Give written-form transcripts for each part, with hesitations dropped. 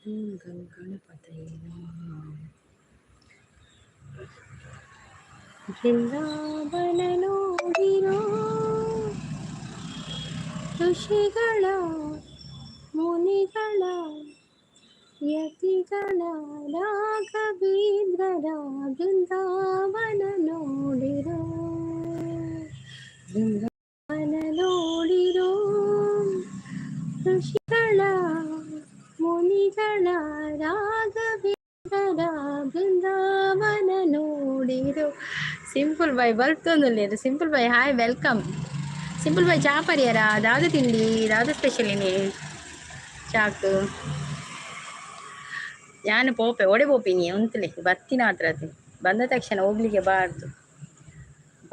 ಓಂ ಗಂ ಗಣಪತಯೇ ನಮಃ. ಬೃಂದಾವನ ನೋಡಿರೋ, ಋಷಿಗಳ ಮುನಿಗಳ ಯತಿಗಳ ರಾಘವೇಂದ್ರರ ಬೃಂದಾವನ ನೋಡಿರೋ, ಬೃಂದಾವನ ನೋಡಿರೋ, ಋಷಿಗಳ ಮುನಿಗಳ ರಾಘವೇಂದ್ರರ ಬೃಂದಾವನ ನೋಡಿರೋ. ಸಿಂಪಲ್ ಬಾಯ್ ಬರ್ತೊಂದುಲ್ಲೆರ್. Simple boy, hi, welcome. Simple boy, ಚಾ ಪರಿಯರ? ದಾದ ತಿಂಡಿ? ದಾದ ಸ್ಪೆಷಲ್ ಇನಿ ಚಾಕ್? ಯಾನ್ ಪೋಪೆ, ಒಡೆ ಪೋಪಿನಿ? ಉಂತುಲೆ, ಬತ್ತಿನ ಆತ್ರತೆ. ಬಂದ ತಕ್ಷಣ ಹೋಗ್ಲಿಕ್ಕೆ ಬಾರ್ದು.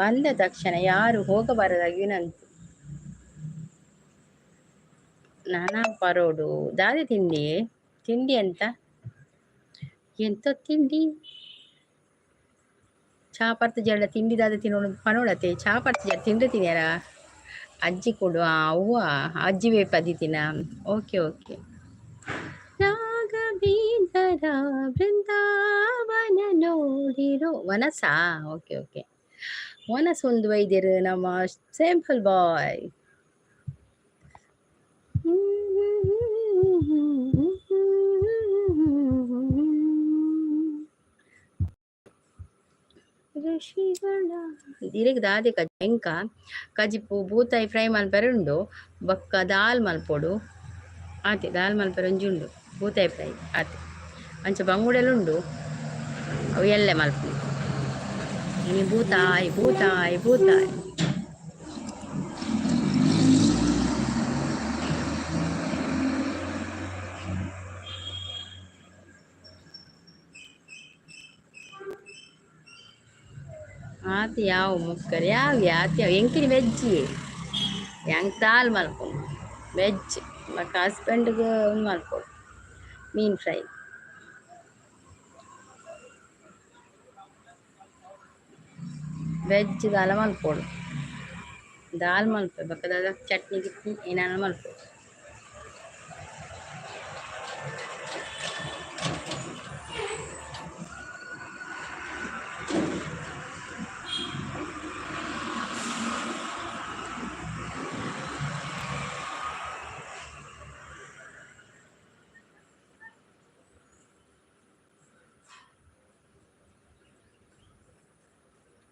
ಬಂದ ತಕ್ಷಣ ಯಾರು ಹೋಗಬಾರದಾಗಿ ವಿನಂತಿ. ನಾನಾ ಪರೋಡು. ದಾದೆ ತಿಂಡಿ? ತಿಂಡಿ ಎಂತ? ಎಂತ ತಿಂಡಿ? ಚಾ ಪರ್ತ ಜಡ ತಿಂಡಿ ದಾದ ತಿನ್ನೋಣ ಪನೋಡತೆ. ಚಾ ಪರ್ತ ಜಡ ತಿಂಡಿ ತಿನ್ಯಾರ? ಅಜ್ಜಿ ಕೊಡು ಅವ್ವ ಅಜ್ಜಿ ವೇಪದಿತ್ತಿನ. Okay okay. ರಾಘವೇಂದ್ರರ ಬೃಂದಾವನ ನೋಡಿರೋ. ವನಸಾ? Okay okay. ವನಸ್ ಒಂದು ವೈದ್ಯರು ನಮ್ಮ ಸಿಂಪಲ್ ಬಾಯ್. ಋಷಿಗಳ ಇರೆಗ್ ದಾದೆ ಎಂಕ ಕಜಿಪು, ಬೂತಾಯಿ ಫ್ರೈ ಮಲ್ಪೆರೆ ಉಂಡು. ಬೊಕ್ಕ ದಾಲ್ ಮಲ್ಪೊಡು ಆತೆ. ದಾಲ್ ಮಲ್ಪೆರೆ ಒಂಜಿ ಉಂಡು, ಬೂತಾಯಿ ಫ್ರೈ ಆತೆ. ಅಂಚ ಬಂಗುಡೆಲ ಉಂಡು, ಅವು ಎಲ್ಲೆ ಮಲ್ಪುನು. ಇನಿ ಬೂತಾಯಿ, ಬೂತಾಯಿ, ಬೂತಾಯಿ. ಆತ ಯಾವ ಮುಕ್ಕರ್ ಯಾವ ಯಾತ ಯಾವ ಎಂಕಿನಿ ವೆಜ್. ಎಂಕ್ ದಾಲ್ ಮಲ್ಪುನು ವೆಜ್. ಬೊಕ್ಕ ಹಸ್ಬೆಂಡ್ಗ್ ಉಂದು ಮಲ್ಪೊಡು, ಮೀನ್ ಫ್ರೈ. ವೆಜ್ ದಾಲ ಮಲ್ಪೊಡು. ದಾಲ್ ಮಲ್ಪೆ, ಬೊಕ್ಕ ದಾದ ಚಟ್ನಿ ಗಿಟ್ನಿ ಏನಾನ ಮಲ್ಪೊಡು.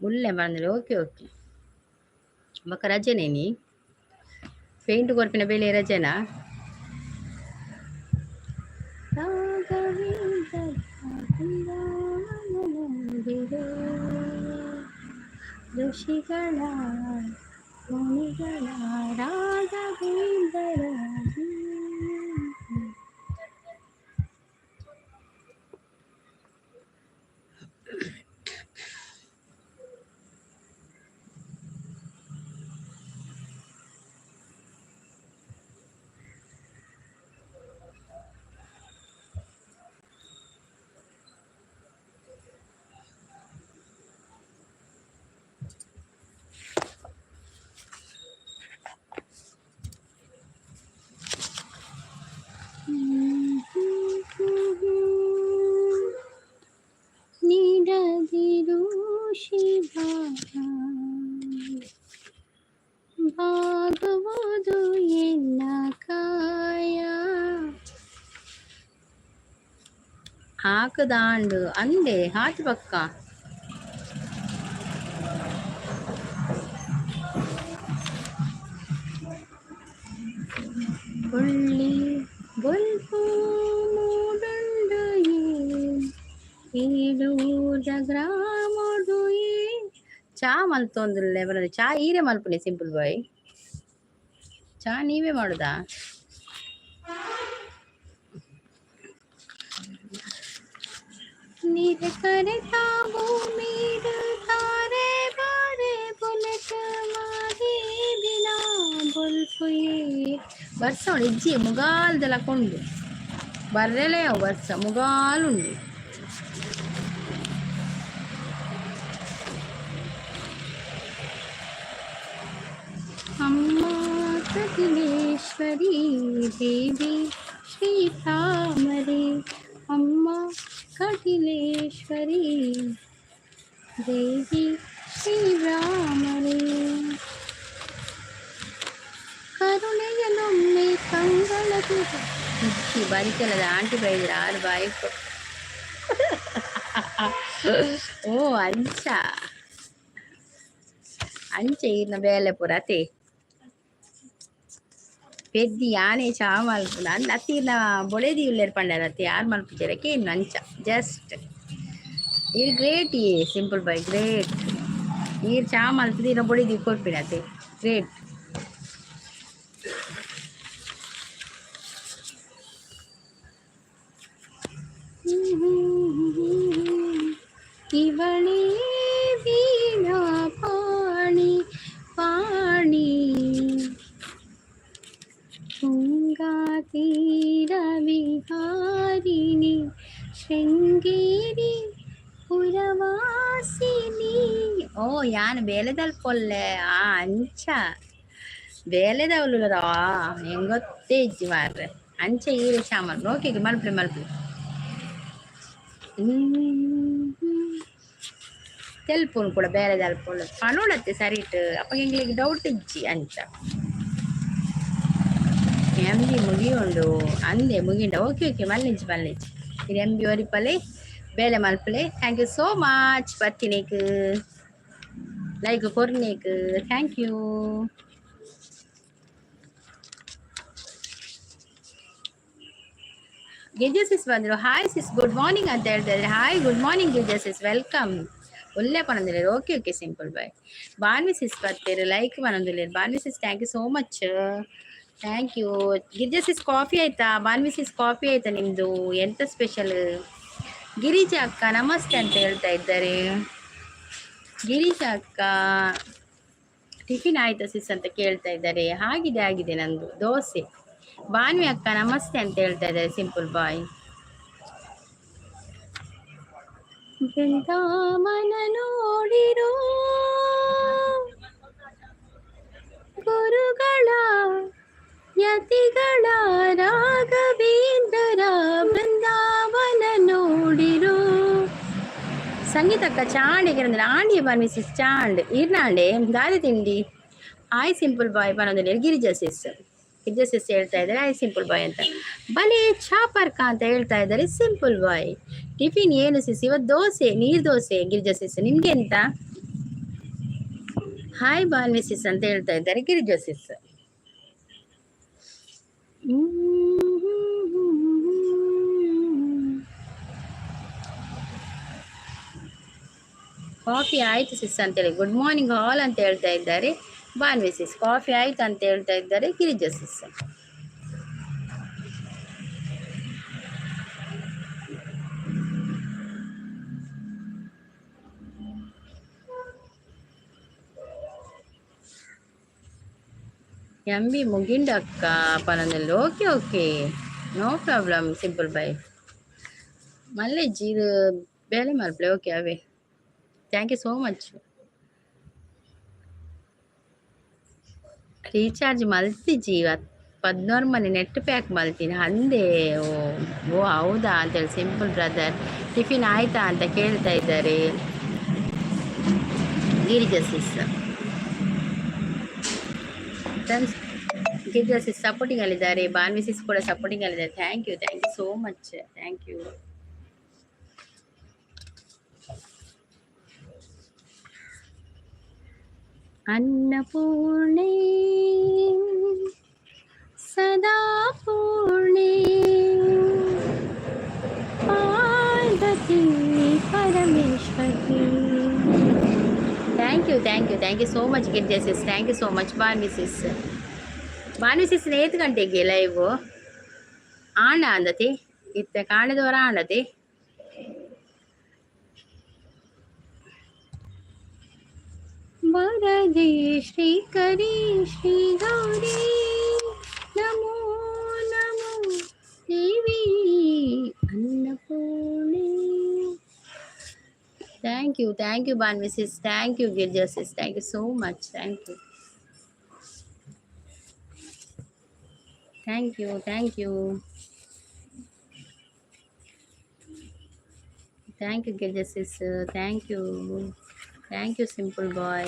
ಉಲ್ಲೆ ಬಂದ್ರೆ. Okay okay. ಬೊಕ್ಕ ರಜೆನೇ ನೀ? ಪೇಂಟ್ ಕೊರ್ಪಿನ ಬೇಲೆ ರಜೆನಾ? ರಾಘವೇಂದ್ರ ಬೃಂದಾವನ ನೋಡಿರೋ, ಋಷಿಗಳ ಮುನಿಗಳ ರಾಘವೇಂದ್ರ. ನೀಡದಿರು ಶಿವ, ಬಾಗುವುದು ಎನ್ನ ಕಾಯ. ಹಾಕದಾಂಡು ಅಂದೆ ಹಾಕಿ ಪಕ್ಕ. ಬೊಳ್ಳಿ ಬೊಲ್ಪು ಮೂಡುಂಡು ಏಳೂರ ಗ್ರಾಮೊಡು. ಚಾ ಮಲ್ತೊಂದುಲ್ಲೆ ಬರದು. ಚಾ ಈರೆ ಮಲ್ಪುನಿ? ಸಿಂಪಲ್ ಬಾಯ್, ಚಾ ನೀವೇ ಮಾಡುದಾ? ನೀರೆ ಕರೆತಾ ಭೂಮಿಡು ತಾರೆ ಬಾರೆ ಬುಲೆಟ್ ಮಾದೇ ಬಿನಾ ಬೊಲ್ಪುಯೇ. ಬರ್ಸ ಉಂಡು ಇಜ್ಜಿ? ಮುಗಾಲ್ದೆಲ್ಲ ಕೊಂಡು ಬರ್ರೆಲೇ ಬರ್ಸ ಮುಗಾಲುಂಡು. ಅಮ್ಮ ಕಪಿಲೇಶ್ವರಿ ದೇವಿ. ಶ್ರೀ ಭ್ರಾಮರಿ ಅಮ್ಮ ಕಟಿಲೇಶ್ವರಿ ದೇವಿ ಶ್ರೀ ಭ್ರಾಮರಿ ಕರುಣೆಯಲೊಮ್ಮೆ ಕಂಗಳ ಇಜ್ಜಿ ಬರಿಕೆಲದ ಆಂಟಿ ಬೈದ್ರ ಆರು ಬಾಯಿ. ಓ ಅಂಚ ಅಂಚ ಈರ್ನ ಬೇಲೆ ಪೂರ ಅತೆ ಪೆದ್ದಿ ಯಾನೆ ಚಾ ಮಲ್ಪುನ ಅಂದ್ ಅತ್ತೀರ್ನ ಬೊಳೆದಿ ಉಲ್ಲೇರ್ ಪಂಡರ ಅತ್ತೆ ಯಾರು ಮಲ್ಪುಜೆರ್ ಕೇನ್ ಅಂಚ ಜಸ್ಟ್ ಈರ್ ಗ್ರೇಟ್ ಈ ಸಿಂಪಲ್ ಬಾಯ್ ಗ್ರೇಟ್. ಈರ್ ಚಾ ಮಲ್ತುದು ಈರ್ನ ಬೊಡೆದಿ ಕೊರ್ಪಿನತೆ ಗ್ರೇಟ್. ಇವಳೇ ವೀಣಾ ಪಾಣಿ ಪಾಣಿ ತುಂಗಾ ವಿಹಾರಿಣಿ ಶೃಂಗೇರಿ ಪುರವಾಸಿನಿ. ಓ ಯಾನ್ ಬೇಲೆದಲ್ಪೊಲ್ಲೆ ಆ ಅಂಚ ಬೇಲೆದವ್ಲುಲರಾ ಎಂಗೊತ್ತೇ ಇಜ್ಜಿ ಮಾರ್ರೆ ಅಂಚ ಈರೆ ಚಾಮಲ್ ಓಕೆ ಮಲ್ಪಲೆ ಮಲ್ಪಲೆ ತೆಲ್ಪುನು ಕೂಡ ಬೇಲೆದಲ್ಪೊಲ್ಲ ಪನೊಡತ್ತೆ ಸರಿಟ್ ಅಪ್ಪ ಎಂಗ್ಲಿಗ್ ಡೌಟ್ ಇಜ್ಜಿ ಅಂಚ. ಎಂ ಬಿ ಮುಗಿಯುಂಡು ಅಂದೆ ಮುಗಿಂಡ. ಓಕೆ ಓಕೆ ಮಲ್ಲಿಂಚಿ ಮಲ್ಲಿಂಚಿ ಇದು ಎಂ ಬಿ ಒರಿಪಲೆ ಬೇಲೆ ಮಲ್ಪಲೆ. Thank you so much ಬತ್ತಿನೇಕ್ like ಕೊರ್ನೇಕ್ thank you. Girija sis ಬಂದರು. ಹಾಯ್ ಸಿಸ್, ಗುಡ್ ಮಾರ್ನಿಂಗ್ ಅಂತ ಹೇಳ್ತಾ ಇದ್ದಾರೆ. Hi, good morning Girija sis, welcome. ಒಳ್ಳೆ ಪನೊಂದುಲ್ಲೆರ್. Okay okay simple boy. Bhanvi sis ಬತ್ತೆರ್ like ಪನೊಂದುಲ್ಲೆರ್. Bhanvi sis, thank you so much, thank you. Girija sis coffee ಆಯ್ತಾ? ಬಾನ್ವಿ ಸಿಸ್ coffee ಆಯ್ತಾ ನಿಮ್ಮದು? ಎಂತ ಸ್ಪೆಷಲ್? ಗಿರಿಜಾ ಅಕ್ಕ ನಮಸ್ತೆ ಅಂತ ಹೇಳ್ತಾ ಇದ್ದಾರೆ. ಗಿರಿಜಾ ಅಕ್ಕ ಟಿಫಿನ್ ಆಯ್ತಾ ಸಿಸ್ ಅಂತ ಕೇಳ್ತಾ ಇದ್ದಾರೆ. ಆಗಿದೆ ಆಗಿದೆ ನಂದು ದೋಸೆ. ಭಾನ್ವಿ ಅಕ್ಕ ನಮಸ್ತೆ ಅಂತ ಹೇಳ್ತಾ ಇದ್ದಾರೆ ಸಿಂಪಲ್ ಬಾಯ್. ಬೃಂದಾವನ ನೋಡಿರೋ ಗುರುಗಳ ಯತಿಗಳ ರಾಘವೇಂದ್ರರ ಬೃಂದಾವನ ನೋಡಿರೋ. ಸಂಗೀತಕ್ಕ ಚಾಂಡಿಗೆ ಆಂಡಿ ಬಾನ್ವಿ ಸಿಸ್ ಚಾಂಡ್ ಈರ್ನಾಂಡೆ ದಾದಿ ತಿಂಡಿ. ಹಾಯ್ ಸಿಂಪಲ್ ಬಾಯ್ ಪನೊಂದುಲ್ಲೆರ್ ಗಿರಿಜಾ ಸಿಸ್. ಗಿರಿಜಾ ಸಿಸ್ ಹೇಳ್ತಾ ಇದ್ದಾರೆ ಹಾಯ್ ಸಿಂಪಲ್ ಬಾಯ್ ಅಂತ. ಬಲೆ ಚಾಪರ್ಕ ಅಂತ ಹೇಳ್ತಾ ಇದ್ದಾರೆ ಸಿಂಪಲ್ ಬಾಯ್. ಟಿಫಿನ್ ಏನು ಸಿಸ್? ಇವತ್ತು ದೋಸೆ, ನೀರು ದೋಸೆ ಗಿರಿಜಾ ಸಿಸ್. ನಿಮ್ಗೆ ಎಂತ? ಹಾಯ್ ಬಾನ್ವಿ ಸಿಸ್ ಅಂತ ಹೇಳ್ತಾ ಇದ್ದಾರೆ ಗಿರಿಜಾ ಸಿಸ್. ಕಾಫಿ ಆಯ್ತು ಸಿಸ್ ಅಂತೇಳಿ ಗುಡ್ ಮಾರ್ನಿಂಗ್ ಆಲ್ ಅಂತ ಹೇಳ್ತಾ ಇದ್ದಾರೆ ಬಾನ್ವಿ ಸಿಸ್. ಕಾಫಿ ಆಯ್ತು ಅಂತ ಹೇಳ್ತಾ ಇದ್ದಾರೆ ಗಿರಿಜಾ ಸಿಸ್. ಎಂ ಬಿ ಮುಗಿಂಡ ಅಕ್ಕ ಪನೊಂದುಲ್ಲೆರ್. Okay okay no problem simple boy. ಮಲ್ಲೆ ಜೀರು ಬೇಲೆ ಮಲ್ಪಲೆ. ಓಕೆ ಅವೇ thank you so much. Recharge ಮಲ್ತಿಜಿ 16 ಮನೆ ನೆಟ್ ಪ್ಯಾಕ್ ಮಲ್ತೀನಿ ಅಂದೆ. ಓ ಓ ಹೌದಾ ಅಂತೇಳಿ ಸಿಂಪಲ್ ಬ್ರದರ್. ಟಿಫಿನ್ ಆಯ್ತಾ ಅಂತ ಕೇಳ್ತಾ ಇದ್ದಾರೆ Girija sis. Friends Girija sis supporting ಅಲ್ಲಿದ್ದಾರೆ, Banvi sis ಕೂಡ ಸಪೋರ್ಟಿಂಗ್ ಅಲ್ಲಿದ್ದಾರೆ. Thank you, thank you so much, thank you. ಅನ್ನಪೂರ್ಣೆ ಸದಾ ಪೂರ್ಣೆ Parvati Parameshwari. Thank you thank you thank you so much Girija sis. Thank you so much Bhanvi sis. Bhanvi sis ಏತ್ ಗಂಟೆಗೆ live ಆಂಡ ಅಂದತಿ? ಇತ್ತೆ ಕಾಣದವರ ಆಂಡತಿ? ವರದೆ ಶ್ರೀಕರಿ ಶ್ರೀ ಗೌರಿ ನಮೋ ನಮೋ ದೇವಿ ಅನ್ನಪೂರ್ಣೆ. Thank you thank you Bhanvi sis. Thank you Girija sis. Thank you so much, thank you thank you thank you. Thank you Girija sis, thank you, thank you simple boy.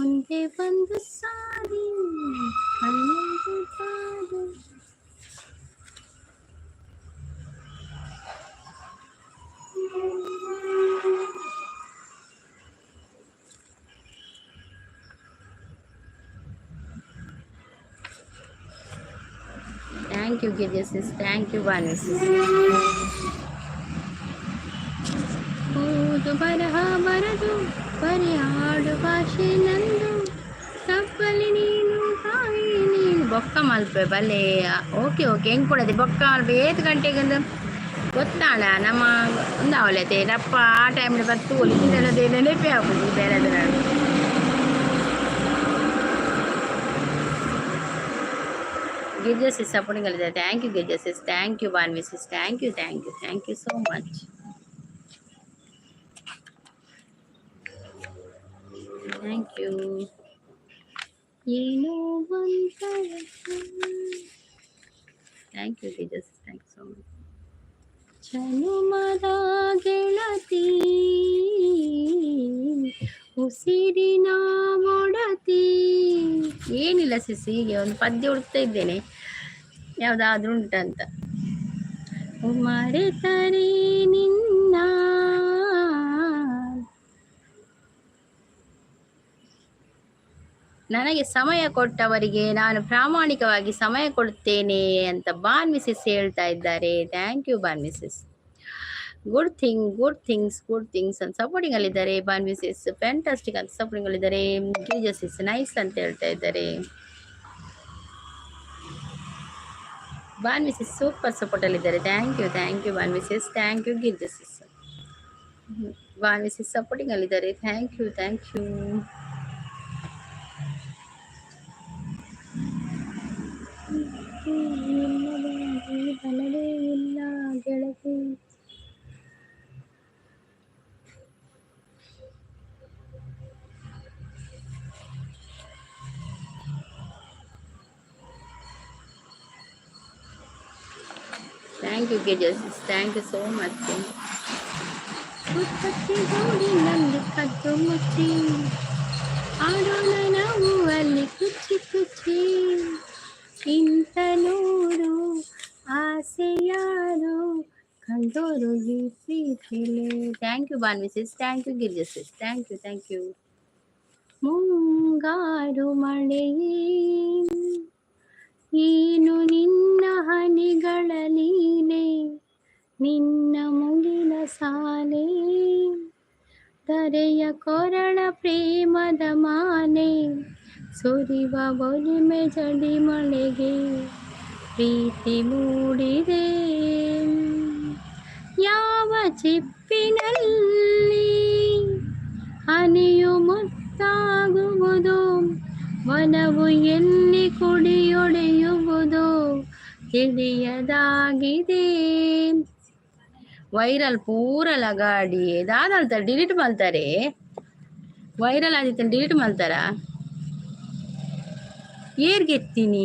ಒಂದೇ ಒಂದು ಸಾರಿ ಕಣ್ಣೊಂದು ಬಾರಿ. Thank you Girija sis, thank you Banu sis. ಓದು ಬರಹ ಬರದು ಬರೆ ಆಡು ಭಾಷೆ ನಂದು, ತಪ್ಪಲಿ ನೀನು ತಾಯಿ ನೀನು. ಬೊಕ್ಕ ಮಲ್ಪೆ ಬಲ್ಲೆ. ಓಕೆ ಓಕೆ, ಹೆಂಗೆ ಕೊಡದೆ ಬೊಕ್ಕ ಮಲ್ಪೆ. ಏತ್ ಗಂಟೆಗೆ ಗೊತ್ತಾಳ ನಮ್ಮ ಒಂದಾವಲತೆ ರಪ್ಪ ಆ ಟೈಮ್ ಬತ್ತು ಒಲಿಸಿದ ನೆನಪೇ ಆಗುದು ಬೇರೆ. ಗಿರ್ಜಾ ಸಿಸ್ ಸಪೋರ್ಟಿಂಗ್ ಅಲ್ಲಿದ್ದಾರೆ. Thank you Girija sis, thank you Bhanvi sis, thank you, thank you, thank you so much. Thank you. ಏನೋ ಒಂಥರ. Thank you Girija sis, thank you so much. ಜನುಮದ ಗೆಳತಿ, ಉಸಿರಿನ ಒಡತಿ. ಏನಿಲ್ಲ ಸಿಸ್, ಹೀಗೆ ಒಂದು ಪದ್ಯ ಹುಡುಕ್ತಾ ಇದ್ದೇನೆ, ಯಾವುದಾದ್ರೂ ಉಂಟಂತ. ಮರೆತರೆ ನಿನ್ನ. ನನಗೆ ಸಮಯ ಕೊಟ್ಟವರಿಗೆ ನಾನು ಪ್ರಾಮಾಣಿಕವಾಗಿ ಸಮಯ ಕೊಡುತ್ತೇನೆ ಅಂತ ಬಾನ್ ಮಿಸಸ್ ಹೇಳ್ತಾ ಇದ್ದಾರೆ. Thank you Bhan missus. Good thing, good things, good things ಅಂತ ಸಪೋರ್ಟಿಂಗ್ ಅಲ್ಲಿದ್ದಾರೆ. ಬಾನ್ ಮಿಸಸ್ ಫ್ಯಾಂಟಾಸ್ಟಿಕ್ ಅಂತ ಸಪೋರ್ಟಿಂಗ್ ಅಲ್ಲಿದ್ದಾರೆ. ಗಿರಿಜಾ ಸಿಸ್ ನೈಸ್ ಅಂತ ಹೇಳ್ತಾ ಇದ್ದಾರೆ. ಬಾನ್ ಮಿಸಸ್ ಸೂಪರ್ ಸಪೋರ್ಟ್ ಅಲ್ಲಿದ್ದಾರೆ. Thank you, thank you Bhan missus, thank you Girija sis. Bhan missus supporting ಅಲ್ಲಿದ್ದಾರೆ. Thank you, thank you. ಬಲವೇ ಇಲ್ಲ ಗೆಳತಿ. Thank you Girija, thank you so much. ಉತ್ಪತ್ತಿ ಗೂಡಿನಲ್ಲಿ ಕದ್ದು ಮುಚ್ಚಿ ಆಡೋಣ ನಾವು ಅಲ್ಲಿ ಕುಚ್ಚಿ ಕುಚ್ಚಿ. ಇಂಥ ನೂರು ಆಸೆ ಯಾರು ಕಂಡೋರು ಈ ಪ್ರೀತಿಲಿ. Thank you Bhan missus, thank you Girija sis, thank you, thank you. ಮುಂಗಾರು ಮಳೆಯೇ ಏನು ನಿನ್ನ ಹನಿಗಳ ಲೀಲೆ, ನಿನ್ನ ಮುಗಿಲ ಸಾಲೆ, ಧರೆಯ ಕೊರಳ ಪ್ರೇಮದ ಮಾಲೆ, ಸುರಿವ ಒಲಿಮೆ ಜಡಿ ಮಳೆಗೆ ಪ್ರೀತಿ ಮೂಡಿದೆ. ಯಾವ ಚಿಪ್ಪಿನಲ್ಲಿ ಹನಿಯು ಮುತ್ತಾಗುವುದು, ವನವು ಎಲ್ಲಿ ಕುಡಿಯೊಡೆಯುವುದು ತಿಳಿಯದಾಗಿದೆ. ವೈರಲ್ ಪೂರ ಲಗಾಡಿ ದಾದ ಡಿಲೀಟ್ ಮಾಡ್ತಾರೆ. ವೈರಲ್ ಆದಿತ್ತ ಡಿಲೀಟ್ ಮಾಡ್ತಾರ. ಏರ್ಗೆತ್ತೀನಿ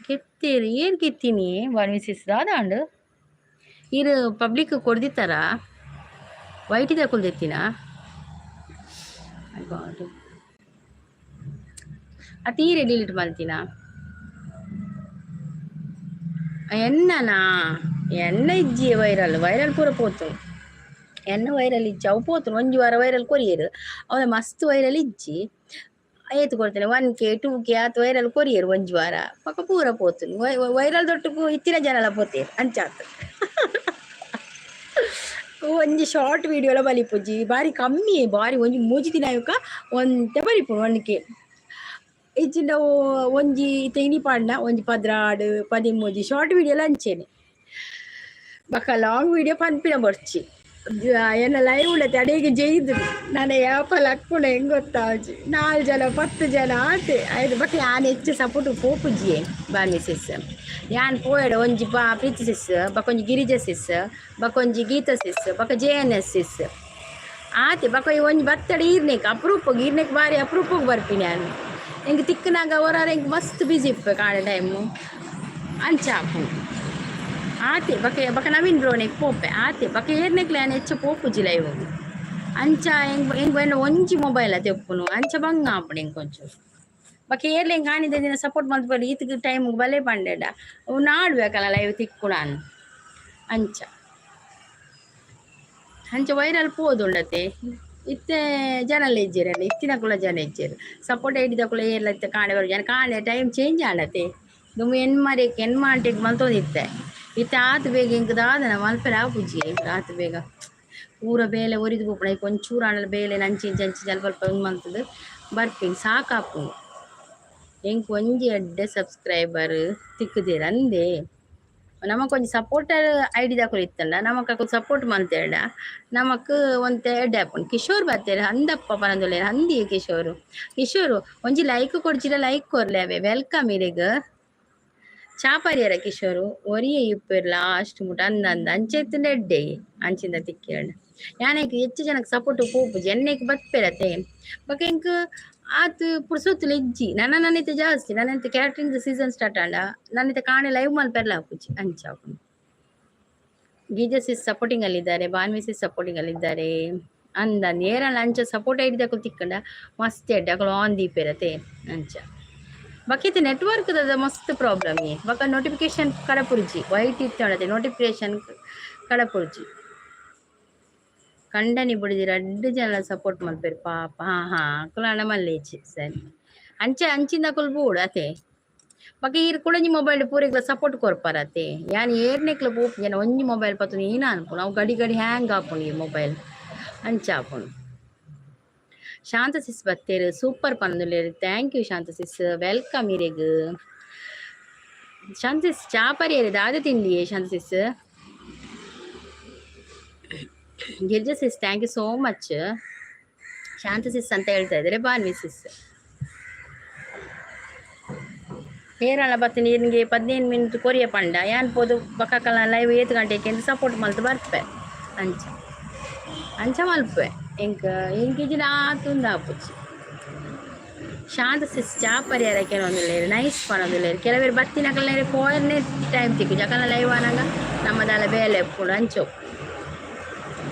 ಗೆತ್ತೇರು ಏರ್ ಗೆತ್ತೀನಿ ಮಿಸಸ್ ದಾದಾಂಡ್ ಇರು ಪಬ್ಲಿಕ್ ಕೊಡ್ದಿತ್ತಾರ. ವೈಟಿದ ಕುಲ್ದೆತ್ತಿನ ಗಾಡ್ ಅತೀರೆ ಡಿಲೀಟ್ ಮಾಡ್ತೀನ. ಎನ್ನನಾ ಎನ್ನ ಇಜ್ಜಿ ವೈರಲ್, ವೈರಲ್ ಪೂರ ಪೋತು. ಎನ್ನ ವೈರಲ್ ಇಜ್ಜಿ, ಅವು ಪೋತು. ಒಂಜಿ ವಾರ ವೈರಲ್ ಕೊರಿಯರ್ ಅವನ ಮಸ್ತ್ ವೈರಲ್ ಇಜ್ಜಿ. ಏತು ಕೊಡ್ತೇನೆ, 1K 2K ಆತು ವೈರಲ್ ಕೊರಿಯರ್. ಒಂಜಿ ವಾರ ಪಕ್ಕ ಪೂರ ಪೋತು. ವೈರಲ್ ದೊಟ್ಟುಕು ಇತ್ತಿನ ಜನಲ ಪೋತೇರು ಅಂಚಾತು. ಒಂಜಿ ಶಾರ್ಟ್ ವಿಡಿಯೋಲ ಬಲಿಪುಜಿ ಬಾರಿ ಕಮ್ಮಿ, ಬಾರಿ ಒಂಜಿ ಮೂಜಿ ದಿನ ಆಯುಕ ಒಂತೆ ಬಲಿಪು 1K. ಇಜ್ಜಿಂಡ ಒಂಜಿ ಇತ್ತೆ ಇನಿ ಪಾಡ್ನ ಒಂಜಿ 12 13 ಶಾರ್ಟ್ ವಿಡಿಯೋಲ ಅಂಚೆನೆ. ಬೊಕ ಲಾಂಗ್ ವಿಡಿಯೋ ಪನ್ಪಿನ ಬೊರ್ಚಿ. ಎನ್ನ ಲೈವ್ ಉಳ್ಳತೆ ಅಡೆಗೆ ಜೈದು ನಾನು ಯಾಪಲ ಅಕ್ಕುಣ ಹೆಂಗ್ ಗೊತ್ತಾಜಿ. 4 ಜನ 10 ಜನ ಆತೆ ಆಯ್ತು. ಬಟ್ ಯಾನ್ ಹೆಚ್ಚು ಸಪೋರ್ಟ್ ಪೋಪುಜಿಯೇ ಬಾನ್ ಮಿಸಸ್. ಯಾನ್ ಪೋಯಡ ಒಂಜಿ ಬಾ ಪ್ರೀತಿ ಸಿಸ್, ಬಕೊಂಜಿ ಗಿರಿಜ ಸಿಸ್, ಬಕೊಂಜಿ ಗೀತಾ ಸಿಸ್, ಬೊಕ ಜೆ ಎನ್ ಎಸ್ ಸಿಸ್ ಆತೆ. ಬೊಕ ಒಂಜಿ ಬತ್ತಡ ಈರ್ನೆಕ್ ಅಪರೂಪಗ್, ಈರ್ನೆಕ್ ಬಾರಿ ಅಪರೂಪಗ್ ಬರ್ಪಿನಿ ಯಾನ್. ಎಂಕ್ ತಿಕ್ಕುನಾಗ ಒರಾರ ಎಂಕ್ ಮಸ್ತ್ ಬಿಸಿ ಇಪ್ಪೆ ಕಾಂಡೆ ಟೈಮು. ಅಂಚ ಆಪುಂಡು. ಆತೆ ಬೊಕ ಬೊಕ ನವೀನ್ ಬ್ರೋನೆಗ್ ಪೋಪೆ ಆತೆ. ಬೊಕ ಏರ್ನೆಕ್ಲ ಯಾನ್ ಹೆಚ್ಚ ಪೋಪುಜಿ ಲೈವ್. ಅಂಚ ಎಂಕ್ ಎಂಕ್ ಎನ್ನ ಒಂಜಿ ಮೊಬೈಲ್ ಅತೆ ಉಪ್ಪುನು. ಅಂಚ ಬಂಗ ಆಪುಂಡು ಎಂಕ್ ಒಂಚೂರು. ಬೊಕ ಏರ್ಲ ಎಂಕ್ ಆನಿದ ದಿನ ಸಪೋರ್ಟ್ ಮಲ್ಪುವೆರ್ ಈತ್ಗ್ ಟೈಮ್ ಬಲೆ ಪಂಡೆಡ ಅವು ನಾಡುವೆ ಅಕಲ್ನ ಲೈವ್ ತಿಕ್ಕುನಾನ್ ಅಂಚ. ಅಂಚ ವೈರಲ್ ಪೋದುಂಡತೆ. ಇತ್ತೆ ಜನಲ ಇಜ್ಜೆರ್ ಇತ್ತಿನಕುಲ ಜನ ಇಜ್ಜೆರ್. ಸಪೋರ್ಟ್ ಐಡಿದಕುಲು ಏರ್ಲ ಇತ್ತೆ ಕಾಂಡೆ ಬರು ಕಾಂಡೆ ಟೈಮ್ ಚೇಂಜ್ ಆಂಡತೆ. ದುಂಬು ಎಣ್ಮರೆಕ್ ಎಣ್ಮ ಗಂಟೆಗ್ ಮಲ್ತೊಂದಿತ್ತೆ. ಇತ್ತೆ ಆತ್ ಬೇಗ ಎಂಕ್ ದಾದನ ಮಲ್ಪೆರೆ ಆಪುಜಿ ಆತ್ ಬೇಗ. ಪೂರ ಬೇಲೆ ಒರಿದು ಪೋಪುಂಡು. ಐಕ್ ಒಂಚೂರು ಆಂಡಲ ಬೇಲೆ ಅಂಚಿ ಇಂಚಿ ಅಂಚಿ ಅಲ್ಪ ಅಲ್ಪ ಉಂದು ಮಲ್ತುದು ಬರ್ಪಿನಿ ಸಾಕಾಪುಂಡು. ಎಂಕ್ ಒಂಜಿ ಎಡ್ಡೆ ಸಬ್ಸ್ಕ್ರೈಬರ್ ತಿಕ್ಕುದೆರ್ ಅಂದೇ. ನಮಕ್ ಒಂಜಿ ಸಪೋರ್ಟರ್ ಐಡಿ ದಕುಲು ಇತ್ತುಂಡ ನಮಕ್ ಅಕುಲು ಸಪೋರ್ಟ್ ಮಲ್ತೆರ್ಡ ನಮಕ್ ಒಂತೆ ಎಡ್ಡೆ ಆಪುಂಡು. ಕಿಶೋರ್ ಬತ್ತೆರ್ ಅಂದಪ್ಪ ಪನೊಂದುಲ್ಲೆರ್ ಅಂದಿ ಕಿಶೋರ್. ಕಿಶೋರ್ ಒಂಜಿ ಲೈಕ್ ಕೊರ್ಜಿಡ ಲೈಕ್ ಕೊರ್ಲೆ ಅವೆ welcome ಇರೆಗ್. ಚಾ ಪರಿಯರ ಕಿಶೋರು ಒರಿಯೆ ಇಪ್ಪೆರ್ ಲಾಸ್ಟ್ ಮುಟ ಅಂದ ಅಂದ ಅಂಚ ಇತ್ತುಂಡ ಎಡ್ಡೆ ಅಂಚಿಂದ ತಿಕ್ಕಿಯೆರ್ಂಡ. ಯಾನ್ ಐಕ್ ಹೆಚ್ಚ ಜನಕ್ ಸಪೋರ್ಟ್ ಪೋಪುಜಿ ಎನ್ನೈಕ್ ಬತ್ಪೆರತೆ. ಬೊಕ ಎಂಕ್ ಆತ್ ಪುರ್ಸೊತ್ತುಲ ಇಜ್ಜಿ. ನನ ನನ ಇತ್ತೆ ಜಾಸ್ತಿ ನನ ಇತ್ತೆ ಕ್ಯಾಟ್ರಿಂಗ್ ಸೀಸನ್ ಸ್ಟಾರ್ಟ್ ಆಂಡ ನನ ಇತ್ತೆ ಕಾಂಡೆ ಲೈವ್ ಮಲ್ಪೆರ್ಲ ಆಪುಜಿ ಅಂಚ ಆಪುಂಡು. ಗೀಜಾ ಸಿಸ್ ಸಪೋರ್ಟಿಂಗ್ ಅಲ್ಲಿ ಇದ್ದಾರೆ, ಭಾನ್ವಿ ಸಿಸ್ ಸಪೋರ್ಟಿಂಗ್ ಅಲ್ಲಿ ಇದ್ದಾರೆ. ಅಂದ ಏರಲ ಅಂಚ ಸಪೋರ್ಟ್ ಐಡಿದಕುಲು ತಿಕ್ಕಂಡ ಮಸ್ತ್ ಎಡ್ಡೆ ಅಕುಲು ಆನ್ ದೀಪೆರತೆ ಅಂಚ. ಬೊಕ ಇತ್ತೆ ನೆಟ್ವರ್ಕ್ ದ ಮಸ್ತ್ ಪ್ರಾಬ್ಲಮ್ ಬೊಕ ನೋಟಿಫಿಕೇಶನ್ ಕಡಪುರ್ಜಿ ವೈಟ್ ಇತ್ತುಂಡತೆ ನೋಟಿಫಿಕೇಶನ್ ಕಡಪುರ್ಜಿ. ಕಂಡನಿ ಬುಡಿದಿ ರಡ್ಡ್ ಜನ ಸಪೋರ್ಟ್ ಮಲ್ಪೆರ್ ಪಾಪ. ಹಾ ಹಾ ಅಕುಲು ಮಲ್ಲೇಚಿ ಸರಿ. ಅಂಚ ಅಂಚಿನಕುಲು ಬೋಡು ಅತೆ. ಬೊಕ ಈರ್ ಕುಡೊಂಜಿ ಮೊಬೈಲ್ ಪೂರೆಗ್ಲ ಸಪೋರ್ಟ್ ಕೊರ್ಪರತೆ. ಯಾನ್ ಏರ್ನೆಕ್ಲ ಪೋಪುಜಿ ಒಂಜಿ ಮೊಬೈಲ್ ಪತ್ತೊಂದು ಏನ ಅನ್ಪುಂಡು ಅವು ಗಡಿ ಗಡಿ ಹ್ಯಾಂಗ್ ಆಪುಂಡು ಈ ಮೊಬೈಲ್ ಅಂಚ ಆಪುಂಡು. ಶಾಂತ ಸಿಸ್ ಬತ್ತೆರ್ super ಪನೊಂದುಲ್ಲೆರ್. Thank you Shanta sis, welcome ಇರೆಗ್. ಶಾಂತ ಸಿಸ್ ಚಾ ಪರಿಯೆರೆ ದಾದ ತಿಂಡಿಯೇ Shanta sis? Girija sis thank you so much. Shanta sis ಅಂತ ಹೇಳ್ತಾ ಇದ್ದಾರೆ ಭಾನ್ವಿ ಸಿಸ್. ಏರಳ ಬತ್ತಿನ ಇರ್ಗೆ 15 ಮಿನಿಟ್ ಕೊರಿಯ ಪಂಡ ಯಾನ್ ಪೋದು ಬೊಕಕಲ್ನ ಲೈವ್ ಏತ್ ಗಂಟೆಗೆ ಸಪೋರ್ಟ್ ಮಲ್ತ್ ಬರ್ಪೆ ಅಂಚ. ಅಂಚ ಮಲ್ಪುವೆ ಎಂಕ್ ಎಂಕ್ ಇಜ್ಜಿಡ ಆತ್ ಉಂದು ಆಪುಜಿ. ಶಾಂತ ಸಿಸ್ ಚಾ ಪರಿಯರ ಕೆಲವೊಂದುಲ್ಲೆರ್ ನೈಸ್ ಪನೊಂದುಲ್ಲೆರ್. ಕೆಲವೆರ್ ಬತ್ತಿನಕಲ್ನ ಪೋಯೆರ್ನೆ ಟೈಮ್ ತಿಕ್ಕುಜಿ ಅಕಲ್ನ ಲೈವ್ ಆನಗ ನಮ್ಮ ದಾಲ ಬೇಲೆ ಉಪ್ಪುಂಡು ಅಂಚ ಉಪ್ಪುಂಡು.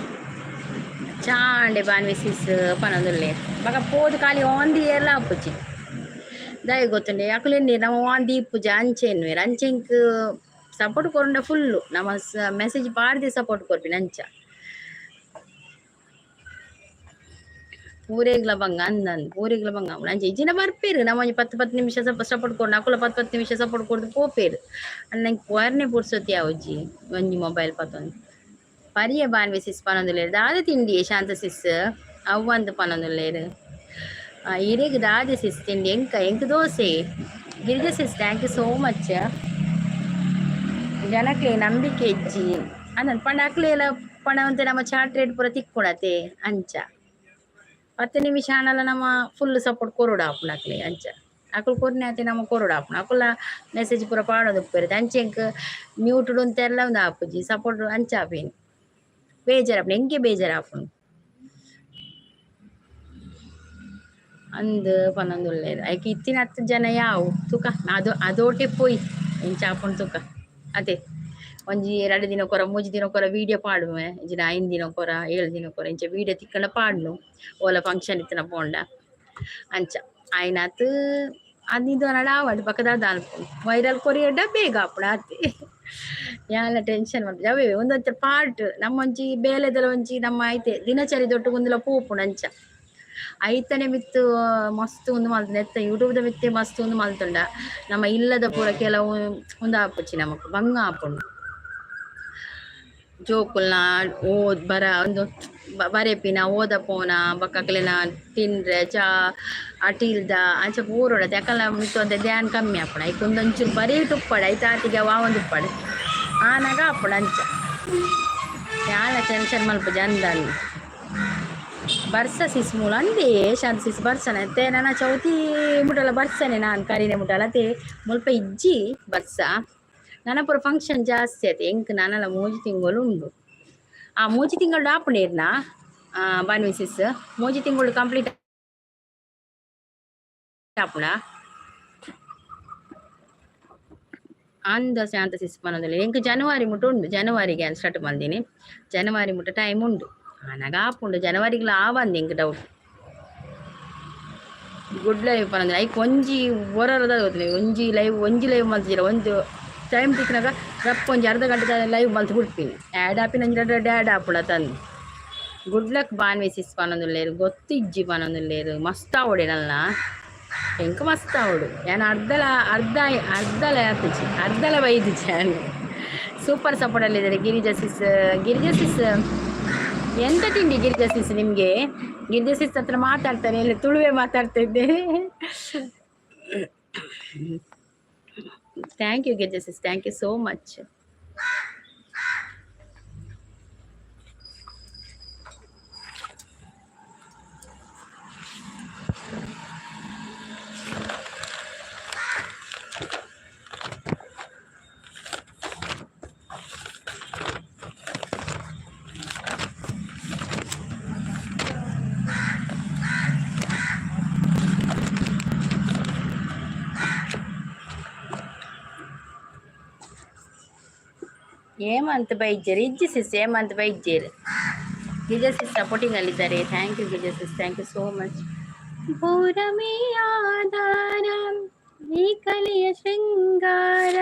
ಚಾಂಡೆ ಭಾನ್ವಿ ಸಿಸ್ ಪನೊಂದುಲ್ಲೆರ್. ಬೊಕ ಪೋದು ಖಾಲಿ ಆನ್ the ಏರ್ಲ ಆಪುಜಿ. ದಾಯೆ ಗೊತ್ತುಂಡೆ ಅಕುಲು ಎನ್ನಿಯೆರ್ ನಮ ಆನ್ ದೀಪುಜ ಅಂಚ ಎನ್ನುವೆರ್. ಅಂಚ ಎಂಕ್ ಸಪೋರ್ಟ್ ಕೊರುಂಡ ಫುಲ್ಲು ನಮ ಮೆಸೇಜ್ ಪಾಡ್ದೆ ಸಪೋರ್ಟ್ ಕೊರ್ಪಿನ ಅಂಚ. ಪೂರೆಗ್ಲ ಬಂಗ ಅಂದಂದ್ ಪೂರೆಗ್ಲ ಬಂಗ ಆಪುಂಡು. ಅಂಚ ಇಜ್ಜಿಂಡ ಬರ್ಪೆರ್ ನಮ ಒಂಜಿ ಪತ್ತ್ ಪತ್ತ್ ನಿಮಿಷ ಸಪೋರ್ಟ್ ಕೊರ್ಂಡ ಅಕುಲ ಪತ್ತ್ ಪತ್ತ್ ನಿಮಿಷ ಸಪೋರ್ಟ್ ಕೊರ್ದು ಪೋಪೆರ್. ಆಂಡ ಎಂಕ್ ಪೋಯೆರ್ನೆ ಪುರ್ಸೊತ್ತು ಯಾವುಜಿ ಒಂಜಿ ಮೊಬೈಲ್ ಪತೊಂದು. ಪರಿಯ ಭಾನ್ವಿ ಸಿಸ್ ಪನೊಂದುಲ್ಲೆರ್. ದಾದ ತಿಂಡಿಯೇ ಶಾಂತ ಸಿಸ್ ಅವ್ವಂದ್ ಪನೊಂದುಲ್ಲೆರ್. ಇರೆಗ್ ದಾದ ಸಿಸ್ ತಿಂಡಿ ಎಂಕ ಎಂಕ್ dosa. Girija sis thank you so much. ಜನಕ್ಲೆ ನಂಬಿಕೆ ಇಜ್ಜಿ ಅಂದಂದ್ ಪಂಡ ಅಕ್ಲೆಲ ಪಂಡ ಒಂತೆ ನಮ್ಮ ಚಾಟ್ ರೇಟ್ ಪೂರ ತಿಕ್ಕುಂಡತೆ ಅಂಚ. 10 ನಿಮಿಷ ಆಂಡಲ ನಮ ಫುಲ್ ಸಪೋರ್ಟ್ ಕೊರೊಡು ಆಪುಂಡು ಅಕ್ಲೆಗ್ ಅಂಚ. ಅಕುಲು ಕೊರ್ನೆ ಆತೆ ನಮ ಕೊರೊಡು ಆಪುಂಡು. ಅಕುಲ ಮೆಸೇಜ್ ಪೂರ ಪಾಡೊಂದು ಉಪ್ಪುವೆರ್ ಅಂಚ ಎಂಕ್ ಮ್ಯೂಟ್ ಡ್ ಉಂತೆರ್ಲ ಉಂದು ಆಪುಜಿ ಸಪೋರ್ಟ್ ಅಂಚ ಆಪಿನಿ. ಬೇಜಾರ್ ಆಪುಂಡು ಎಂಕೆ ಬೇಜಾರ್ ಆಪುಂಡು. ಅಂದ್ ಪನೊಂದುಲ್ಲೆರ್ ಐಕ್ ಇತ್ತಿನ ಜನ ಯಾವು ತೂಕ ಅದು ಅದೋಟೆ ಪೋಯಿ ಎಂಚ ಆಪುಂಡು ತೂಕ ಅತೆ. ಒಂಜಿ ರಡ್ಡ್ ದಿನಕ್ಕೊರ ಮೂಜಿ ದಿನಕ್ಕೊರ ವೀಡಿಯೋ ಪಾಡುವೆ. ಇಜ್ಜಿಡ 5 ದಿನಕ್ಕೊರ 7 ದಿನಕ್ಕೊರ ಇಂಚ ವೀಡಿಯೋ ತಿಕ್ಕಂಡ ಪಾಡ್ನು. ಓಲ ಫಂಕ್ಷನ್ ಇತ್ತಿನ ಪೋಂಡ ಅಂಚ ಆಯ್ನಾತ್ ಅದು ಆವಡ್ ಬೊಕ ದಾದ ಅನ್ಪುಂಡು ವೈರಲ್ ಕೊರಿಯೆರ್ಡ ಬೇಗ ಆಪುಂಡು ಆತೆ. ಯಾನ್ಲ ಟೆನ್ಷನ್ ಮಲ್ಪುಜಿ ಅವೇ ಒಂದೊಂತೆ ಪಾರ್ಟ್ ನಮ್ಮೊಂಜಿ ಬೇಲೆದಲ ಒಂಜಿ ನಮ್ಮ ಐತೆ ದಿನಚರಿದೊಟ್ಟುಗು ಉಂದುಲ ಪೋಪುಂಡು ಅಂಚ. ಐತನೆ ಮಿತ್ತ್ ಮಸ್ತ್ ಉಂದು ಮಲ್ತುಂಡ ಎತ್ತ ಯೂಟ್ಯೂಬ್ ದ ಮಿತ್ತೇ ಮಸ್ತ್ ಉಂದು ಮಲ್ತುಂಡ ನಮ್ಮ ಇಲ್ಲದ ಪೂರ ಕೆಲವು ಉಂದು ಆಪುಜಿ ನಮಕ್ ಬಂಗ ಆಪುಂಡು. ಜೋಕುಲ್ನ ಓದ್ ಬರ ಉಂದು ಬರೆಪಿನ ಓದ ಪೋನ ಬೊಕ ಅಕ್ಲೆನ ತಿನ್ರೆ ಚಾ ಅಟಿಲ್ದ ಅಂಚ ಪೂರ ಉಂಡತೆ ಅಕಲ್ನ ಮಿತ್ತ್ ಒಂತೆ ಧ್ಯಾನ ಕಮ್ಮಿ ಆಪುಂಡು ಐಕ್ ಉಂದೊಂಚೂರು ಬರೀಟ್ ಉಪ್ಪಡ್ ಐತಾತಿಗೆ ಅವು ಆವೊಂದು ಉಪ್ಪಡ್ ಆನಗ ಆಪುಂಡು ಅಂಚ. ಯಾನ್ಲ ಟೆನ್ಷನ್ ಮಲ್ಪುಜಿ ಅಂದ್ ಬರ್ಸ ಸಿಸ್ ಮೂಲ ಅಂದೇ ಶಾಂತ ಸಿಸ್ ಬರ್ಸನೆ ಅತ್ತೆ ನನ ಚೌತಿ ಮುಟಲ ಬರ್ಸನೆ ನಾನ್ ಕರಿನೆ ಮುಟಲ ಅತೆ ಮುಲ್ಪ ಇಜ್ಜಿ ಬರ್ಸ. ನನ ಪೂರ ಫಂಕ್ಷನ್ ಜಾಸ್ತಿ ಆತೆ ಎಂಕ್ ನನಲ ಮೂಜಿ ತಿಂಗಳು ಉಂಡು. ಆ ಮೂಜಿ ತಿಂಗಳು ಆಪುಂಡು ಇರ್ನ ಭಾನ್ವಿ ಸಿಸ್ ಮೂಜಿ ತಿಂಗಳು ಕಂಪ್ಲೀಟ್ ಆಪುಂಡಾ? ಅಂದ ಶಾಂತ ಸಿಸ್ ಪನೊಂದುಲ್ಲೆರ್. ಎಂಕ್ ಜನವರಿ ಮುಟ್ಟ ಉಂಡು. ಜನವರಿಗೆ ಸ್ಟಾರ್ಟ್ ಮಲ್ದಿನಿ. ಜನವರಿ ಮುಟ್ಟ ಟೈಮ್ ಉಂಡು. ಆನಗ ಆಪುಂಡು. ಜನವರಿಗ್ಲ ಆವಂದ್ ಎಂಕ್ ಡೌಟ್. ಗುಡ್ ಲೈವ್ ಪನೊಂದು ಐಕ್ ಒಂಜಿ ಒರರದ ಗೊತ್ತಿಲ್ಲ. ಒಂಜಿ ಲೈವ್, ಒಂಜಿ ಲೈವ್ ಮಲ್ತಿಜಿರ. ಒಂದು ಟೈಮ್ ತಿಕ್ಕಿನಾಗ ರಪ್ಪ ಒಂಜಿ ಅರ್ಧ ಗಂಟೆ ಲೈವ್ ಮಲ್ತ್ ಬಿಡ್ತೀನಿ. ಆ್ಯಡ್ ಆಪಿನ ಒಂಜಿ ರಡ್ಡ್ ಆ್ಯಡ್ ಆಪುಂಡು ತಂದು. ಗುಡ್ ಲಕ್ ಬಾನ್ವಿ ಸಿಸ್ ಪನೊಂದುಲ್ಲೆರ್. ಗೊತ್ತಿಜ್ಜಿ ಪನೊಂದುಲ್ಲೆರ್. ಮಸ್ತ್ ಆವೊಡು ನಲ್ಲ. ಎಂಕ್ ಮಸ್ತ್ ಆವೊಡು. ಯಾನ್ ಅರ್ಧಲ ಅರ್ಧ ಅರ್ಧಲ ಆತುಜಿ, ಅರ್ಧಲ ಬೈದಿಜಿ ಯಾನ್. ಸೂಪರ್ ಸಪೋರ್ಟ್ ಅಲ್ಲಿದ್ದಾರೆ ಗಿರಿಜಾ ಸಿಸ್. ಗಿರಿಜಾ ಸಿಸ್, ಎಂತ ತಿಂಡಿ ಗಿರಿಜಾ ಸಿಸ್ ನಿಮಗೆ? ಗಿರಿಜಾ ಸಿಸ್ ಹತ್ರ ಮಾತಾಡ್ತಾನೆ ಇಲ್ಲ, ತುಳುವೆ ಮಾತಾಡ್ತಾ ಇದ್ದೆ. Thank you Girija sis, thank you so much. Hemant ಬೈಜೇರ್ ಇಜ್ಜಿ ಸಿಸ್, ಹೇಮಂತ್ ಬೈಜೇರ್. ಗಿರಿಜಾ ಸಿಸ್ ಸಪೋರ್ಟಿಂಗ್ ಅಲ್ಲಿದ್ದಾರೆ. Thank you Girija sis, thank you so much. ಆಧಾರ ಈ ಕಲಿಯ ಶೃಂಗಾರ,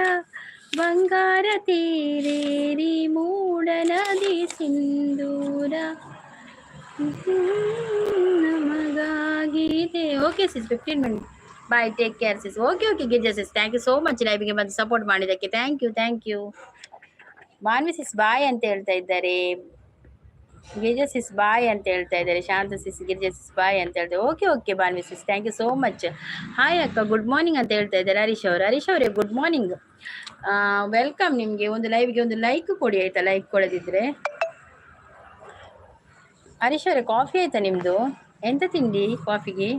ಬಂಗಾರ ತೇರೇರಿ ಮೂಡನದಿ ಸಿಂಧೂರ ನಮಗಾಗಿದೆ. Okay sis, 15 minute. Bye, take care sis. Okay okay Girija sis, thank you so much ಲೈವ್ಗೆ ಬಂದು ಸಪೋರ್ಟ್ ಮಾಡಿದ್ದಕ್ಕೆ. Thank you, thank you. Manvi sis bye ಅಂತ ಹೇಳ್ತಾ ಇದ್ದಾರೆ. ಗಿರಿಜಾ ಸಿಸ್ ಬಾಯ್ ಅಂತ ಹೇಳ್ತಾ ಇದ್ದಾರೆ. ಶಾಂತ ಸಿಸ್, ಗಿರಿಜಾ ಸಿಸ್ ಬಾಯ್ ಅಂತ ಹೇಳ್ತಾರೆ. Okay okay Manvi sis, thank you so much. Hi ಅಕ್ಕ, ಗುಡ್ ಮಾರ್ನಿಂಗ್ ಅಂತ ಹೇಳ್ತಾ ಇದ್ದಾರೆ ಹರೀಶ್ ಅವರು. ಹರೀಶ್ ಅವರೇ, ಗುಡ್ ಮಾರ್ನಿಂಗ್, welcome. ನಿಮಗೆ ಒಂದು ಲೈವ್ಗೆ ಒಂದು ಲೈಕ್ ಕೊಡಿ ಆಯ್ತಾ, ಲೈಕ್ ಕೊಡದಿದ್ರೆ. ಹರೀಶ್ ಅವರೇ, ಕಾಫಿ ಆಯ್ತಾ ನಿಮ್ಮದು? ಎಂತ ತಿಂಡಿ ಕಾಫಿಗೆ?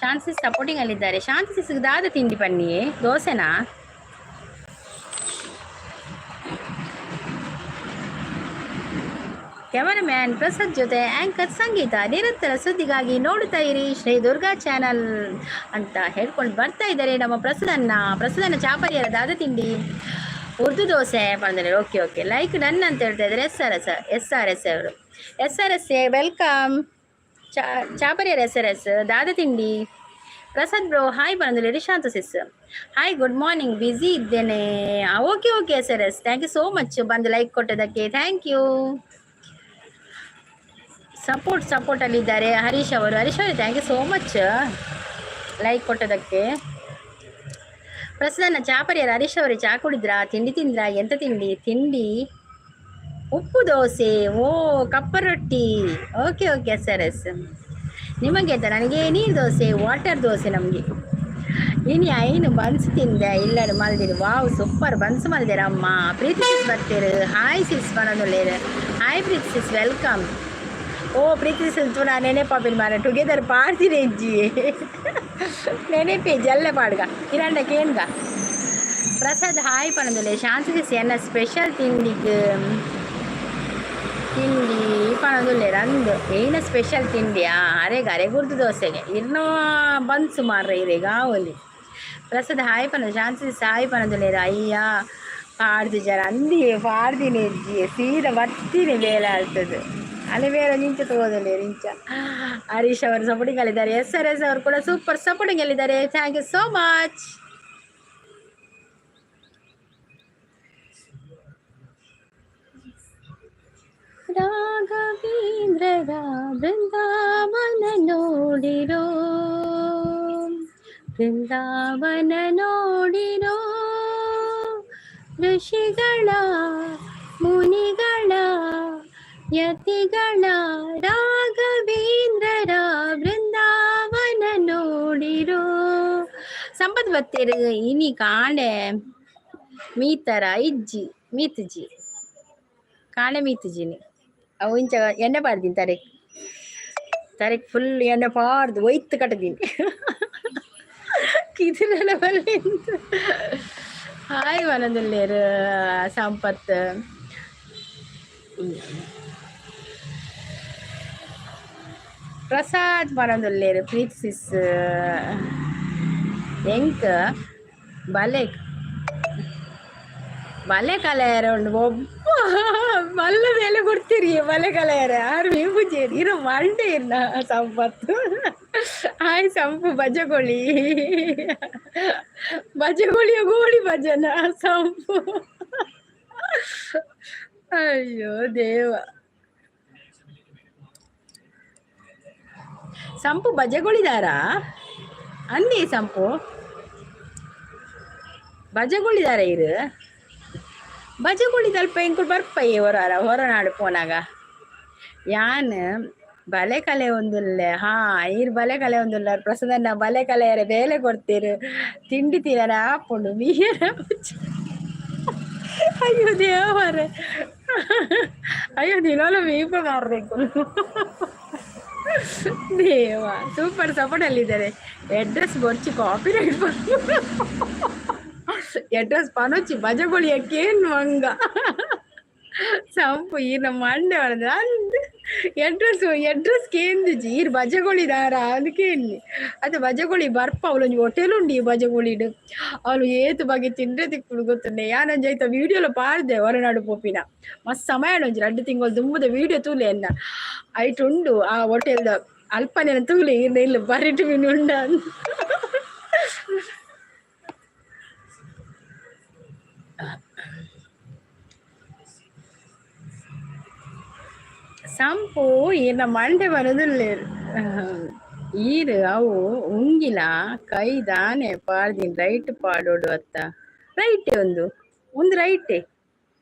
ಶಾಂತಿ ಸಿಸ್ ಸಪೋರ್ಟಿಂಗ್ ಅಲ್ಲಿದ್ದಾರೆ. ಶಾಂತಿ ಸಿಸ್, ದಾದ ತಿಂಡಿ ಬನ್ನಿ? ದೋಸೆನಾ? ಕ್ಯಾಮರಾಮ್ಯಾನ್ ಪ್ರಸಾದ್ ಜೊತೆ ಆ್ಯಂಕರ್ ಸಂಗೀತ. ನಿರಂತರ ಸುದ್ದಿಗಾಗಿ ನೋಡುತ್ತಾ ಇರಿ ಶ್ರೀ ದುರ್ಗಾ ಚಾನಲ್ ಅಂತ ಹೇಳ್ಕೊಂಡು ಬರ್ತಾ ಇದ್ದಾರೆ ನಮ್ಮ ಪ್ರಸಾದನ್ನ. ಪ್ರಸಾದನ್ನ ಚಾಪರಿಯರ ದಾದ ತಿಂಡಿ? ಉರ್ದು ದೋಸೆ ಬಂದರೆ. ಓಕೆ ಓಕೆ, ಲೈಕ್ ಡನ್ ಅಂತ ಹೇಳ್ತಾ ಇದ್ದಾರೆ S R S, S R S ಅವರು. S R S welcome. ಚಾ ಚಾಪರಿಯರ್ ಎಸ್ ಆರ್ ಎಸ್ ದಾದ ತಿಂಡಿ? ಪ್ರಸಾದ್ ಬ್ರೋ ಹಾಯ್ ಬಂದ್ರೆ. Rishant sis hi, good morning, busy ಇದ್ದೇನೆ. Okay okay S R S, thank you so much ಬಂದು ಲೈಕ್ ಕೊಟ್ಟದಕ್ಕೆ. Thank you. Support ಸಪೋರ್ಟಲ್ಲಿದ್ದಾರೆ ಹರೀಶ್ ಅವರು. ಹರೀಶ್ ಅವರು, thank you so much like ಕೊಟ್ಟದಕ್ಕೆ. ಪ್ರಸನ್ನ ಚಾಪರಿಯರ ಹರೀಶ್ ಅವರೇ, ಚಾ ಕುಡಿದ್ರಾ? ತಿಂಡಿ ತಿಂದ್ರಾ? ಎಂತ ತಿಂಡಿ? ತಿಂಡಿ ಉಪ್ಪು ದೋಸೆ. ಓ, ಕಪ್ಪ ರೊಟ್ಟಿ. ಓಕೆ ಓಕೆ ಸರ್ ಎಸ್, ನಿಮಗೆ ಅಂತ? ನನಗೆ ನೀರು ದೋಸೆ, ವಾಟರ್ ದೋಸೆ ನಮಗೆ. ಇನಿ ಐನು ಬನ್ಸ್ ತಿಂದೆ ಇಲ್ಲಡು ಮಲ್ದಿರಿ. ವಾವ್, ಸೂಪರ್ ಬನ್ಸ್ ಮಲ್ದಿರಮ್ಮ. ಪ್ರೀತಿ ಸಿಸ್ ಬರ್ತೀರು. ಹಾಯ್ ಸಿಸ್ ಬನೊಂದುಲ್ಲೇರು. ಹಾಯ್ ಪ್ರೀತಿ ಸಿಸ್, welcome. ಓ ಪ್ರೀತಿ ಸಿಸ್, ನಾನು ನೆನೆಪಾಪಿನ ಮಾರ ಟುಗೆದರ್ ಪಾಡ್ತೀನಿ ಇಜ್ಜಿ. ನೆನೆಪಿ ಜಲ್ಲೆ ಪಾಡ್ಗ ಇರಂಡ ಕೇನ್ಗ. ಪ್ರಸಾದ್ ಹಾಯ್ ಪನೊಂದುಲ್ಲೆ. ಶಾಂತಿ ಸಿಸ್ ಎನ್ನ ಸ್ಪೆಷಲ್ ತಿಂಡಿಗ್ ತಿಂಡಿ ಪನೊಂದುಲ್ಲೆರ್. ಅಂದ್ ಏನ ಸ್ಪೆಷಲ್ ತಿಂಡಿಯಾ? ಅರೆಗ್ ಅರೆಗ್ ಉರ್ದು ದೋಸೆಗೆ ಇರ್ನೋ ಬನ್ಸ್ ಮಾರ್ರೆ ಇರೆಗ್ ಆವೊಲಿ. ಪ್ರಸಾದ್ ಹಾಯ್ ಪನ, ಶಾಂತಿ ಸಿಸ್ ಹಾಯ್ ಪನೊಂದುಲ್ಲೆರ್. ಅಯ್ಯ, ಪಾಡ್ದು ಜರ ಅಂದಿ ಪಾಡ್ದಿನಿ ಇಜ್ಜಿ, ಸೀದಾ ಬತ್ತೀನಿ ಬೇಲೆ ಆಗ್ತದೆ. ಅಲ್ಲಿ ಬೇರೆ ನಿಂಚ ತಗೋದಿಲ್ಲ ಇಂಚ. ಹರೀಶ್ ಅವರು ಸಪೋರ್ಟಿಂಗ್ ಅಲ್ಲಿದ್ದಾರೆ. ಎಸ್ ಆರ್ ಎಸ್ ಅವರು ಕೂಡ ಸೂಪರ್ ಸಪೋರ್ಟಿಂಗ್ ಅಲ್ಲಿದ್ದಾರೆ. Thank you so much. ರಾಘವೇಂದ್ರರ ಬೃಂದಾವನ ನೋಡಿರೋ, ಬೃಂದಾವನ ನೋಡಿರೋ, ಋಷಿಗಳ ಮುನಿಗಳ ಯತಿಗಳ ರಾಘವೇಂದ್ರರ ಬೃಂದಾವನ ನೋಡಿರೋ. ಸಂಪತ್ ಬತ್ತೇರು ಇನಿ ಕಾಂಡೆ ಮೀತರ ಇಜ್ಜಿ? ಮೀತುಜಿ, ಕಾಂಡೆ ಮೀತುಜಿನಿ. ಅವು ಇಂಚ ಎಣ್ಣೆ ಪಾಡ್ದೀನಿ ತರೆಕ್. ತರೆಕ್ ಫುಲ್ ಎಣ್ಣೆ ಪಾಡ್ದು ಒಯ್ತು ಕಟ್ಟದೀನಿ ಕಿದಿರೆಲ್ಲ ಬಲ್ಲಿಂದು. ಹಾಯ್ ಮನದಲ್ಲೇರು ಸಂಪತ್. ಪ್ರಸಾದ್ ಪನೊಂದುಲ್ಲೆರ್. ಪ್ರೀತಿ ಸಿಸ್ ಎಂಕ್ ಬಲೆ ಬಲೆ ಕಲೆಯರ ಉಂಡು ಒಬ್ಬ ಮಲ್ಲ ಮೇಲೆ ಕೊಡ್ತೀರಿ. ಬಲೆ ಕಲೆಯರ ಆರು ಮೀಪುಜೇರಿ ಇರು ಮಂಡೆ ಇರ್ನ ಸಂಪತ್ತು. ಹಾಯ್ ಸಂಪು ಬಜಗೋಳಿ, ಬಜಗೋಳಿಯ ಗೋಳಿ ಭಜನ ಸಂಪು. ಅಯ್ಯೋ ದೇವ, ಸಂಪು ಬಜಗೊಳಿದಾರಾ ಅಂದಿ? ಸಂಪು ಬಜಗೊಳಿದಾರ ಇರು? ಬಜಗೊಳಿದಲ್ಪ ಎಂಕುಲು ಬರ್ಪಯ್ಯ ಹೊರ ಹೊರನಾಡು ಪೋನಾಗ. ಯಾನ್ ಬಲೆ ಕಲೆ ಒಂದುಲ್ಲೆ. ಹಾ, ಈರ್ ಬಲೆ ಕಲೆ ಒಂದುಲ್ಲ ಪ್ರಸದನ್ನ. ಬಲೆ ಕಲೆಯರೆ ಬೇಲೆ ಕೊಡ್ತೀರು, ತಿಂಡಿ ತಿನ್ನರ ಆಪುಂಡು ಮೀರ. ಅಯ್ಯೋ ದೇವರೇ, ಅಯ್ಯೋ, ದಿನಾಲು ಮೀಪ ಮಾರ್ಬೇಕು ದೇವ. ಸೂಪರ್ ಸಪೋರ್ಟ್ ಅಲ್ಲಿದ್ದಾರೆ. ಅಡ್ರೆಸ್ ಬೊರ್ಚಿ, ಕಾಪಿ ರೈಟ್ ಅಡ್ರೆಸ್ ಪನೊಚ್ಚಿ. ಬಜಗೊಳಿಯಕ್ಕೇನು ಮಂಗ ಸಂಪು, ಈ ನಮ್ಮ ಮಂಡೆ ಹೊಡೆದ. ಅಡ್ರೆಸ್ ಅಡ್ರೆಸ್ ಕೇಂದಿಜಿ. ಈರ್ ಬಜಗೊಳಿದಾರ ಅದಕ್ಕೆ ಅದು ಬಜಗೊಳಿ ಬರ್ಪ. ಅವಳೊಂಜಿ ಹೋಟೆಲ್ ಉಂಡು ಈ ಬಜಗೊಳಿಡು. ಅವಳು ಏತು ಬಗೆ ತಿಂದ್ರೆ ತಿಕ್ಕುಡು ಗೊತ್ತುಂಡೆ. ಯಾನೊಂಜಿ ಐತ ವಿಡಿಯೋಲ ಪಾಡ್ದೆ ಹೊರನಾಡು ಪೋಪಿನ ಮಸ್ತ್ ಸಮಯ. ಒಂಜಿ 2 ತಿಂಗಳು ದುಂಬುದ ವಿಡಿಯೋ ತೂಲೆ ಎನ್ನ. ಐಟ್ ಉಂಡು ಆ ಹೋಟೆಲ್ದ ಅಲ್ಪನೆ ತೂಲೆ. ಇರ್ನ ಇಲ್ಲ ಬರಿಟು ಮೀನು ಉಂಡ. ಸಂಪು ಈರ್ನ ಮಂಡೆ ಬರೋದಿಲ್ಲೇರು ಈರ್. ಅವು ಉಂಗಿಲ ಕೈ ದಾನೆ ಪಾಡ್ದಿನಿ? ರೈಟ್ ಪಾಡೋಡು ಅತ್ತ? ರೈಟೆ ಒಂದು ಒಂದು ರೈಟೆ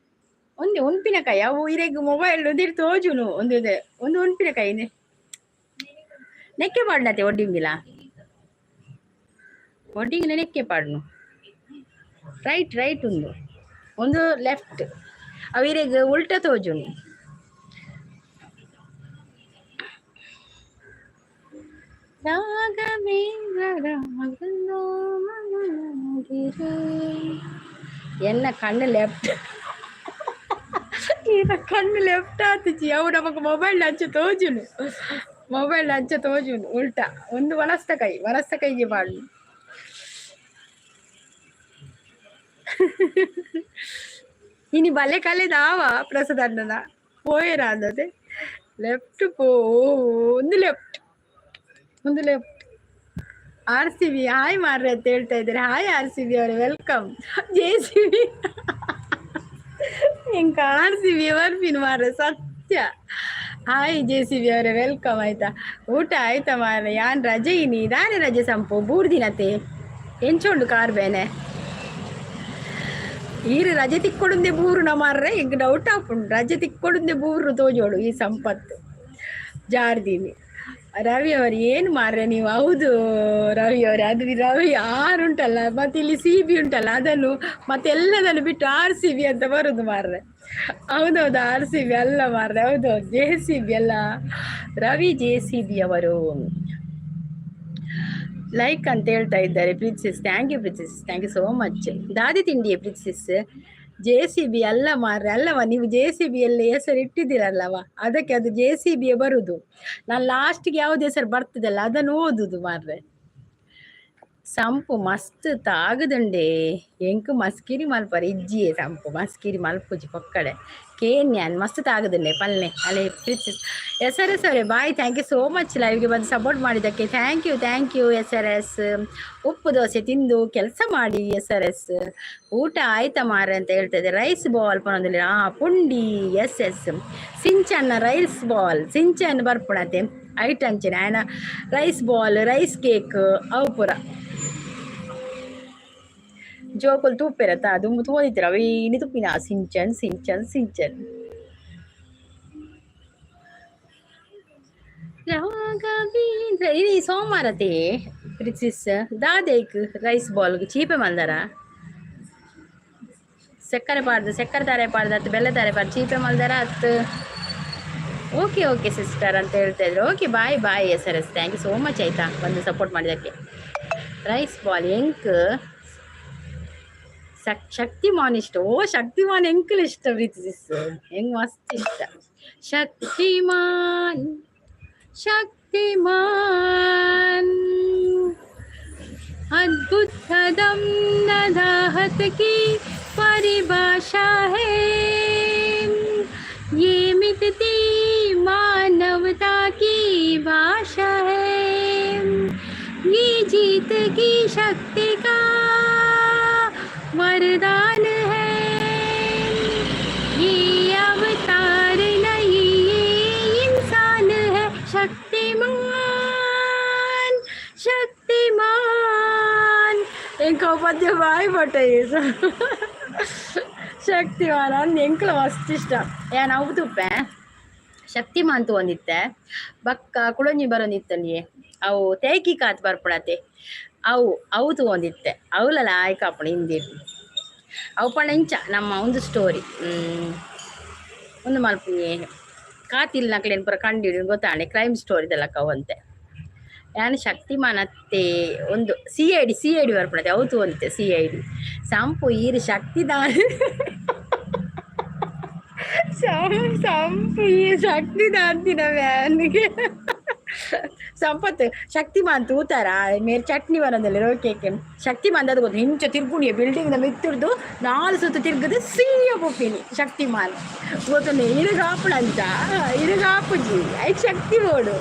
ಒಂದೇ ಉನ್ಪಿನಕಾಯಿ. ಅವು ಇರೆಗ್ ಮೊಬೈಲ್ ಒಂದಿರು ತೋಜುನು. ಒಂದು ಇದೆ, ಒಂದು ಉನ್ಪಿನಕಾಯಿ ನೆಕ್ಕೆ ಪಾಡ್ನತೆ. ಒಡ್ಡಿಂಗಿಲ ಒಡ್ಡಿಂಗಿಲ ನೆಕ್ಕೆ ಪಾಡ್ನು. ರೈಟ್ ರೈಟ್ ಒಂದು ಒಂದು ಲೆಫ್ಟ್. ಅವು ಇರೆಗ್ ಉಲ್ಟ ತೋಜುನು. ರಾಘವೇಂದ್ರ ಎನ್ನ ಕಣ್ಣು ಲೆಫ್ಟ್, ಈನ ಕಣ್ಣು ಲೆಫ್ಟ್ ಆತುಜಿ. ಅವು ನಮಕ್ ಮೊಬೈಲ್ ಅಂಚ ತೋಜುನು, ಮೊಬೈಲ್ ಅಂಚ ತೋಜುನು ಉಲ್ಟಾ. ಒಂದು ವಲಸ್ತ ಕೈ, ವಲಸ್ತ ಕೈಗೆ ಪಾಡ್ನು. ಇನಿ ಬಲೆ ಕಲೆದಾವ ಪ್ರಸದಣ್ಣನ ಪೋಯೆರ ಅಂದತೆ. ಲೆಫ್ಟ್ ಪೋ, ಒಂದು ಲೆಫ್ಟ್, ಒಂದು ಲೆಫ್ಟ್. ಆರ್ ಸಿ ಬಿ ಹಾಯ್ ಮಾರ್ರೆ ಅಂತ ಹೇಳ್ತಾ ಇದ್ದಾರೆ. ಹಾಯ್ ಆರ್ ಸಿ ಬಿ ಅವರೇ, welcome. J C B ಎಂಕ ಆರ್ ಸಿ ಬಿ ಬರ್ಪಿನ ಮಾರ್ರೆ, ಸತ್ಯ. ಹಾಯ್ ಜೆ ಸಿ ಬಿ ಅವರೇ, welcome ಆಯ್ತಾ. ಊಟ ಆಯ್ತಾ ಮಾರ್ರೆ? ಯಾನ್ ರಜೆ ಇನಿ. ದಾನೆ ರಜೆ ಸಂಪು? ಬೂರ್ದಿನತೆ ಎಂಚ ಉಂಡು ಕಾರ್ ಬೇನೆ? ಈರು ರಜೆ ತಿಕ್ಕೊಡುಂದೆ ಬೂರುನ ಮಾರ್ರೆ? ಎಂಕ್ ಡೌಟ್ ಆಪುಂಡು. ರಜೆ ತಿಕ್ಕೊಡುಂದೆ ಬೂರು ತೋಜೋಡು ಈ ಸಂಪತ್ತು ಜಾರ್ದೀನಿ. ರವಿ ಅವರು ಏನು ಮಾರ್ರೆ ನೀವು? ಹೌದು ರವಿ ಅವರೇ, ಅದು ರವಿ ಆರ್ ಉಂಟಲ್ಲ, ಮತ್ತೆ ಇಲ್ಲಿ ಸಿ ಬಿ ಉಂಟಲ್ಲ, ಅದನ್ನು ಮತ್ತೆ ಎಲ್ಲದನ್ನು ಬಿಟ್ಟು ಆರ್ ಸಿ ಬಿ ಅಂತ ಬರುದು ಮಾರ್ರೆ. ಹೌದೌದು, ಆರ್ ಸಿ ಬಿ ಅಲ್ಲ ಮಾರ್ರೆ. ಹೌದೌದು, ಜೆ ಸಿ ಬಿ ಅಲ್ಲ. ರವಿ ಜೆ ಸಿ ಬಿ ಅವರು ಲೈಕ್ ಅಂತ ಹೇಳ್ತಾ ಇದ್ದಾರೆ. Princess, thank you princess, thank you so much. ದಾದಿ ತಿಂಡಿಯೇ ಪ್ರಿನ್ಸಿಸ್? ಜೆ ಸಿ ಬಿ ಅಲ್ಲ ಮಾರ್ರೆ. ಅಲ್ಲವ, ನೀವು ಜೆ ಸಿ ಬಿ ಎಲ್ಲ ಹೆಸರು ಇಟ್ಟಿದ್ದೀರಲ್ಲವ, ಅದಕ್ಕೆ ಅದು ಜೆ ಸಿ ಬಿ ಬರುದು. ನಾನು ಲಾಸ್ಟ್ಗೆ ಯಾವ್ದು ಹೆಸರು ಬರ್ತದಲ್ಲ, ಅದನ್ನು ಓದುದು ಮಾರ್ರೆ. ಸಂಪು ಮಸ್ತ್ ತಾಗದುಂಡೆ. ಎಂಕ್ ಮಸ್ಕಿರಿ ಮಲ್ಪರೆ ಇಜ್ಜಿಯೇ ಸಂಪು. ಮಸ್ಕಿರಿ ಮಲ್ಪುಜಿ ಪೊಕ್ಕಡೆ ಕೇನ್ಯಾನ್. ಮಸ್ತ್ ತಾಗದುಂಡೆ ಪಲ್ನೆ ಅಲೆ. ಪ್ರಿನ್ಸಸ್ ಎಸ್ ಆರ್ ಎಸ್ ಅವರೇ, bye, thank you so much ಲೈವ್ಗೆ ಬಂದು ಸಪೋರ್ಟ್ ಮಾಡಿದ್ದಕ್ಕೆ. Thank you, thank you S R S. ಉಪ್ಪು ದೋಸೆ ತಿಂದು ಕೆಲಸ ಮಾಡಿ ಎಸ್ ಆರ್ ಎಸ್. ಊಟ ಆಯ್ತಾ ಮಾರ್ರೆ ಅಂತ ಹೇಳ್ತಾ ಇದ್ದಾರೆ. ರೈಸ್ ಬಾಲ್ ಪನೊಂದುಲ್ಲೆರ್. ಆ ಪುಂಡಿ, ಎಸ್ ಎಸ್. ಸಿಂಚನ್ನ ರೈಸ್ ಬಾಲ್, ಸಿಂಚನ್ ಬರ್ಪುಣತೆ ಐಟ್ ಅಂಚನೆ ಆಯನ ರೈಸ್ ಬಾಲ್, ರೈಸ್ ಕೇಕ್ ಅವು ಪೂರ. ಜೋಕುಲು ತೂಪೆರತ ದುಂಬು ತೂವೊಂದಿತ್ತೆರ್ ಅವೇನಿ ತೂಪಿನ ಸಿಂಚನ್ ಸಿಂಚನ್ ಸಿಂಚನ್. ರಾಘವೇಂದ್ರ ಇನಿ ಸೋಮವಾರತೆ ಪ್ರಿನ್ಸಿಸ್. ದಾದೇಕ್ ರೈಸ್ ಬಾಲ್ ಚೀಪೆ ಮಲ್ದರ? ಸಕ್ಕರೆ ಪಾಡ್ದು, ಸಕ್ಕರೆ ತಾರೆ ಪಾಡ್ದು ಅತ್ತು ಬೆಲ್ಲ ತಾರೆ ಪಾಡ್ದು ಚೀಪೆ ಮಲ್ದರ ಅತ್ತು? ಓಕೆ ಓಕೆ ಸಿಸ್ಟರ್ ಅಂತ ಹೇಳ್ತಾ ಇದ್ರು. Okay, bye bye S R S, thank you so much ಆಯ್ತಾ, ಬಂದು ಸಪೋರ್ಟ್ ಮಾಡಿದ್ದಕ್ಕೆ. ರೈಸ್ ಬಾಲ್ ಎಂಕ್ ಶಕ್ತಿಮಾನ್ ಇಷ್ಟ. ಓ, ಶಕ್ತಿಮಾನ್ ಎಂಕಲ್ ಇಷ್ಟ ಪ್ರೀತಿ ಸಿಸ್, ಹೆಂಗ್ ಮಸ್ತ್ ಇಷ್ಟ ಶಕ್ತಿಮಾನ್. ಶಕ್ತಿಮಾನ್ ಅದ್ಭುತ ದಮ್ ನದಾಹತ್ ಕಿ परिभाषा है, ये मिटती मानवता की भाषा है, ये जीत की शक्ति का वरदान है, ये अवतार नहीं ये इंसान है। शक्तिमान, ಶಕ್ತಿಮಾನ್. ಎಂಕ ಪದ್ಯ ಬಾಯಿ ಪಟ್ಟ. ಶಕ್ತಿಮಾನ್ ಅಂದ್ ಎಂಕ್ಲ ಮಸ್ತ್ ಇಷ್ಟ. ಯಾನ್ ಅವು ತೂಪೆ, ಶಕ್ತಿಮಾನ್ ತೂವೊಂದಿತ್ತೆ. ಬಕ್ಕ ಕುಡೊಂಜಿ ಬರೊಂದಿತ್ತಲ್ಲಿ, ಅವು ತೇಕಿಕಾತ್ ಬರ್ಪುಣತೆ, ಅವು ಅವು ತೂವೊಂದಿತ್ತೆ. ಅವುಲ ಲಾಯ್ಕ್ ಆಪುಂಡು ಹಿಂದಿಡ್. ಅವು ಪಂಡ ಇಂಚ ನಮ್ಮ ಒಂದು ಸ್ಟೋರಿ ಒಂದು ಮಲ್ಪುನಿ ಕಾತಿಲ್ ನಕ್ಲೆನ್ ಪೂರ ಕಂಡು ಗೊತ್ತಾಂಡೆ. ಕ್ರೈಮ್ ಸ್ಟೋರಿದಲಕ ಅವಂತೆ. ಯಾನ್ ಶಕ್ತಿಮಾನ್ ಅತ್ತೆ, ಒಂದು ಸಿಐಡಿ, ಸಿಐಡಿ ಬರ್ಪುಣತೆ, ಅವು ತೂವೊಂದಿತ್ತೆ. ಸಿಐಡಿ. ಸಂಪು ಈರ್ ಶಕ್ತಿದಾನ್, ಸಂಪು ಈ ಶಕ್ತಿ ದಾಂತಿನ ವ್ಯಾನ್ಗೆ. ಸಂಪತ್, ಶಕ್ತಿಮಾನ್ ತೂತಾರ? ಮೇರ್ ಚಟ್ನಿ ಬರೋದಿಲ್ಲ ರೋಕೆಗೆ. ಶಕ್ತಿಮಾನ್ ಅದು ಗೊತ್ತು, ಇಂಚ ತಿರ್ಗುಣಿಯ ಬಿಲ್ಡಿಂಗ್ ಮಿತ್ತುರ್ದು ನಾಲ್ ಸುತ್ತು ತಿರ್ಗದು ಸೀಯ ಪೊಪ್ಪಿನಿ. ಶಕ್ತಿಮಾನ್ ಗೊತ್ತುಂಡೆ? ಇರು ಕಾಪುಣಂಚ ಇರು ಕಾಪುಜಿ, ಐಕ್ ಶಕ್ತಿ ಬೋಡು.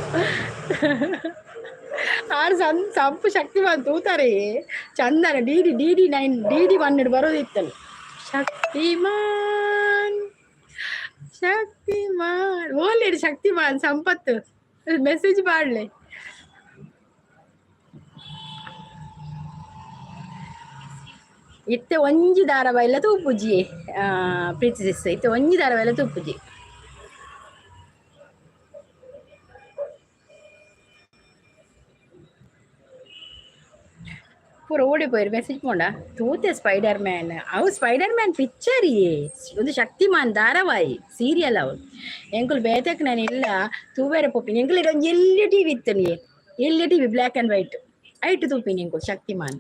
ಆರ್ ಸಂ ಸಂಪು ಶಕ್ತಿಮಾನ್ ತೂತಾರೆ? ಚಂದನ ಡಿಡಿ ಡಿಡಿ 9, ಡಿಡಿ 1 ಬರೋದಿತ್ತಲ್ಲ. ಶಕ್ತಿಮಾನ್, ಶಕ್ತಿಮಾನ್ ಓಲೇಡು. ಶಕ್ತಿಮಾನ್ ಸಂಪತ್ತು ಮೆಸೇಜ್ ಪಾಡ್ಲೆ. ಇತ್ತೆ ಒಂಜಿ ಧಾರಾವಾಹಿಲ ತೂಪುಜಿ ಪ್ರೀತಿ ಸಿಸ್. ಇತ್ತೆ ಒಂಜಿ ಧಾರಾವಾಹಿಲ ತೂಪುಜಿ. ಪೂರ ಓಡಿ ಪೋಯಿರು. ಮೆಸೇಜ್ ಪೋಂಡ ತೂತೆ. ಸ್ಪೈಡರ್ ಮ್ಯಾನ್, ಅವು ಸ್ಪೈಡರ್ ಮ್ಯಾನ್ ಪಿಕ್ಚರ್, ಒಂದು ಶಕ್ತಿಮಾನ್ ಧಾರಾವಾಹಿ ಸೀರಿಯಲ್ ಅವು. ಎಂಕುಲು ಬೇತೆಕ್ ನಾನು ಇಲ್ಲ ತೂವೇರೆ ಪೋಪಿನಿ. ಎಂಕುಲು ಒಂಜಿ ಎಲ್ಲಿ ಟಿವಿ ಇತ್ತು, ಎಲ್ಲಿ ಟಿವಿ, ಬ್ಲ್ಯಾಕ್ ಆ್ಯಂಡ್ ವೈಟ್. ಐಟ್ ತೂಪಿನಿ ಎಂಕುಲು ಶಕ್ತಿಮಾನ್.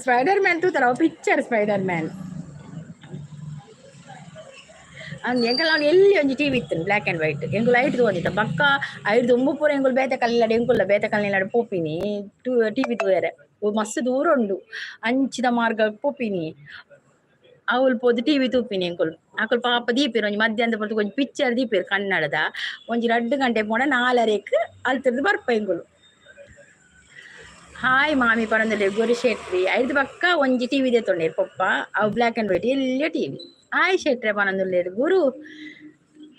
Spider man ತೂತಾರ? ಅವು ಪಿಕ್ಚರ್ ಸ್ಪೈಡರ್ ಮ್ಯಾನ್ ಅಂದ್. ಎಂಕಲ್ ಅವ್ನು ಎಲ್ಲಿ ಒಂಜಿ ಟಿವಿ ಇತ್ತು, ಬ್ಲ್ಯಾಕ್ ಆ್ಯಂಡ್ ವೈಟ್. ಎಂಕುಲು ಐಟ್ ತೂವೊಂದಿತ್ತ. ಬಕ್ಕ ಐಟ್ ದುಂಬು ಪೂರ ಎಂಕುಲು ಬೇತೆ ಕಲ್ಲಡೆ, ಎಂಕುಲ್ಲ ಬೇತೆ ಕಲ್ಲಿನಡೆ ಪೋಪಿನಿ ಟೂ ಟಿವಿ ತೂಯರೆ. ಮಸ್ತ್ ದೂರ ಉಂಡು, ಅಂಚಿದ ಮಾರ್ಗ ಪೋಪಿನಿ. ಅವ್ಲು ಪೋದು ಟಿವಿ ತೂಪಿನಿ ಎಂಕುಲು. ಅಕುಲು ಪಾಪ ದೀಪೆರ್ ಒಂಜಿ ಮಧ್ಯಾಹ್ನದ ಪೊರ್ತು ಒಂಜಿ ಪಿಕ್ಚರ್ ದೀಪೆರ್ ಕನ್ನಡದ. ಒಂಜಿ 2 ಗಂಟೆ ಪೋಂಡ ನಾಲರೆಕ್ ಅಲ್ತಿರ್ದು ಬರ್ಪ ಎಂಕುಲು. ಹಾಯ್ ಮಾಮಿ ಪನೊಂದುಲ್ಲೆರ್ ಗುರು ಶೆಟ್ಟಿ. ಐದು ಬಕ್ಕ ಒಂಜಿ ಟಿವಿ ದೆತ್ತೊಂಡೆರ್ ಪೊಪ್ಪ, ಅವು ಬ್ಲ್ಯಾಕ್ ಆ್ಯಂಡ್ ವೈಟ್ ಎಲ್ಯ ಟಿವಿ. ಹಾಯ್ ಶೆಟ್ರೆ ಪನೊಂದುಲ್ಲೆರ್ ಗುರು.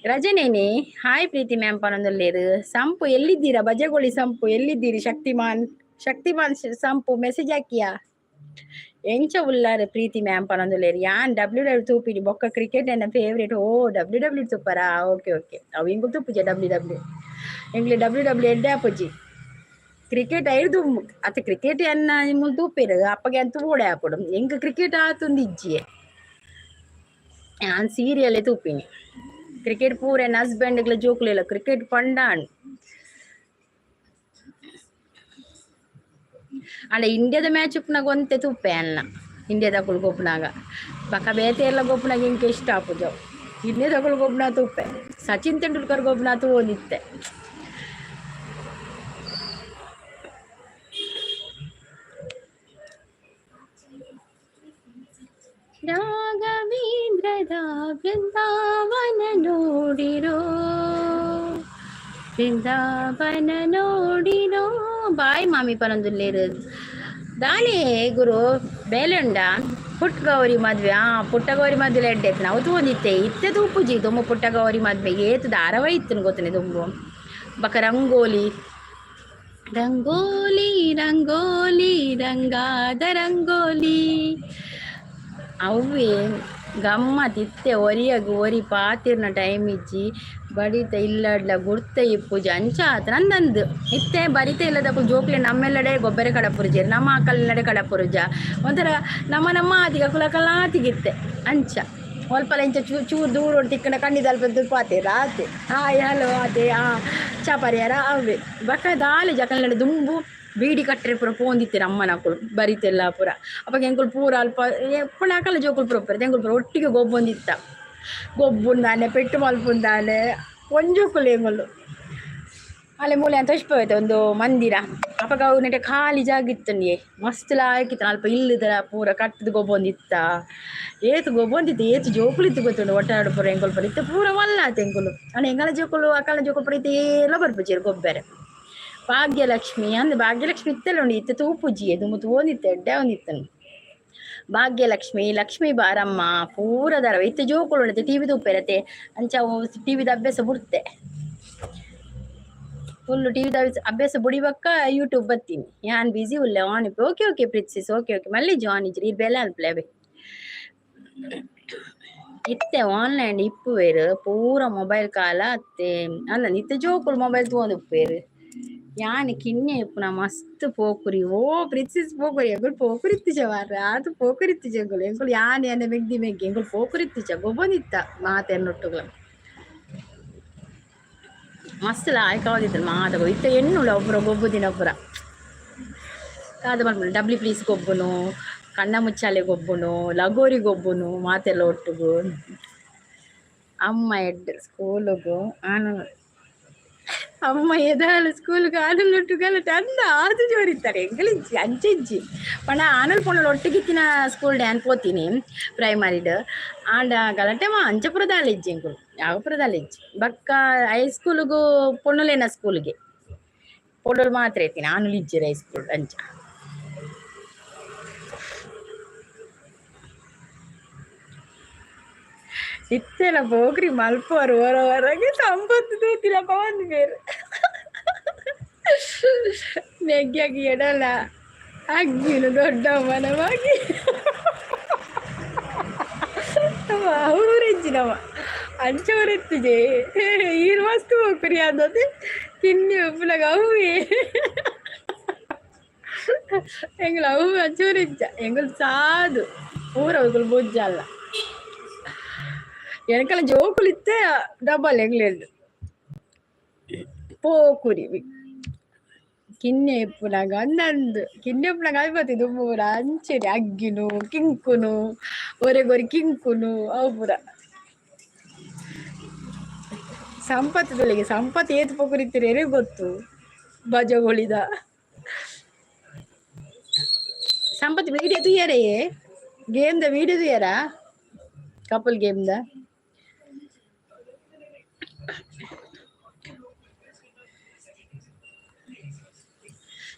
ರಜನೇನಿ ಹಾಯ್ ಪ್ರೀತಿ ಮ್ಯಾಮ್ ಪನೊಂದುಲ್ಲೆರ್. ಸಂಪು ಎಲ್ಲಿದ್ದೀರಾ? ಬಜಗೋಳಿ ಸಂಪು ಎಲ್ಲಿದ್ದೀರಿ? ಶಕ್ತಿಮಾನ್, ಶಕ್ತಿಮಾನ್ ಸಂಪು ಮೆಸೇಜ್ ಹಾಕಿಯಾ? ಎಂಚ ಉಲ್ಲಾರ್ ಪ್ರೀತಿ ಮ್ಯಾಮ್ ಪನೊಂದುಲ್ಲೆರ್. ಯಾನ್ ಡಬ್ಲ್ಯೂ ಡಬ್ಲ್ಯೂ ತೂಪಿನಿ, ಬೊಕ್ಕ ಕ್ರಿಕೆಟ್ ಎನ್ನ ಫೇವ್ರೇಟ್. ಓ, ಡಬ್ಲ್ಯೂ ಡಬ್ಲ್ಯೂ ತೂಪರಾ? Okay okay. ಅವು ಎಂಕುಲು ತೂಪುಜ ಡಬ್ಲ್ಯೂ ಡಬ್ಲ್ಯೂ. ಎಂಕ್ಲೆ ಡಬ್ಲ್ಯೂ ಡಬ್ಲ್ಯೂ ಎಡ್ಡೆ ಆಪುಜಿ. ಕ್ರಿಕೆಟ್ ಐದು ಅತ್ತ ಕ್ರಿಕೆಟ್ ಎನ್ನ ಮುಲ್ ತೂಪೆರ್ ಅಪ್ಪಗೆ ಅಂತ ಓಡೆ ಆಪುಡು. ಎಂಕ್ ಕ್ರಿಕೆಟ್ ಆತೊಂದು ಇಜ್ಜಿ, ಯಾನ್ ಸೀರಿಯಲ್ಲೇ ತೂಪಿನಿ. ಕ್ರಿಕೆಟ್ ಪೂರ ಎನ್ನ ಹಸ್ಬೆಂಡ್ಗ್ಲ ಜೋಕುಲೆಲ ಕ್ರಿಕೆಟ್ ಪಂಡಾಂಡ್. ಆಂಡ ಇಂಡಿಯಾದ ಮ್ಯಾಚ್ ಉಪ್ಪುನಾಗ ಒಂತೆ ತೂಪೆ ಅನ್ನ, ಇಂಡಿಯಾದಕುಲು ಗೊಬ್ಬುನಾಗ. ಬೊಕ ಬೇತೆ ಎಲ್ಲ ಗೊಬ್ಬುನಾಗ ಎಂಕ್ ಇಷ್ಟ ಆಪುಜ. ಇಂಡಿಯಾದಕುಲು ಗೊಬ್ಬುನ ತೂಪೆ. ಸಚಿನ್ ತೆಂಡೂಲ್ಕರ್ ಗೊಬ್ಬುನ ತೂವೊಂದಿತ್ತೆ. ರಾಘವೇಂದ್ರದ ಬೃಂದಾವನ ನೋಡಿರೋ, ಬೃಂದಾವನ ನೋಡಿರೋ. ಬಾಯ್ ಮಾಮಿ ಪನೊಂದುಲ್ಲೆರ್. ದಾನೆ ಗುರು ಬೇಲೆ ಉಂಡಾ? ಪುಟ್ಟಗೌರಿ ಮದ್ವೆ. ಆ ಪುಟ್ಟಗೌರಿ ಮದ್ವೆ ಎಡ್ಡೆ ಇತ್ತು, ನಾವು ತೂವೊಂದಿತ್ತೆ. ಇತ್ತೆ ತೂಪುಜಿ. ದುಂಬು ಪುಟ್ಟಗೌರಿ ಮದ್ವೆ ಏತ್ ಧಾರಾವಾಹಿ ಇತ್ತು ಗೊತ್ತನೆ ದುಂಬು. ಬೊಕ ರಂಗೋಲಿ, ರಂಗೋಲಿ, ರಂಗೋಲಿ, ರಂಗಾದ ರಂಗೋಲಿ, ಅವ್ವೇ ಗಮ್ಮತ್. ಇತ್ತೆ ಒರಿಯಗ್ ಒರಿ ಪಾತಿರ್ನ ಟೈಮ್ ಇಜ್ಜಿ. ಬಡಿತ ಇಲ್ಲಡ್ಲ ಗುರ್ತ ಇಪ್ಪುಜಿ, ಅಂಚ ಆತ ನಂದಂದು. ಇತ್ತೆ ಬರಿತ ಇಲ್ಲದಕುಲು ಜೋಕ್ಲೆ ನಮ್ಮೆಲ್ಲಡೆ ಗೊಬ್ಬರ ಕಡಪುರುಜೆರ್, ನಮ್ಮ ಅಕಲ್ನಡೆ ಕಡಪುರುಜ. ಒಂಥರ ನಮ್ಮ ನಮ್ಮ ಆತಿಗೆ ಅಕುಲು ಅಕಲ್ನ ಆತಿಗಿತ್ತೆ ಅಂಚ. ಒಲ್ಪಲ ಇಂಚ ಚೂ ಚೂರು ದೂರ ತಿಕ್ಕಂಡ ಕಣ್ಣಿದಲ್ಪ ಪಾತೆರ ಆತೆ, ಹಾಯ್ ಹಲೋ ಆತೆ, ಆ ಚಾ ಪರಿಯಾರ ಅವೇ. ಬೊಕ ದಾಲ ಜಕಲ್ನಡೆ ದುಂಬು ಬೀಡಿ ಕಟ್ಟರೆ ಪೂರ ಪೋಂದಿತ್ತೆರ್ ಅಮ್ಮನಕುಲು ಬರಿತೆಲ್ಲ ಪೂರ. ಅಪಗ ಎಂಕುಲು ಪೂರ ಅಲ್ಪ ಎಪ್ಪುನ ಅಕಲ್ನ ಜೋಕುಲು ಪೂರ ಉಪ್ಪುವೆರ್, ಎಂಕುಲು ಪೂರ ಒಟ್ಟಿಗೆ ಗೊಬ್ಬೊಂದಿತ್ತ. ಗೊಬ್ಬುಂದಾನೆ, ಪೆಟ್ಟು ಮಲ್ಪುಂದಾನೆ, ಒಂಜೋಕುಲು ಎಂಕುಲು. ಅಲೆ ಮೂಲೆ ಅಂತ ಹೋಯ್ತು ಒಂದು ಮಂದಿರ. ಅಪಗ ಅವು ನೆಟೆ ಖಾಲಿ ಜಾಗ ಇತ್ತಂಡಿಯೇ, ಮಸ್ತ್ ಲಾಯ್ಕಿತ್ತು. ಅಲ್ಪ ಇಲ್ಲದ ಪೂರ ಕಟ್ಟದ ಗೊಬ್ಬೊಂದಿತ್ತ, ಏತು ಗೊಬ್ಬೊಂದಿತ್ತು, ಏತು ಜೋಕುಲು ಇತ್ತು ಗೊತ್ತುಂಡು. ಒಟ್ಟಾಡು ಪೂರ ಎಂಕುಲು ಪೂರ ಇತ್ತೆ ಪೂರ ಮಲ್ಲ ಆತ ಎಂಕುಲು. ಅಣ್ಣ ಎಂಗಲ ಜೋಕುಲು ಅಕಲ ಜೋಕುಲು ಪೂರ ಇತ್ತೆ ಏಲ ಬರ್ಪುಜೆರ್ ಗೊಬ್ಬೆರೆ. ಭಾಗ್ಯಲಕ್ಷ್ಮಿ ಅಂದ್ ಭಾಗ್ಯಲಕ್ಷ್ಮಿ ಇತ್ತೆಲ್ಲ ಉಂಡು, ಇತ್ತೆ ತೂಪುಜಿ, ದುಂಬು ತೂವೊಂದಿತ್ತೆ, ಎಡ್ಡೆ ಒಂದಿತ್ತನು. ಭಾಗ್ಯಲಕ್ಷ್ಮಿ, ಲಕ್ಷ್ಮೀ ಬಾರಮ್ಮ ಪೂರ ದರವ ಇತ್ತೆ ಜೋಕುಲು ಉಂಡತೆ ಟಿವಿ ತೂಪೆರತೆ, ಅಂಚ ಟಿವಿದ ಅಭ್ಯಾಸ ಬುಡ್ತೆ. ಫುಲ್ ಟಿವಿದ ಅಭ್ಯಾಸ ಬುಡಿಬಕ್ಕ ಯೂಟ್ಯೂಬ್ ಬತ್ತೀನಿ. ಯಾನ್ ಬಿಸಿ ಉಲ್ಲೆ ಆನ್. Okay okay Preeth sis, okay okay. ಮಲ್ಲಿ ಜಾನ್ ಇಜ್ರಿ ಇರ್ ಬೆಲೆ ಅನ್ಪ್ಲೆ ಅವೆ. ಇತ್ತೆ ಆನ್ಲೈನ್ ಇಪ್ಪುವೆರ್ ಪೂರ ಮೊಬೈಲ್ ಕಾಲ ಅತ್ತೆ ಅಲ್ಲ, ಇತ್ತೆ ಜೋಕುಲು ಮೊಬೈಲ್ ತೂವೊಂದು ಉಪ್ಪುವೆರ್. ಯಾನ್ ಕಿನ್ಯ ಇಪ್ಪುನ ಮಸ್ತ್ ಪೋಕುರಿ. ಓ ಪ್ರಿನ್ಸೆಸ್ ಪೋಕುರಿ, ಎಂಕುಲು ಪೋಕುರಿತ್ತಿಜ ಮಾರ್ರೆ, ಆತ್ ಪೋಕುರಿತ್ತಿಜ ಎಂಕುಲು. ಎಂಕುಲು ಯಾನ್ ಯಾನೆ ಮೆಗ್ದಿ ಮೆಗ್ಗಿ ಎಂಕುಲು ಪೋಕುರಿತ್ತಿಜ, ಗೊಬ್ಬೊಂದಿತ್ತ ಮಾತೆರ್ನೊಟ್ಟುಗುಲ. ಮಸ್ತ್ ಲಾಯ್ಕ್ ಆವೊಂದಿತ್ತು ಮಾತ. ಇತ್ತೆ ಎನ್ನುಲ ಒಬ್ಬರ ಗೊಬ್ಬುದಿನ ಪೂರ ದಾದ ಮಲ್ಪುನು, ಡಬ್ಲ್ಯೂ ಪ್ಲೀಸ್ ಗೊಬ್ಬುನು, ಕಣ್ಣ ಮುಚ್ಚಾಲೆ ಗೊಬ್ಬುನು, ಲಗೋರಿ ಗೊಬ್ಬುನು ಮಾತೆಲ್ಲ ಒಟ್ಟುಗು. ಅಮ್ಮ ಎಡ್ಡೆ ಸ್ಕೂಲುಗು ಆನ ಅಮ್ಮ ಎದಾಳು ಸ್ಕೂಲ್ಗೆ ಆನಲ್ ಗಲಾಟೆ ಅಂದ ಆತು ಜೋರಿತ್ತಾರೆ. ಎಂಕುಲು ಇಜ್ಜಿ ಅಂಚ ಇಜ್ಜಿ ಪಂಡ ಆನಲ್ ಪೊಣ್ಣಲು ಒಟ್ಟಿಗಿತ್ತಿನ ಸ್ಕೂಲ್ ಡ್ಯಾನ್ ಪೋತೀನಿ ಪ್ರೈಮರಿಡ್. ಆಂಡ ಗಲಾಟೆ ಮಾ ಅಂಚ ಪೂರ ದಾಲ ಇಜ್ಜಿ ಎಂಕುಲು, ಯಾವ ಪೂರ ದಾಲ ಇಜ್ಜಿ. ಬೊಕ್ಕ ಹೈಸ್ಕೂಲುಗು ಪೊಣ್ಣುಲೆನ ಸ್ಕೂಲ್ಗೆ ಪೊಣ್ಣುಲು ಮಾತ್ರ ಇತ್ತೀನಿ, ಆನುಲು ಇಜ್ಜೆರ್ ಹೈಸ್ಕೂಲ್ ಅಂಚ. ಇತ್ತೆಲ ಪೋಕ್ರಿ ಮಲ್ಪುವರು ಒರ ಹೊರಗೆ ಸಂಪತ್ತು ತೂತಿನ ಪವನ್ ಬೇರು ಮೆಗ್ಗ್ಯಾಗಿ ಎಡಲ ಅಗ್ಗಿನ ದೊಡ್ಡಮ್ಮನವಾಗಿ ಊರೆಜ್ಜಿನವ ಅಂಚವರೆತ್ತಿಜೆ ಈರ್ ಮಸ್ತ್ ಪೋಕ್ರಿ ಅಂದತೆ ಕಿನ್ನಿ ಉಪ್ಪುನಗ ಅವುವೇ ಎಂಗುಲು ಅವು ಅಂಚವರೆಜ್ಜ ಎಂಗುಲು ಸಾದು ಪೂರ ಅವುಗಳು ಬೊಜ್ಜಲ್ಲ. వెనకాల జోకులు ఇస్తే డబ్బాలు ఎగలేదు. ಪೋಕುರಿ ಕಿನ್ನೆ ಇಪ್ಪುನಗ ಅಂದಂದು ಕಿನ್ನೆ ಇಪ್ಪುನಗ అయిపోతుంది ದುಂಬು ಪೂರ ಅಂಚೆನೆ ಅಗ್ಗಿನು ಕಿಂಕುನು ಒರೆಗೊರಿ ಕಿಂಕುನು ಅವು ಪೂರ. ಸಂಪತ್ತದೊಳಗೆ ಸಂಪತ್ ಏತ್ ಪೋಕುರಿತ್ತಿರ ಎರೆಗ್ ಗೊತ್ತು ಬಜಗೋಳಿದ. ಸಂಪತ್ ವಿಡಿಯೋ ತೂಯರೆಯೇ, ಗೇಮ್ದ ವಿಡಿಯೋ ತೂಯರಾ, ಕಪಲ್ ಗೇಮ್ದ?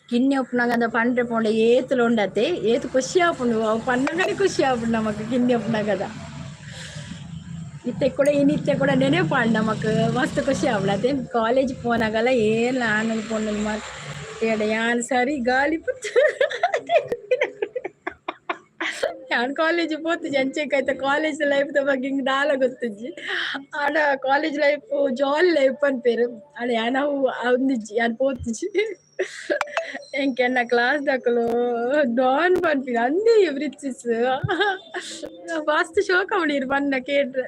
ಕಿನ್ನೆ ಉಪ್ಪುನಗ ಪಂಡ್ರೆ ಪೋಂಡ ಏತುಲ ಉಂಡತೆ, ಏತು ಖುಷಿ ಆಪುಂಡು ಅವು ಪನ್ನಗನೆ ಖುಷಿ ಆಪುಂಡು ನಮಕ್ ಕಿನ್ನೆ ಉಪ್ಪುನಗದ. ಇತ್ತೆ ಕೂಡ ಇನಿತ್ತೆ ಕೂಡ ನೆನಪಾಂಡ್ ನಮಕ್ ಮಸ್ತ್ ಖುಷಿ ಆಪುಂಡು ಅತೆ. ಕಾಲೇಜ್ ಪೋನಾಗಲ ಏನ್ಲ ಆನಲ್ ಪೊಣ್ಣುಲು ಮಾತ ಯಾನ್ ಸರಿ ಗಾಲಿ ಪುತ್ತು. ಯಾನ್ ಕಾಲೇಜ್ ಪೋತುಜಿ ಅಂಚೆಗ್ ಕಾಲೇಜ್ ಲೈಫ್ ದ ಬಗ್ಗೆ ಇಂಕ್ ದಾಲ ಗೊತ್ತುಜ್ಜಿ. ಆಂಡ ಕಾಲೇಜ್ ಲೈಫ್ ಜಾಲಿ ಲೈಫ್ ಪನ್ಪೆರ್, ಆಂಡ ಯಾನ್ ಅವು ಒಂದಿಜ್ಜಿ, ಯಾನ್ ಪೋತುಜಿ. ಎಂಕ್ ಎನ್ನ ಕ್ಲಾಸ್ ದಕುಲು ಡಾನ್ ಪನ್ಪಿನ ಅಂದೇ ಬ್ರಿಡ್ಜಸ್ ಮಸ್ತ್ ಶೋಕ ಉಂಡು ಇರ್ ಪನ್ನ ಕೇಂಡ್ರೆ.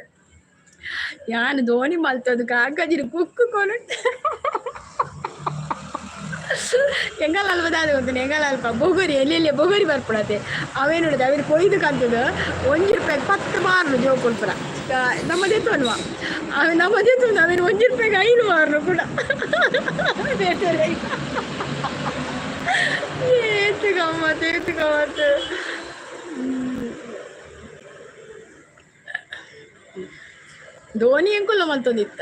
ಯಾನ್ ಧೋನಿ ಮಲ್ತೊಂದು ಕಾಕಜಿಡ್ ಕುಕ್ಕು ಕೊನೊಡು. ಎಂಗಲ್ ಅಲ್ಪ ದಾದ ಗೊತ್ತುಂಡು, ಎಂಗಲ್ ಅಲ್ಪ ಬೊಗೊರಿ ಎಲ್ಲೆಲ್ಲಿ ಬೊಗೊರಿ ಬರ್ಪುಡತೆ ಅವೇನುಂಡು ಅವೇನು ಕೊಯ್ದು ಕಂತುದು 1 ರೂಪಾಯಿಗೆ 10 ಮಾರುನು ಜೋಕುಲು ಪೂರ. ನಮ್ಮ ದೆತ್ತೊನುವ ಅವೆ ನಮ್ಮ ದೆತ್ತೊನು ಅವೇನು 1 ರೂಪಾಯಿಗೆ 5 ಮಾರುನು ಕೂಡ. ಏತ್ ಗಮ್ಮತ್ ಏತ್ ಗಮ್ಮತ್. ಧೋನಿ ಎಂಕುಲ್ಲ ಮಲ್ತೊಂದಿತ್ತ.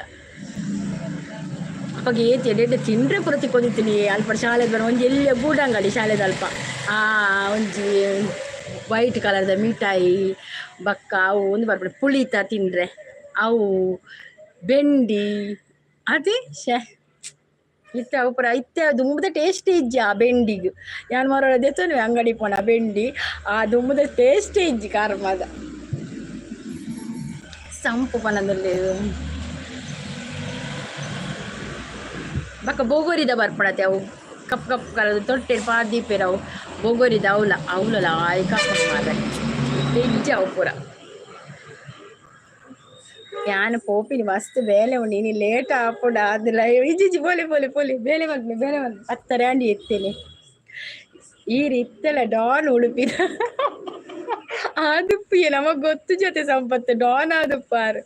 ಅಪಗ ಏತ್ ಎಡ್ಡೆ ಎಡ್ಡೆ ತಿಂಡ್ರೆ ಪೂರ ತಿಕ್ಕೊಂದಿತ್ತಿನಿ ಅಲ್ಪ ಶಾಲೆದ ಬರ ಒಂಜಿ ಎಲ್ಯ ಗೂಡಂಗಡಿ ಶಾಲೆದ ಅಲ್ಪ. ಆ ಒಂಜಿ ವೈಟ್ ಕಲರ್ದ ಮಿಠಾಯಿ ಬೊಕ್ಕ ಅವು ಒಂದು ಬರ್ಪುಂಡು ಪುಳಿತ ತಿಂಡ್ರೆ ಅವು ಬೆಂಡಿ ಅದೇ ಶೇ ಇತ್ತೆ ಅವು ಪೂರ ಇತ್ತೆ ದುಂಬುದ ಟೇಸ್ಟ್ ಇಜ್ಜಿ ಆ ಬೆಂಡಿಗ್. ಯಾನ್ ಮಾರ ದೆತ್ತೊನುವೆ ಅಂಗಡಿ ಪೋಂಡ ಬೆಂಡಿ, ಆ ದುಂಬುದ ಟೇಸ್ಟ್ ಇಜ್ಜಿ ಕರ್ಮದ. ಸಂಪು ಪನೊಂದುಲ್ಲೆರ್. ಬೊಕ್ಕ ಬೋಗೋರಿದ ಬರ್ಪುಂಡತೆ ಅವು ಕಪ್ಪು ಕಪ್ಪು ಕಲರ್ ತೊಟ್ಟೆಡ್ ಪಾಡ್ದ್ ದೀಪೆರ್ ಅವು ಬೋಗೋರಿದ ಅವ್ಲ ಅವ್ಲ ಲಾಯ್ಕ್ ಆಪುಂಡು ಮಾರ್ರೆ, ಇಜ್ಜಿ ಅವು ಪೂರ. ಯಾನ್ ಪೋಪಿನಿ ಮಸ್ತ್ ಬೇಲೆ ಉಂಡು ಇನಿ ಲೇಟ್ ಆಪುಂಡು ಆಂದ್ ಇಜ್ಜಿ ಇಜ್ಜಿ ಪೋಲೆ ಪೋಲೆ ಪೋಲೆ ಬೇಲೆ ಮಲ್ಪುಲೆ ಬೇಲೆ ಮಲ್ಪುಲೆ ಪತ್ತರೆ ಆಂಡ್ ಇತ್ತೇನೆ. ಈರ್ ಇತ್ತೆಲ ಡಾನ್ ಉಡುಪಿನ ಆದುಪ್ಪಿಯೇ ನಮಗ್ ಗೊತ್ತು ಜೊತೆ ಸಂಪತ್ತು ಡಾನ್ ಆದುಪ್ಪಾರು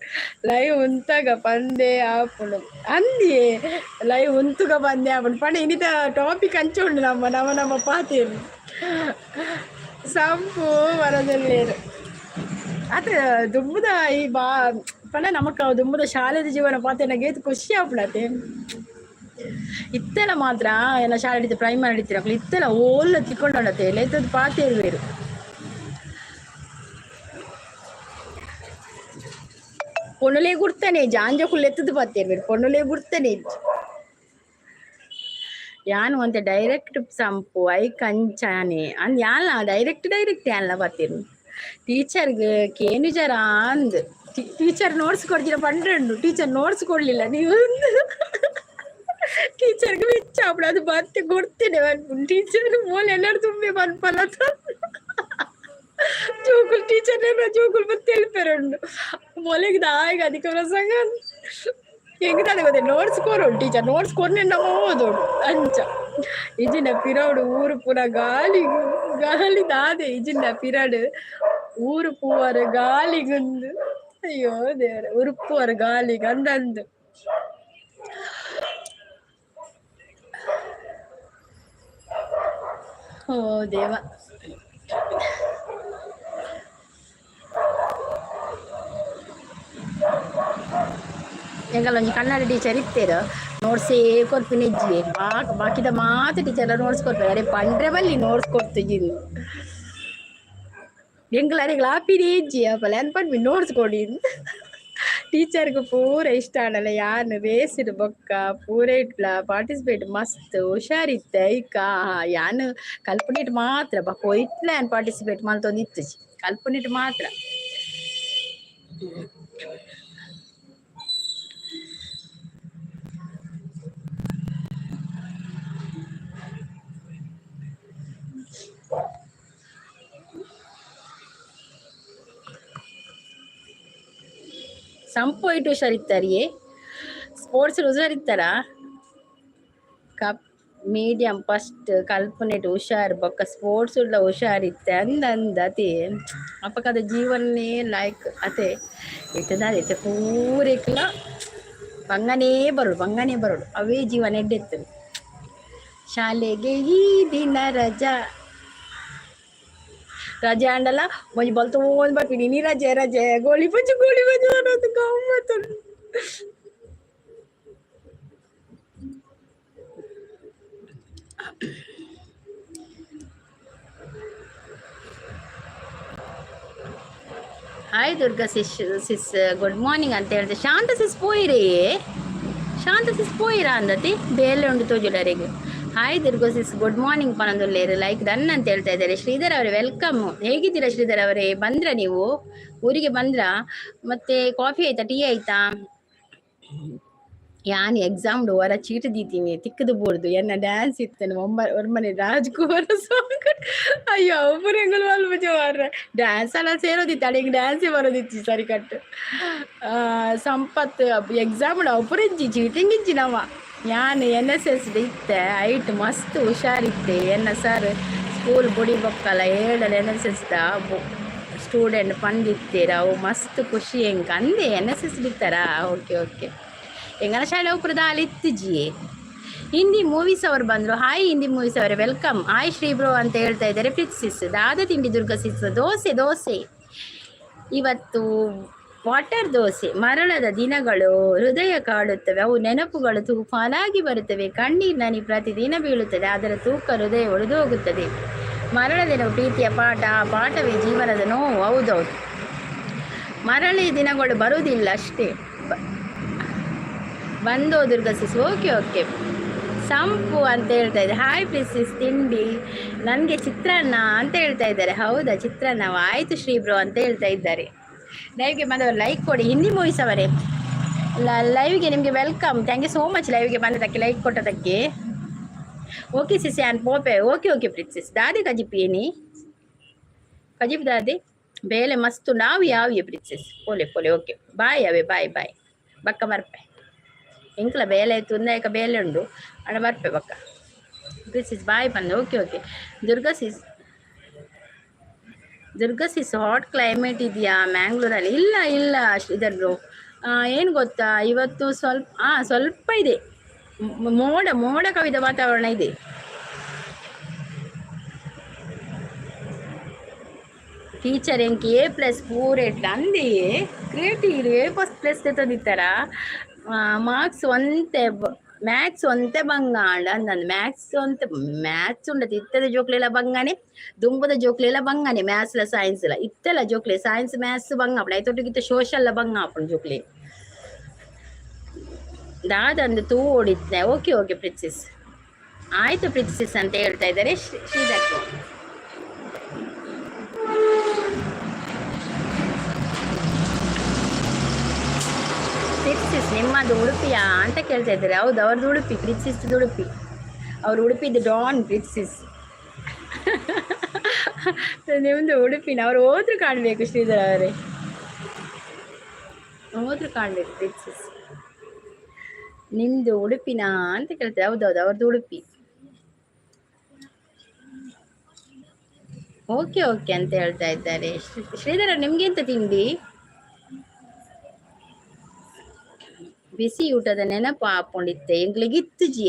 ಲೈವ್ ಉಂತಾಗ ಪಂದೆ ಆಪುಂಡು ಅಂದಿಯೇ ಲೈವ್ ಉಂತುಗ ಬಂದೆ ಆಪುಂಡು ಪಂಡ ಇನ್ನಿತ ಟಾಪಿಕ್ ಅಂಚುಂಡು ನಮ್ಮ ನಮ್ಮ ನಮ್ಮ ಪಾತೇರು ಸಂಪು ಮರದಲ್ಲೇರು ಅತ ದುಂಬುದ ಈ ಬಾ ಪಂಡ ನಮಕ್ ದುಂಬುದ ಶಾಲೆದ ಜೀವನ ಪಾತೆ ಏತ್ ಖುಷಿ ಆಪುಂಡತೆ. ಇತ್ತೆಲ್ಲ ಮಾತ್ರ ಎಲ್ಲ ಶಾಲೆ ಹಿಡಿತು ಪ್ರೈಮರಿ ಹಿಡಿತೀರ ಇತ್ತೆಲ್ಲ ಓಲ್ಲ ತಿಕ್ಕೊಂಡತೆ ಲೇತದ್ದು ಪಾತೇರು ಬೇರು. ಪೊಣ್ಣುಲೇ ಗುರ್ತಾನೆ ಜಾಂಜ ಕುಲ್ಲೆತ್ತದು ಪಾತೇರು ಬೇರು ಪೊಣ್ಣುಲೇ ಗುರ್ತಾನೆ. ಯಾನ್ ಒಂತೆ ಡೈರೆಕ್ಟ್ ಸಂಪು I ಕಂಚಾನೆ ಅಂದ್ ಯಾನ್ಲ ಡೈರೆಕ್ಟ್ ಡೈರೆಕ್ಟ್ ಯಾನ್ಲ ಪಾತೇರು. ಟೀಚರ್ಗೆ ಕೇನು ಜರ ಅಂದ್ ಟೀಚರ್ ನೋಟ್ಸ್ ಕೊಡ್ತೀರ ಪಂಡ್ರಂಡು ಟೀಚರ್ ನೋಟ್ಸ್ ಕೊಡ್ಲಿಲ್ಲ ನೀವು ಟೀಚರ್ಗೆ ಮೆಚ್ಚ ಅದು ಬರ್ತೆ ಕೊಡ್ತೇನೆ ಟೀಚರ್ ಮೋಲೆ ಎಲ್ಲರೂ ತುಂಬಿ ಪನ್ಪಲ್ಲ ಜೋಕುಲ್ ಟೀಚರ್ ಜೋಕುಲ್ ಮತ್ತೆ ತೆಲ್ಪೆರುಂಡು ಮೊಲೆಗೆ ದಾಯಿಗ ಅಧಿಕ ಪ್ರಸಂಗ ಹೆಂಗ್ ಗೊತ್ತೆ ನೋಟ್ಸ್ ಕೊರು ಟೀಚರ್ ನೋಟ್ಸ್ ಕೊರ್ನೆ ನಮ್ಮ ಓದೋಡು ಅಂಚ ಇಜಿನ ಪಿರೌಡು ಊರು ಪೂರ ಗಾಲಿ ಗಾಲಿ ದಾದೆ ಇಜಿನ ಪಿರಡು ಊರು ಪೂವರ ಗಾಲಿಗುಂದು ಅಯ್ಯೋ ದೇವರ ಉರುಪುವರ ಗಾಲಿಗೆ ಅಂದಂದು. ಓ ದೇವ ಎಂಕಲ್ ಒಂಜಿ ಕನ್ನಡ ಟೀಚರ್ ಇತ್ತೇರು ನೋಟ್ಸೇ ಕೊರ್ಪಿನ ಇಜ್ಜಿ ಬಾಕಿದ ಮಾತ ಟೀಚರ್ ನೋಟ್ಸ್ ಕೊರ್ಪೆ ಅರೆ ಪಂಡ್ರೆ ಬಲ್ಲಿ ನೋಟ್ಸ್ ಕೊಡ್ತಿದ್ದೀನಿ ಎಂಕಲ್ ಅರೆಗ್ಲ ಆಪಿನೇ ಇಜ್ಜಿ ಅಪಲ ಅನ್ಪಂಡ್ಮಿ ನೋಟ್ಸ್ ಕೊಡಿ. ಟೀಚರ್ಗೆ ಪೂರ ಇಷ್ಟ ಆಡಲ್ಲ ಯಾನ್ ರೇಸಿಡ್ ಬೊಕ್ಕ ಪೂರ ಇಟ್ಲ ಪಾರ್ಟಿಸಿಪೇಟ್ ಮಸ್ತ್ ಹುಷಾರಿತ್ತೆ ಐಕ ಯಾನ್ ಕಲ್ಪನಿಟ್ ಮಾತ್ರ ಬೊಕ್ಕ ಇಟ್ಲ ಯಾನ್ ಪಾರ್ಟಿಸಿಪೇಟ್ ಮಲ್ತೊಂದು ಇತ್ತುಜಿ ಕಲ್ಪನಿಟ್ ಮಾತ್ರ. ಸಂಪು ಇಟ್ಟು ಹುಷಾರಿತ್ತಾರಿಯೇ ಸ್ಪೋರ್ಟ್ಸ್ ಹುಷಾರಿತ್ತಾರ ಕಪ್ ಮೀಡಿಯಂ ಫಸ್ಟ್ ಕಲ್ಪನೆಟ್ ಹುಷಾರ್ ಬೊಕ್ಕ ಸ್ಪೋರ್ಟ್ಸ್ ಉಳ್ಳ ಹುಷಾರಿತ್ತೆ ಅಂದ ಅಂದ ಅತಿ ಅಪಕದ ಜೀವನ್ನೇ ಲೈಕ್ ಅತೆ ಇತ್ತದ ಇತ್ತೆ ಪೂರೆಕ್ಲ ಬಂಗನೇ ಬರೋಡು ಬಂಗನೇ ಬರೋಡು ಅವೇ ಜೀವನ ಎಡ್ಡೆತ್ತು. ಶಾಲೆಗೆ ಈ ದಿನ ರಜಾ ರಜೆ ಆಂಡಲ ಒಂಜಿ ಬಲ್ತೊಂದು ಬರ್ಪಿನಿ ನೀ ರಜೆ ರಜೆ ಗೋಳಿ ಬಜ್ಜು ಗೋಳಿ ಬಜ್ಜು ಅನ್ನೋದು ಗಮ್ಮತ್ತು. Hi Durga sis sis good morning ಅಂತ ಹೇಳಿದೆ. ಶಾಂತ ಸಿಸ್ ಪೋಯಿರೇ ಶಾಂತ ಸಿಸ್ ಪೋಯಿರಾ ಅಂದತಿ ಬೇಲೆ ಉಂಡು ತೋಜುಡರಿಗೆ. Hi Durga sis good morning ಪನಂದುಲ್ಲೇರು like done ಅಂತ ಹೇಳ್ತಾ ಇದ್ದಾರೆ. ಶ್ರೀಧರ್ ಅವರೇ welcome. ಹೇಗಿದ್ದೀರಾ ಶ್ರೀಧರ್ ಅವರೇ? ಬಂದ್ರ ನೀವು ಊರಿಗೆ ಬಂದ್ರ? ಮತ್ತೆ ಕಾಫಿ ಆಯ್ತಾ ಟೀ ಆಯ್ತಾ? ಯಾನ್ ಎಕ್ಸಾಮ್ ಹೊರ ಚೀಟ್ ದೀತೀನಿ ತಿಕ್ಕದು ಬೋರ್ದು ಎನ್ನ ಡ್ಯಾನ್ಸ್ ಇತ್ತೇನೆ ಒಮ್ಮನೆ ರಾಜ್ಕುಮಾರ್ ಸಾಂಗ್. ಅಯ್ಯೋ ಒಬ್ಬರು ಮಾರ್ರೆ ಡ್ಯಾನ್ಸ್ ಎಲ್ಲ ಸೇರೋದಿತ್ತು ಅಡಿಗೆ ಡ್ಯಾನ್ಸೇ ಬರೋದಿತ್ತು ಸರಿ ಕಟ್ಟು. ಸಂಪತ್ ಎಕ್ಸಾಮ್ ಒಬ್ಬರಿಂಜಿ ಚೀಟಿಂಗ್ ಇಜ್ಜಿ ನವ ಯಾನ್ ಎನ್ ಎಸ್ ಎಸ್ ಇತ್ತೆ ಐಟ್ ಮಸ್ತ್ ಹುಷಾರಿತ್ತೆ. ಎನ್ನ ಸರ್ ಸ್ಕೂಲ್ ಬುಡಿ ಬೊಕ್ಕಲ ಏಳಲ್ಲಿ N S S the student ಪಂದಿತ್ತೀರ ಅವು ಮಸ್ತ್ ಖುಷಿ ಎಂಕ್ ಅಂದೆ ಎನ್ ಎಸ್ ಎಸ್ ಬಿತ್ತಾರಾ. ಓಕೆ ಓಕೆ ಎಂಗನ ಶಾಲೆ ಒಬ್ಬರು ಇತ್ತಿಜಿ. ಹಿಂದಿ ಮೂವೀಸ್ ಅವರು ಬಂದರು. ಹಾಯ್ ಹಿಂದಿ ಮೂವೀಸ್ ಅವರೇ welcome. Hi Shri bro ಅಂತ ಹೇಳ್ತಾ ಇದ್ದಾರೆ. ಪ್ರೀತಿ ಸಿಸ್ ದಾದ ತಿಂಡಿ ದುರ್ಗಾ ಸಿಸ್ ದೋಸೆ ದೋಸೆ ಇವತ್ತು ವಾಟರ್ ದೋಸೆ. ಮರಳದ ದಿನಗಳು ಹೃದಯ ಕಾಡುತ್ತವೆ, ಅವು ನೆನಪುಗಳು ತುಫಾನಾಗಿ ಬರುತ್ತವೆ. ಕಣ್ಣೀರಿನಲ್ಲಿ ಪ್ರತಿದಿನ ಬೀಳುತ್ತದೆ, ಅದರ ತೂಕ ಹೃದಯ ಒಡೆದು ಹೋಗುತ್ತದೆ. ಮರಳ ದಿನವು ಪ್ರೀತಿಯ ಪಾಠ, ಆ ಪಾಠವೇ ಜೀವನದ ನೋವು. ಹೌದೌದು, ಮರಳಿ ದಿನಗಳು ಬರುವುದಿಲ್ಲ ಅಷ್ಟೇ. ಬಂದೋ ದುರ್ಗಾ ಸಿಸ್ ಓಕೆ ಓಕೆ. ಸಂಪು ಅಂತ ಹೇಳ್ತಾ ಇದ್ದಾರೆ. ಹಾಯ್ ಪ್ಲೀಸ್ ತಿಂಡಿ ನನಗೆ ಚಿತ್ರಾನ್ನ ಅಂತ ಹೇಳ್ತಾ ಇದ್ದಾರೆ. ಹೌದಾ ಚಿತ್ರಾನ್ನ ಆಯಿತು ಶ್ರೀ ಬ್ರೋ ಅಂತ ಹೇಳ್ತಾ ಇದ್ದಾರೆ. ಲೈವ್ಗೆ ಬಂದವರು ಲೈಕ್ ಕೊಡಿ. ಹಿಂದಿ ಮೂವೀಸ್ ಅವರೇ ಲೈವ್ಗೆ ನಿಮಗೆ welcome. Thank you so much ಲೈವ್ಗೆ ಬಂದದಕ್ಕೆ like ಕೊಟ್ಟದಕ್ಕೆ. ಓಕೆ ಸಿಸಿ ಆನ್ ಪೋಪೆ ಓಕೆ ಓಕೆ ಪ್ರೀತ್ ಸಿಸ್. ದಾದಿ ಕಜಿಪಿ ಏನಿ ಕಜಿಪ್ ದಾದಿ ಬೇಲೆ ಮಸ್ತು ನಾವು ಯಾವ ಪ್ರೀತ್ ಸಿಸ್ ಪೋಲೆ ಪೋಲೆ ಓಕೆ ಬಾಯ್ ಅವೇ ಬಾಯ್ ಬಾಯ್ ಬಕ್ಕ ಬರ್ಪೆ ಎಂಕ್ಲ ಬೇಲೆ ಆಯ್ತು ಒಂದಾಯಕ ಬೇಲೆ ಉಂಡು ಅಣ್ಣ ಬರ್ಪೆ ಬಕ್ಕ ಪ್ರೀತ್ ಸಿಸ್ ಬಾಯ್ ಬಂದು okay okay Durga sis. Durga sis, hot climate ಇದೆಯಾ ಮ್ಯಾಂಗ್ಳೂರಲ್ಲಿ? ಇಲ್ಲ ಇಲ್ಲ ಶ್ರೀಧರ್ ಬ್ರೋ. ಏನು ಗೊತ್ತಾ, ಇವತ್ತು ಸ್ವಲ್ಪ ಸ್ವಲ್ಪ ಇದೆ, ಮೋಡ ಮೋಡ ಕವಿದ ವಾತಾವರಣ ಇದೆ. ಟೀಚರ್ ಎಂಕ್ ಎ ಪ್ಲಸ್ ಪೂರೆಟ್ಲ ಅಂದೆಯೇ ಕ್ರಿಯೇಟಿವ್ ಎ ಪ್ಲಸ್ ಪ್ಲಸ್ ತಂದಿತ್ತಾರ. ಮಾರ್ಕ್ಸ್ ಒಂತೆ, ಮ್ಯಾಥ್ಸ್ ಒಂತೆ ಬಂಗ ಆಂಡ ಅಂದಂದು. ಮ್ಯಾಥ್ಸ್ ಒಂತೆ, ಮ್ಯಾಥ್ಸ್ ಉಂಡತಿ ಇತ್ತದ ಜೋಕ್ಲೆಲ ಬಂಗಾನೆ, ದುಂಬುದ ಜೋಕ್ಲೆಲ ಬಂಗಾನೆ. ಮ್ಯಾಥ್ಸ್ಲ ಸೈನ್ಸ್ಲ ಇತ್ತೆಲ ಜೋಕ್ಲೆ ಸೈನ್ಸ್ ಮ್ಯಾಥ್ಸ್ ಬಂಗ ಆಪುಂಡು. ಐತೊಟ್ಟಿಗೆ ಇತ್ತೆ ಸೋಷಲ್ಲ ಬಂಗ ಆಪುಂಡು ಜೋಕ್ಲೆ. ದಾದಂದು ತೂ ಓಡಿತ್ನೆ. ಓಕೆ ಓಕೆ ಪ್ರಿನ್ಸಿಸ್, ಆಯ್ತು ಪ್ರಿನ್ಸಿಸ್ ಅಂತ ಹೇಳ್ತಾ ಇದ್ದಾರೆ ಶ್ರೀಧರ್. ಪ್ರಿನ್ಸಿಸ್ ನಿಮ್ಮದು ಉಡುಪಿಯಾ ಅಂತ ಕೇಳ್ತಾ ಇದ್ದಾರೆ. ಹೌದು, ಅವ್ರದ್ದು ಉಡುಪಿ, ಪ್ರಿನ್ಸಿಸ್ ಉಡುಪಿ. ಅವ್ರು ಉಡುಪಿದ್ದು ಡಾನ್ ಪ್ರಿನ್ಸಿಸ್. ನಿಮ್ಮದು ಉಡುಪಿನ? ಅವ್ರು ಹೋದ್ರು ಕಾಣಬೇಕು ಶ್ರೀಧರ್ ಅವರೇ, ಹೋದ್ರು ಕಾಣಬೇಕು ಪ್ರಿನ್ಸಿಸ್. ನಿಮ್ದು ಉಡುಪಿನಾ ಅಂತ ಕೇಳ್ತಾರೆ. ಹೌದೌದು, ಅವ್ರದ್ದು ಉಡುಪಿ. ಓಕೆ ಓಕೆ ಅಂತ ಹೇಳ್ತಾ ಇದ್ದಾರೆ ಶ್ರೀಧರ. ನಿಮ್ಗೆಂತ ತಿಂಡಿ? ಬಿಸಿ ಊಟದ ನೆನಪು ಆಪುಂಡಿತ್ತೆ ಎಂಕ್ಲೆಗ್ ಇತ್ತುಜಿ.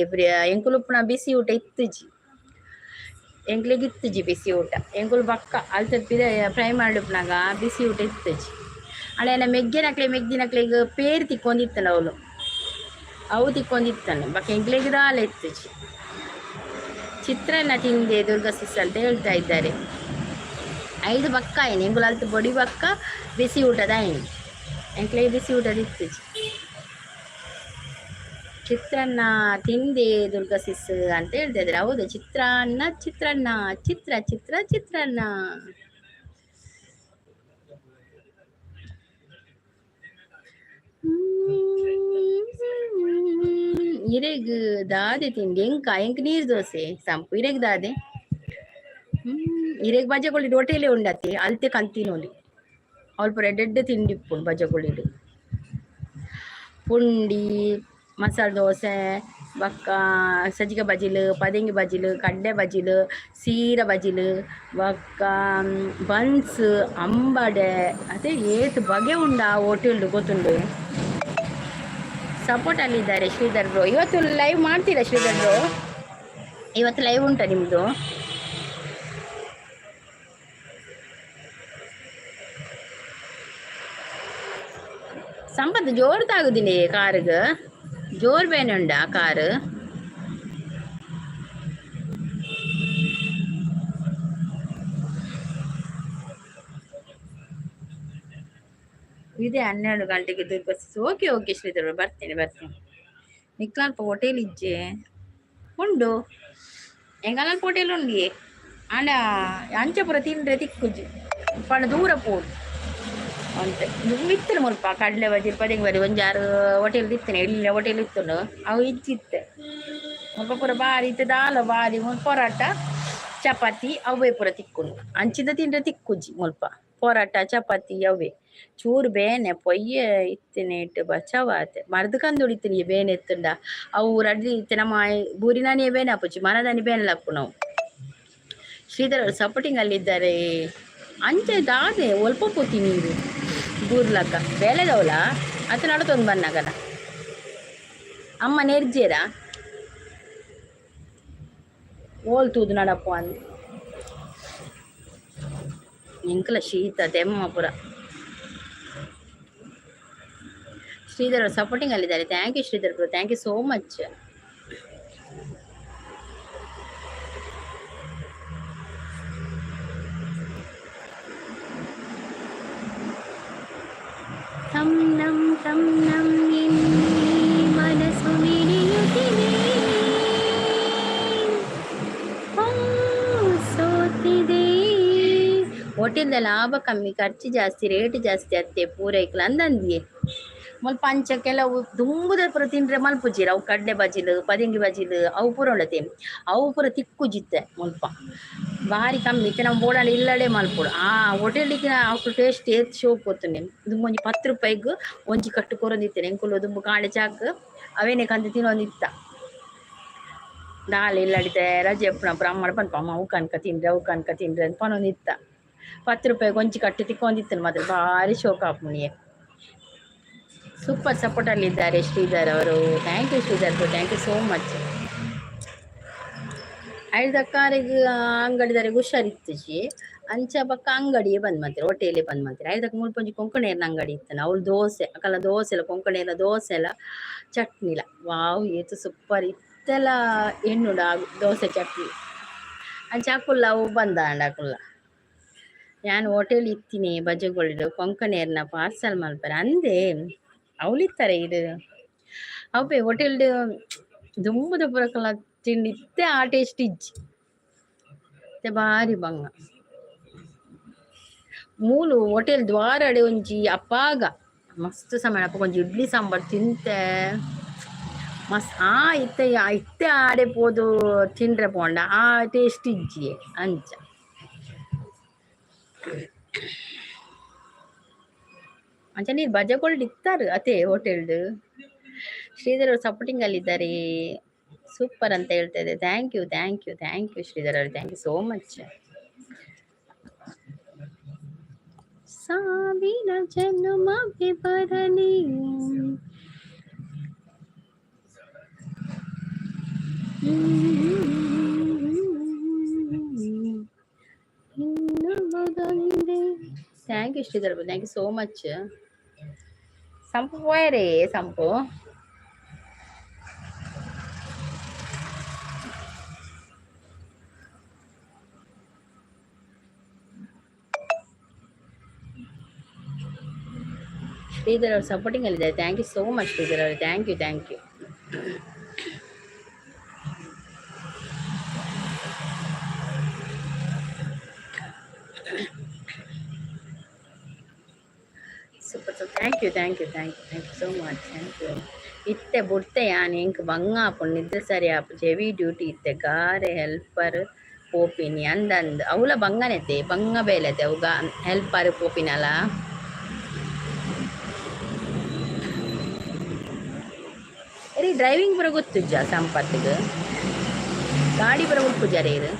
ಎಂಕುಲುಪ್ಪುನ ಬಿಸಿ ಊಟ ಇತ್ತುಜಿ, ಎಂಕ್ಲೆಗ್ ಇತ್ತುಜಿ ಬಿಸಿ ಊಟ. ಎಂಕುಲು ಬಕ್ಕ ಅಲ್ತ ಫ್ರೈ ಮಾಡ್ಲುಪ್ಪುನಾಗ ಬಿಸಿ ಊಟ ಇತ್ತುಜಿ. ಅಳೆನ ಮೆಗ್ಗೆನಕ್ಲೆ ಮೆಗ್ದಿನಕ್ಲೆಗ್ ಪೇರ್ ತಿಕ್ಕೊಂದಿತ್ತಲ್ಲ ಅವಳು, ಅವು ತಿಕ್ಕೊಂದಿತ್ತಾನೆ. ಬಕ್ಕ ಎಂಕ್ಲೆಗ್ ದಾಲ ಇತ್ತುಜಿ. ಚಿತ್ರಾನ್ನ ತಿಂದೆ ದುರ್ಗಾ ಸಿಸ್ ಅಂತ ಹೇಳ್ತಾ ಇದ್ದಾರೆ. ಐದು ಬಕ್ಕ ಆಯ್ನಿ ಎಂಕುಲು ಅಲ್ತ ಬೊಡಿ ಬಕ್ಕ ಬಿಸಿ ಊಟದ ಆಯ್ನಿ. ಎಂಕ್ಲೆಗ್ ಬಿಸಿ ಊಟದ ಇತ್ತುಜಿ. ಚಿತ್ರಾನ್ನ ತಿಂದೆ ದುರ್ಗಾ ಸಿಸ್ ಅಂತ ಹೇಳ್ತಾ ಇದ್ದಾರೆ. ಹೌದು, ಚಿತ್ರಾನ್ನ ಚಿತ್ರಾನ್ನ ಚಿತ್ರ ಚಿತ್ರ ಚಿತ್ರಾನ್ನ. ಇರೆಗ್ ದಾದೆ ತಿಂಡಿ? ಎಂಕ ಎಂಕ್ ನೀರ್ ದೋಸೆ ಸಂಪು. ಇರೆಗ್ ದಾದೆ? ಇರೆಗ್ ಬಜಕೊಳ್ಳಿ ಹೋಟೆಲೇ ಉಂಡತಿ ಅಲ್ತೆ ಕಂತಿನೋಲಿ. ಅಲ್ಪ ಎಡ್ಡೆಡ್ಡೆ ತಿಂಡಿ ಇಪ್ಪುಂಡು ಬಜಕೊಳ್ಳಿಡು. ಪುಂಡಿ, ಮಸಾಲೆ ದೋಸೆ, ಬೊಕ್ಕ ಸಜ್ಜಿಗೆ ಬಜಿಲು, ಪದೆಂಗಿ ಬಜಿಲು, ಕಡ್ಲೆ ಬಜಿಲು, ಸೀರ ಬಜಿಲು, ಬೊಕ್ಕ ಬನ್ಸ್, ಅಂಬಡೆ, ಅದೇ ಏತ್ ಬಗೆ ಉಂಡು ಆ ಹೋಟೆಲ್ಡು ಗೊತ್ತುಂಡು. ಸಪೋರ್ಟ್ ಅಲ್ಲಿದ್ದಾರೆ ಶ್ರೀಧರ್ ಬ್ರೋ. ಇವತ್ತು ಲೈವ್ ಮಾಡ್ತೀರಾ ಶ್ರೀಧರ್ ಬ್ರೋ? ಇವತ್ತು ಲೈವ್ ಉಂಟಾ ನಿಮ್ಮದು? ಸಂಪತ್ತು ಜೋರು ತಾಗುದಿನಿ ಕಾರಿಗೆ, ಜೋರು ಬೇನೆ ಉಂಡಾ ಕಾರು? ಇದೆ 12 ಗಂಟೆಗೆ ದುರ್ಗಾ. ಓಕೆ ಓಕೆ ಶ್ರೀಧರ್, ಬರ್ತೇನೆ ಬರ್ತೇನೆ. ನಿಕ್ಲಾಲ್ಪ ಹೋಟೆಲ್ ಇಜ್ಜೆ ಉಂಡು, ಎಂಗಲ್ಪ ಹೋಟೆಲ್ ಉಂಡಿಯೇ. ಆಂಡ ಅಂಚ ಪೂರ ತಿಂದ್ರೆ ತಿಕ್ಕುಜಿ, ಪಂಡ ದೂರ ಪೋಡು ಅಂತೆ. ಇತ್ತನೆ ಮುಲ್ಪ ಕಡಲೆ ಬಜ್ಜಿ ಪದೆಂಗ್ ಬರಿ ಒಂಜಾರು ಹೋಟೆಲ್ ಇತ್ತನೆ, ಎಲ್ಲಿ ಹೋಟೆಲ್ ಇತ್ತುಂಡು ಅವು ಇಜ್ಜಿತ್ತೆ ಮುಲ್ಪ ಪೂರ ಬಾರಿ ಇತ್ತೆ. ದಾಲ ಬಾರಿ ಪೊರಾಟ ಚಪಾತಿ ಅವೇ ಪೂರ ತಿಕ್ಕುಂಡು. ಅಂಚಿದ ತಿಂದ್ರೆ ತಿಕ್ಕುಜಿ ಮುಲ್ಪ ಪೊರಾಟ ಚಪಾತಿ ಅವೇ. ಚೂರು ಬೇನೆ ಪೊಯ್ಯೆ ಇತ್ತಿನೇಟ್ ಬಚಾವಾತೆ ಮರ್ದ್ ಕಂದುಡಿತೀನಿ ಬೇನೆ ಎತ್ತುಂಡ. ಅವು ರಡ್ಲಿ ಇತ್ತೆ ನಮ್ಮ ಬೂರಿನಾನಿಯೇ ಬೇನೆ ಆಪುಜಿ, ಮನದಾನಿ ಬೇನೆ ಲಪ್ಪುನವು. ಶ್ರೀಧರ್ ಅವರು ಸಪೋರ್ಟಿಂಗ್ ಅಲ್ಲಿದ್ದಾರೆ. ಅಂಚೆ ದಾದೆ ಒಲ್ಪ ಪೋತಿ ನೀರು ಬೂರ್ಲಕ್ಕ ಬೇಲೆದವಳ ಅತ್ತ ನಡತೊಂದು ಬನ್ನಗನ ಅಮ್ಮ ನೆರ್ಜೇರ ಓಲ್ ತೂದು ನಡಪ್ಪ ಅಂದ್. ಎಂಕಲ ಶೀತ ತೆಮ್ಮ ಪುರ. ಶ್ರೀಧರ್ ಅವರು ಸಪೋರ್ಟಿಂಗ್ ಅಲ್ಲಿದ್ದಾರೆ. Thank you Sridhar bro, thank you so much. ತಂ ನಂ ತಂ ನಂ ಎನ್ನಿ ಮನಸ್ಸು ಮಿಡಿಯುತ್ತಿದೆ, ಓ ಸೋತಿದೆ. ಹೋಟೆಲ್ದ ಲಾಭ ಕಮ್ಮಿ, ಖರ್ಚು ಜಾಸ್ತಿ, ರೇಟ್ ಜಾಸ್ತಿ ಅತ್ತೆ ಪೂರೈಕ್ಲ ಅಂದಂದಿಯೇ. ಮುಲ್ಪ ಅಂಚ ಕೆಲವು ದುಂಬುದ ಪೂರ ತಿಂದ್ರೆ ಮಲ್ಪುಜಿರ. ಅವು ಕಡಲೆ ಬಜಿಲು, ಪದೆಂಗಿ ಬಜಿಲು ಅವು ಪೂರ ಉಂಡತೆ, ಅವು ಪೂರ ತಿಕ್ಕುಜಿತ್ತೆ ಮುಲ್ಪ ಬಾರಿ ಕಮ್ಮಿ. ಇತ್ತೆ ನಮ್ಮ ಬೋಡಾಂಡ ಇಲ್ಲಡೆ ಮಲ್ಪೊಡು. ಆ ಹೋಟೆಲಿಗೆ ಅವು ಟೇಸ್ಟ್ ಏತ್ ಶೋಕ್ ಗೊತ್ತುಂಡೆ. ದುಂಬು ಒಂಜಿ 10 ರೂಪಾಯಿಗ್ ಒಂಜಿ ಕಟ್ಟು ಕೊರೊಂದಿತ್ತೇನೆ ಎಂಕುಲು. ದುಂಬು ಕಾಂಡೆ ಚಾಕ್ ಅವೇನೆ ಕಂದು ತಿನ್ನೊಂದಿತ್ತ. ದಾಲ ಇಲ್ಲಡಿತೆ ರಜೆ ಉಪ್ಪುನ ಪೂರ ಅಮ್ಮಡ ಪನ್ಪ, ಅಮ್ಮ ಅವು ಕನ್ಕ ತಿನ್ರೆ ಅವು ಕನ್ಕ ತಿನ್ರೆ ಅಂತ ಪನೊಂದಿತ್ತ. 10 ರೂಪಾಯಿ ಒಂಜಿ ಕಟ್ಟು ತಿಕ್ಕೊಂದಿತ್ತು ಮಾತ್ರ ಭಾರಿ ಶೋಕ ಆಪುಣಿಯೆ. ಸೂಪರ್ ಸಪೋರ್ಟಲ್ಲಿದ್ದಾರೆ ಶ್ರೀಧರ್ ಅವರು. Thank you Sridhar, thank you so much. ಐದಕ್ಕಾರಿಗೆ ಅಂಗಡಿದಾರಿಗೆ ಹುಷಾರಿತ್ತುಜಿ. ಅಂಚ ಬಕ್ಕ ಅಂಗಡಿಯೇ ಬಂದ್ ಮಾಡ್ತಾರೆ, ಹೋಟೆಲೇ ಬಂದ್ ಮಾಡ್ತಾರೆ. ಐದಕ್ಕೆ ಮುಲ್ಪ ಒಂಜಿ ಕೊಂಕಣೇರ್ನ ಅಂಗಡಿ ಇತ್ತು. ಅವ್ಳು ದೋಸೆ ಅಕಲ ದೋಸೆ ಎಲ್ಲ, ಕೊಂಕಣೇರ್ನ ದೋಸೆ ಎಲ್ಲ, ಚಟ್ನಿಲ ವಾವ್, ಏತು ಸೂಪರ್ ಇತ್ತೆಲ್ಲ ಎಣ್ಣುಡ ದೋಸೆ ಚಟ್ನಿ. ಅಂಚ ಅಕುಲ್ಲ ಅವು ಬಂದಾಂಡ ಅಕುಲ್ಲ. ಯಾನ್ ಹೋಟೆಲ್ ಇತ್ತೀನಿ ಬಜಗೋಳಿಡು, ಕೊಂಕಣೇರ್ನ ಪಾರ್ಸಲ್ ಮಲ್ಪರೆ ಅಂದೆ. ಅವಳಿತ್ತಾರೆ ಇದು ಅವೇ ಹೋಟೆಲ್ ದುಂಬುದ ಪುರಕಲ ತಿಂಡಿ ಇತ್ತೆ ಆ ಟೇಸ್ಟ್ ಇಜ್ಜಿ. ಇತ್ತೆ ಬಾರಿ ಬಂಗ. ಮೂಲು ಹೋಟೆಲ್ ದ್ವಾರಡೆ ಒಂಜಿ ಅಪ್ಪಾಗ ಮಸ್ತ್ ಸಮಯ ಅಪ್ಪ ಒಂಜಿ ಇಡ್ಲಿ ಸಾಂಬಾರ್ ತಿಂತೆ ಮಸ್ತ್. ಆ ಇತ್ತೆ ಇತ್ತೆ ಆಡೆ ಪೋದು ತಿಂಡ್ರೆ ಪೋಂಡ ಆ ಟೇಸ್ಟ್ ಇಜ್ಜಿ ಅಂಚ. ಅಂಚ ನೀರು ಬಜಗೋಲ್ಡ್ ಇತ್ತಾರು ಅದೇ ಹೋಟೆಲ್ಡ್. ಶ್ರೀಧರ್ ಅವರು ಸಪೋರ್ಟಿಂಗ್ ಅಲ್ಲಿದ್ದಾರೆ, ಸೂಪರ್ ಅಂತ ಹೇಳ್ತಾ ಇದೆ. Thank you, thank you, thank you Sridhar ಅವರು, thank you so much. ಸಾವಿರ ಜನ್ಮವೇ ಬರಲಿ. Thank you Sridhar, thank you so much. ಸಂಪು ಪೋಯರೇ ಸಂಪು. ಶ್ರೀಧರ್ ಅವರು ಸಪೋರ್ಟಿಂಗ್ ಅಲ್ಲಿದ್ದಾರೆ. Thank you so much Sridhar ಅವರು, thank you, thank you. Super, so thank you, thank you, thank you, thank you so much, thank you. ಇತ್ತೆ ಬುಡ್ತೆ ಯಾನ್, ಎಂಕ್ ಬಂಗ ಆಪುಂಡು, ನಿದ್ರೆ ಸರಿ ಆಪುಜಿ, ಹೆವಿ ಡ್ಯೂಟಿ ಇತ್ತೆ. ಗಾರೆ ಹೆಲ್ಪರ್ ಪೋಪಿನಿ ಅಂದಂದ್ ಅವ್ಲ ಬಂಗನೆತೆ ಬಂಗ ಬೇಲೆತೆ ಅವು ಹೆಲ್ಪರ್ ಪೋಪಿನಲ. ರೀ ಡ್ರೈವಿಂಗ್ ಪೂರ ಗೊತ್ತುಜ್ಜ ಸಂಪತ್ತಿಗೆ? ಗಾಡಿ ಪೂರ ಉಪ್ಪುಜಾರೆ ಇದು.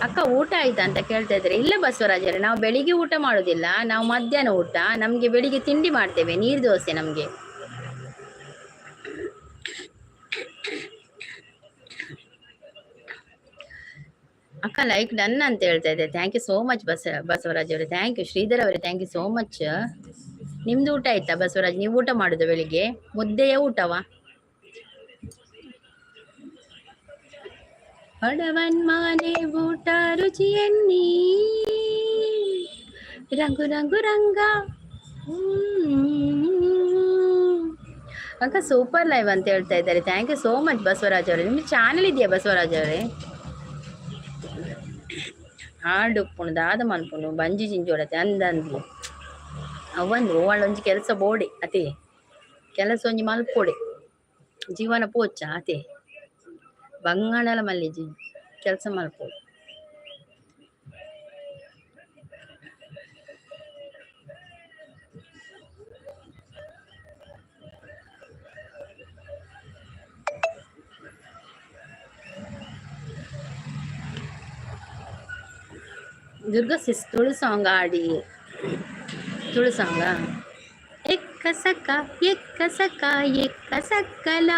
ಅಕ್ಕ ಊಟ ಆಯ್ತಾ ಅಂತ ಕೇಳ್ತಾ ಇದ್ದಾರೆ. ಇಲ್ಲ ಬಸವರಾಜರೇ, ನಾವು ಬೆಳಿಗ್ಗೆ ಊಟ ಮಾಡೋದಿಲ್ಲ, ನಾವು ಮಧ್ಯಾಹ್ನ ಊಟ. ನಮಗೆ ಬೆಳಿಗ್ಗೆ ತಿಂಡಿ ಮಾಡ್ತೇವೆ, ನೀರು ದೋಸೆ ನಮಗೆ. ಅಕ್ಕ ಲೈಕ್ ಡನ್ ಅಂತ ಹೇಳ್ತಾ ಇದ್ದೆ. Thank you so much Basavaraj ಅವರೇ, thank you. Sridhar ಅವರೇ, thank you so much. ನಿಮ್ದು ಊಟ ಆಯ್ತಾ ಬಸವರಾಜ್? ನೀವು ಊಟ ಮಾಡುದ ಬೆಳಿಗ್ಗೆ? ಮುದ್ದೆಯ ಊಟವಾ? ಬಡವನ್ಮಾನೆ ಊಟ ರುಚಿಯನ್ನಿ ರಂಗು ರಂಗು ರಂಗ. ಅಕ್ಕ ಸೂಪರ್ ಲೈವ್ ಅಂತ ಹೇಳ್ತಾ ಇದ್ದಾರೆ. Thank you so much Basavaraj ಅವರೇ. ನಿಮ್ಮ ಚಾನಲ್ ಇದೆಯಾ ಬಸವರಾಜ್ ಅವರೇ? ಹಾಡು ಉಪ್ಪುಂಡು ದಾದ ಮನ್ಪುಂಡು ಬಂಜಿ ಜಿಂಜೋಡತೆ ಅಂದಂದ್ಲು. ಅವೊಂದು ಒಂಜಿ ಕೆಲಸ ಬೋಡೆ ಅತೆ, ಕೆಲಸ ಒಂಜಿ ಮಲ್ಪೊಡೆ, ಜೀವನ ಪೋಚ ಅತೆ. ಬಂಗಾಣಲ ಮಲ್ಲಿಜಿ, ಕೆಲಸ ಮಲ್ಪೊಡು. ದುರ್ಗಾ ಸಿಸ್ ತುಳು ಸಾಂಗ್ ಆಡಿ. ತುಳು ಸಾಂಗ? ಎಕ್ಕ ಸಕ್ಕ ಎಕ್ಕ ಸಕ್ಕ ಎಕ್ಕ ಸಕ್ಕಲ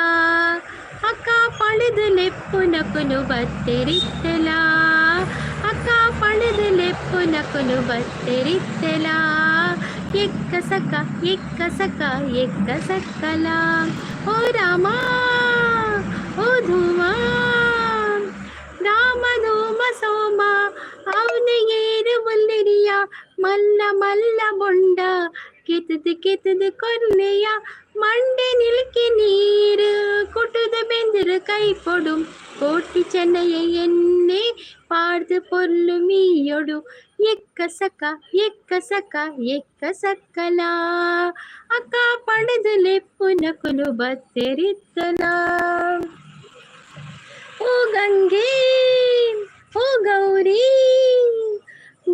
ಅಕ್ಕ ಪಳೆದು ಲೆಪ್ಪುನಕುಲು ಬತ್ತೆರಿತ್ತಲ, ಅಕ್ಕ ಪಳೆದು ಲೆಪ್ಪುನಕುಲು ಬತ್ತೆರಿತ್ತಲ, ಎಕ್ಕ ಸಕ್ಕ ಎಕ್ಕ ಸಕ್ಕ ಎಕ್ಕ ಸಕ್ಕಲ. ಓ ರಾಮ ಓ ಧೂಮ ರಾಮ ಧೂಮ ಸೋಮ ಅವನಿಗೇರು ಬೊಲ್ಲೆರಿಯ ಮಲ್ಲ ಮಲ್ಲ ಬೊಂಡ ಕೆತ್ತದು ಕೆತ್ತದು ಕೊರ್ನೆಯ ಮಂಡೆ ನಿಲ್ಕೆ ನೀರು ಕೊಟ್ಟುದು ಬೆಂದಿರು ಕೈ ಪೊಡು ಕೋಟಿ ಚೆನ್ನಯ ಎಣ್ಣೆ ಪಾಡ್ದು ಪೊರ್ಲು ಮೀಯೊಡು ಎಕ್ಕ ಸಕ ಎಕ್ಕ ಸಕ ಎಕ್ಕ ಸಕ್ಕಲ ಅಕ್ಕ ಪಡೆದು ಲೆಪ್ಪುನಕುಲು ಬತ್ತೆರಿತ್ತಲ. ಓ ಗಂಗೆ ಓ ಗೌರಿ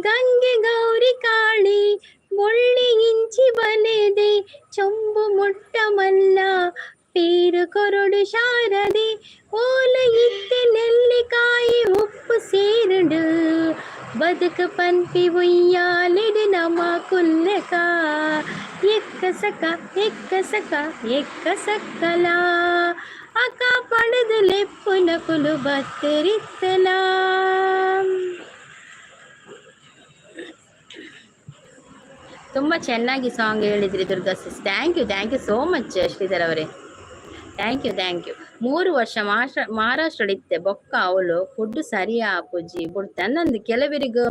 ಗಂಗೆ ಗೌರಿ ಕಾಳಿ ಬೊಳ್ಳಿ ಇಂಚಿ ಬಲೆದೆ ಚೊಂಬು ಮೊಟ್ಟ ಮಲ್ಲ ಪೇರು ಕೊರಡು ಶಾರದೆ ಓಲ ಇತ್ತೆ ನೆಲ್ಲಿಕಾಯಿ ಉಪ್ಪು ಸೇರುಡು. ಬದುಕು ಪನ್ಪಿ ಉಯ್ಯಾಲೆಡ್ ನಮ ಕುಲ್ಲೆಕ ಎಕ್ಕ ಸಕ ಎಕ್ಕ ಸಕ ಎಕ್ಕ ಸಕ್ಕಲ ಅಕ ಪಡೆದು ಲೆಪ್ಪುನಕುಲು ಬತ್ತರಿತ್ತಲ. ತುಂಬ ಚೆನ್ನಾಗಿ ಸಾಂಗ್ ಹೇಳಿದ್ರಿ Durga sis. Thank you, thank you so much Sridhar ಅವರೇ. Thank you, thank you. 3 ವರ್ಷ ಮಹಾರಾಷ್ಟ್ರ ಇತ್ತೆ ಬೊಕ್ಕ ಅವಳು ಫುಡ್ ಸರಿ ಆಪುಜಿ ಬುಡ್ತೆ ಅನ್ನಂದು. ಕೆಲವರಿಗೆ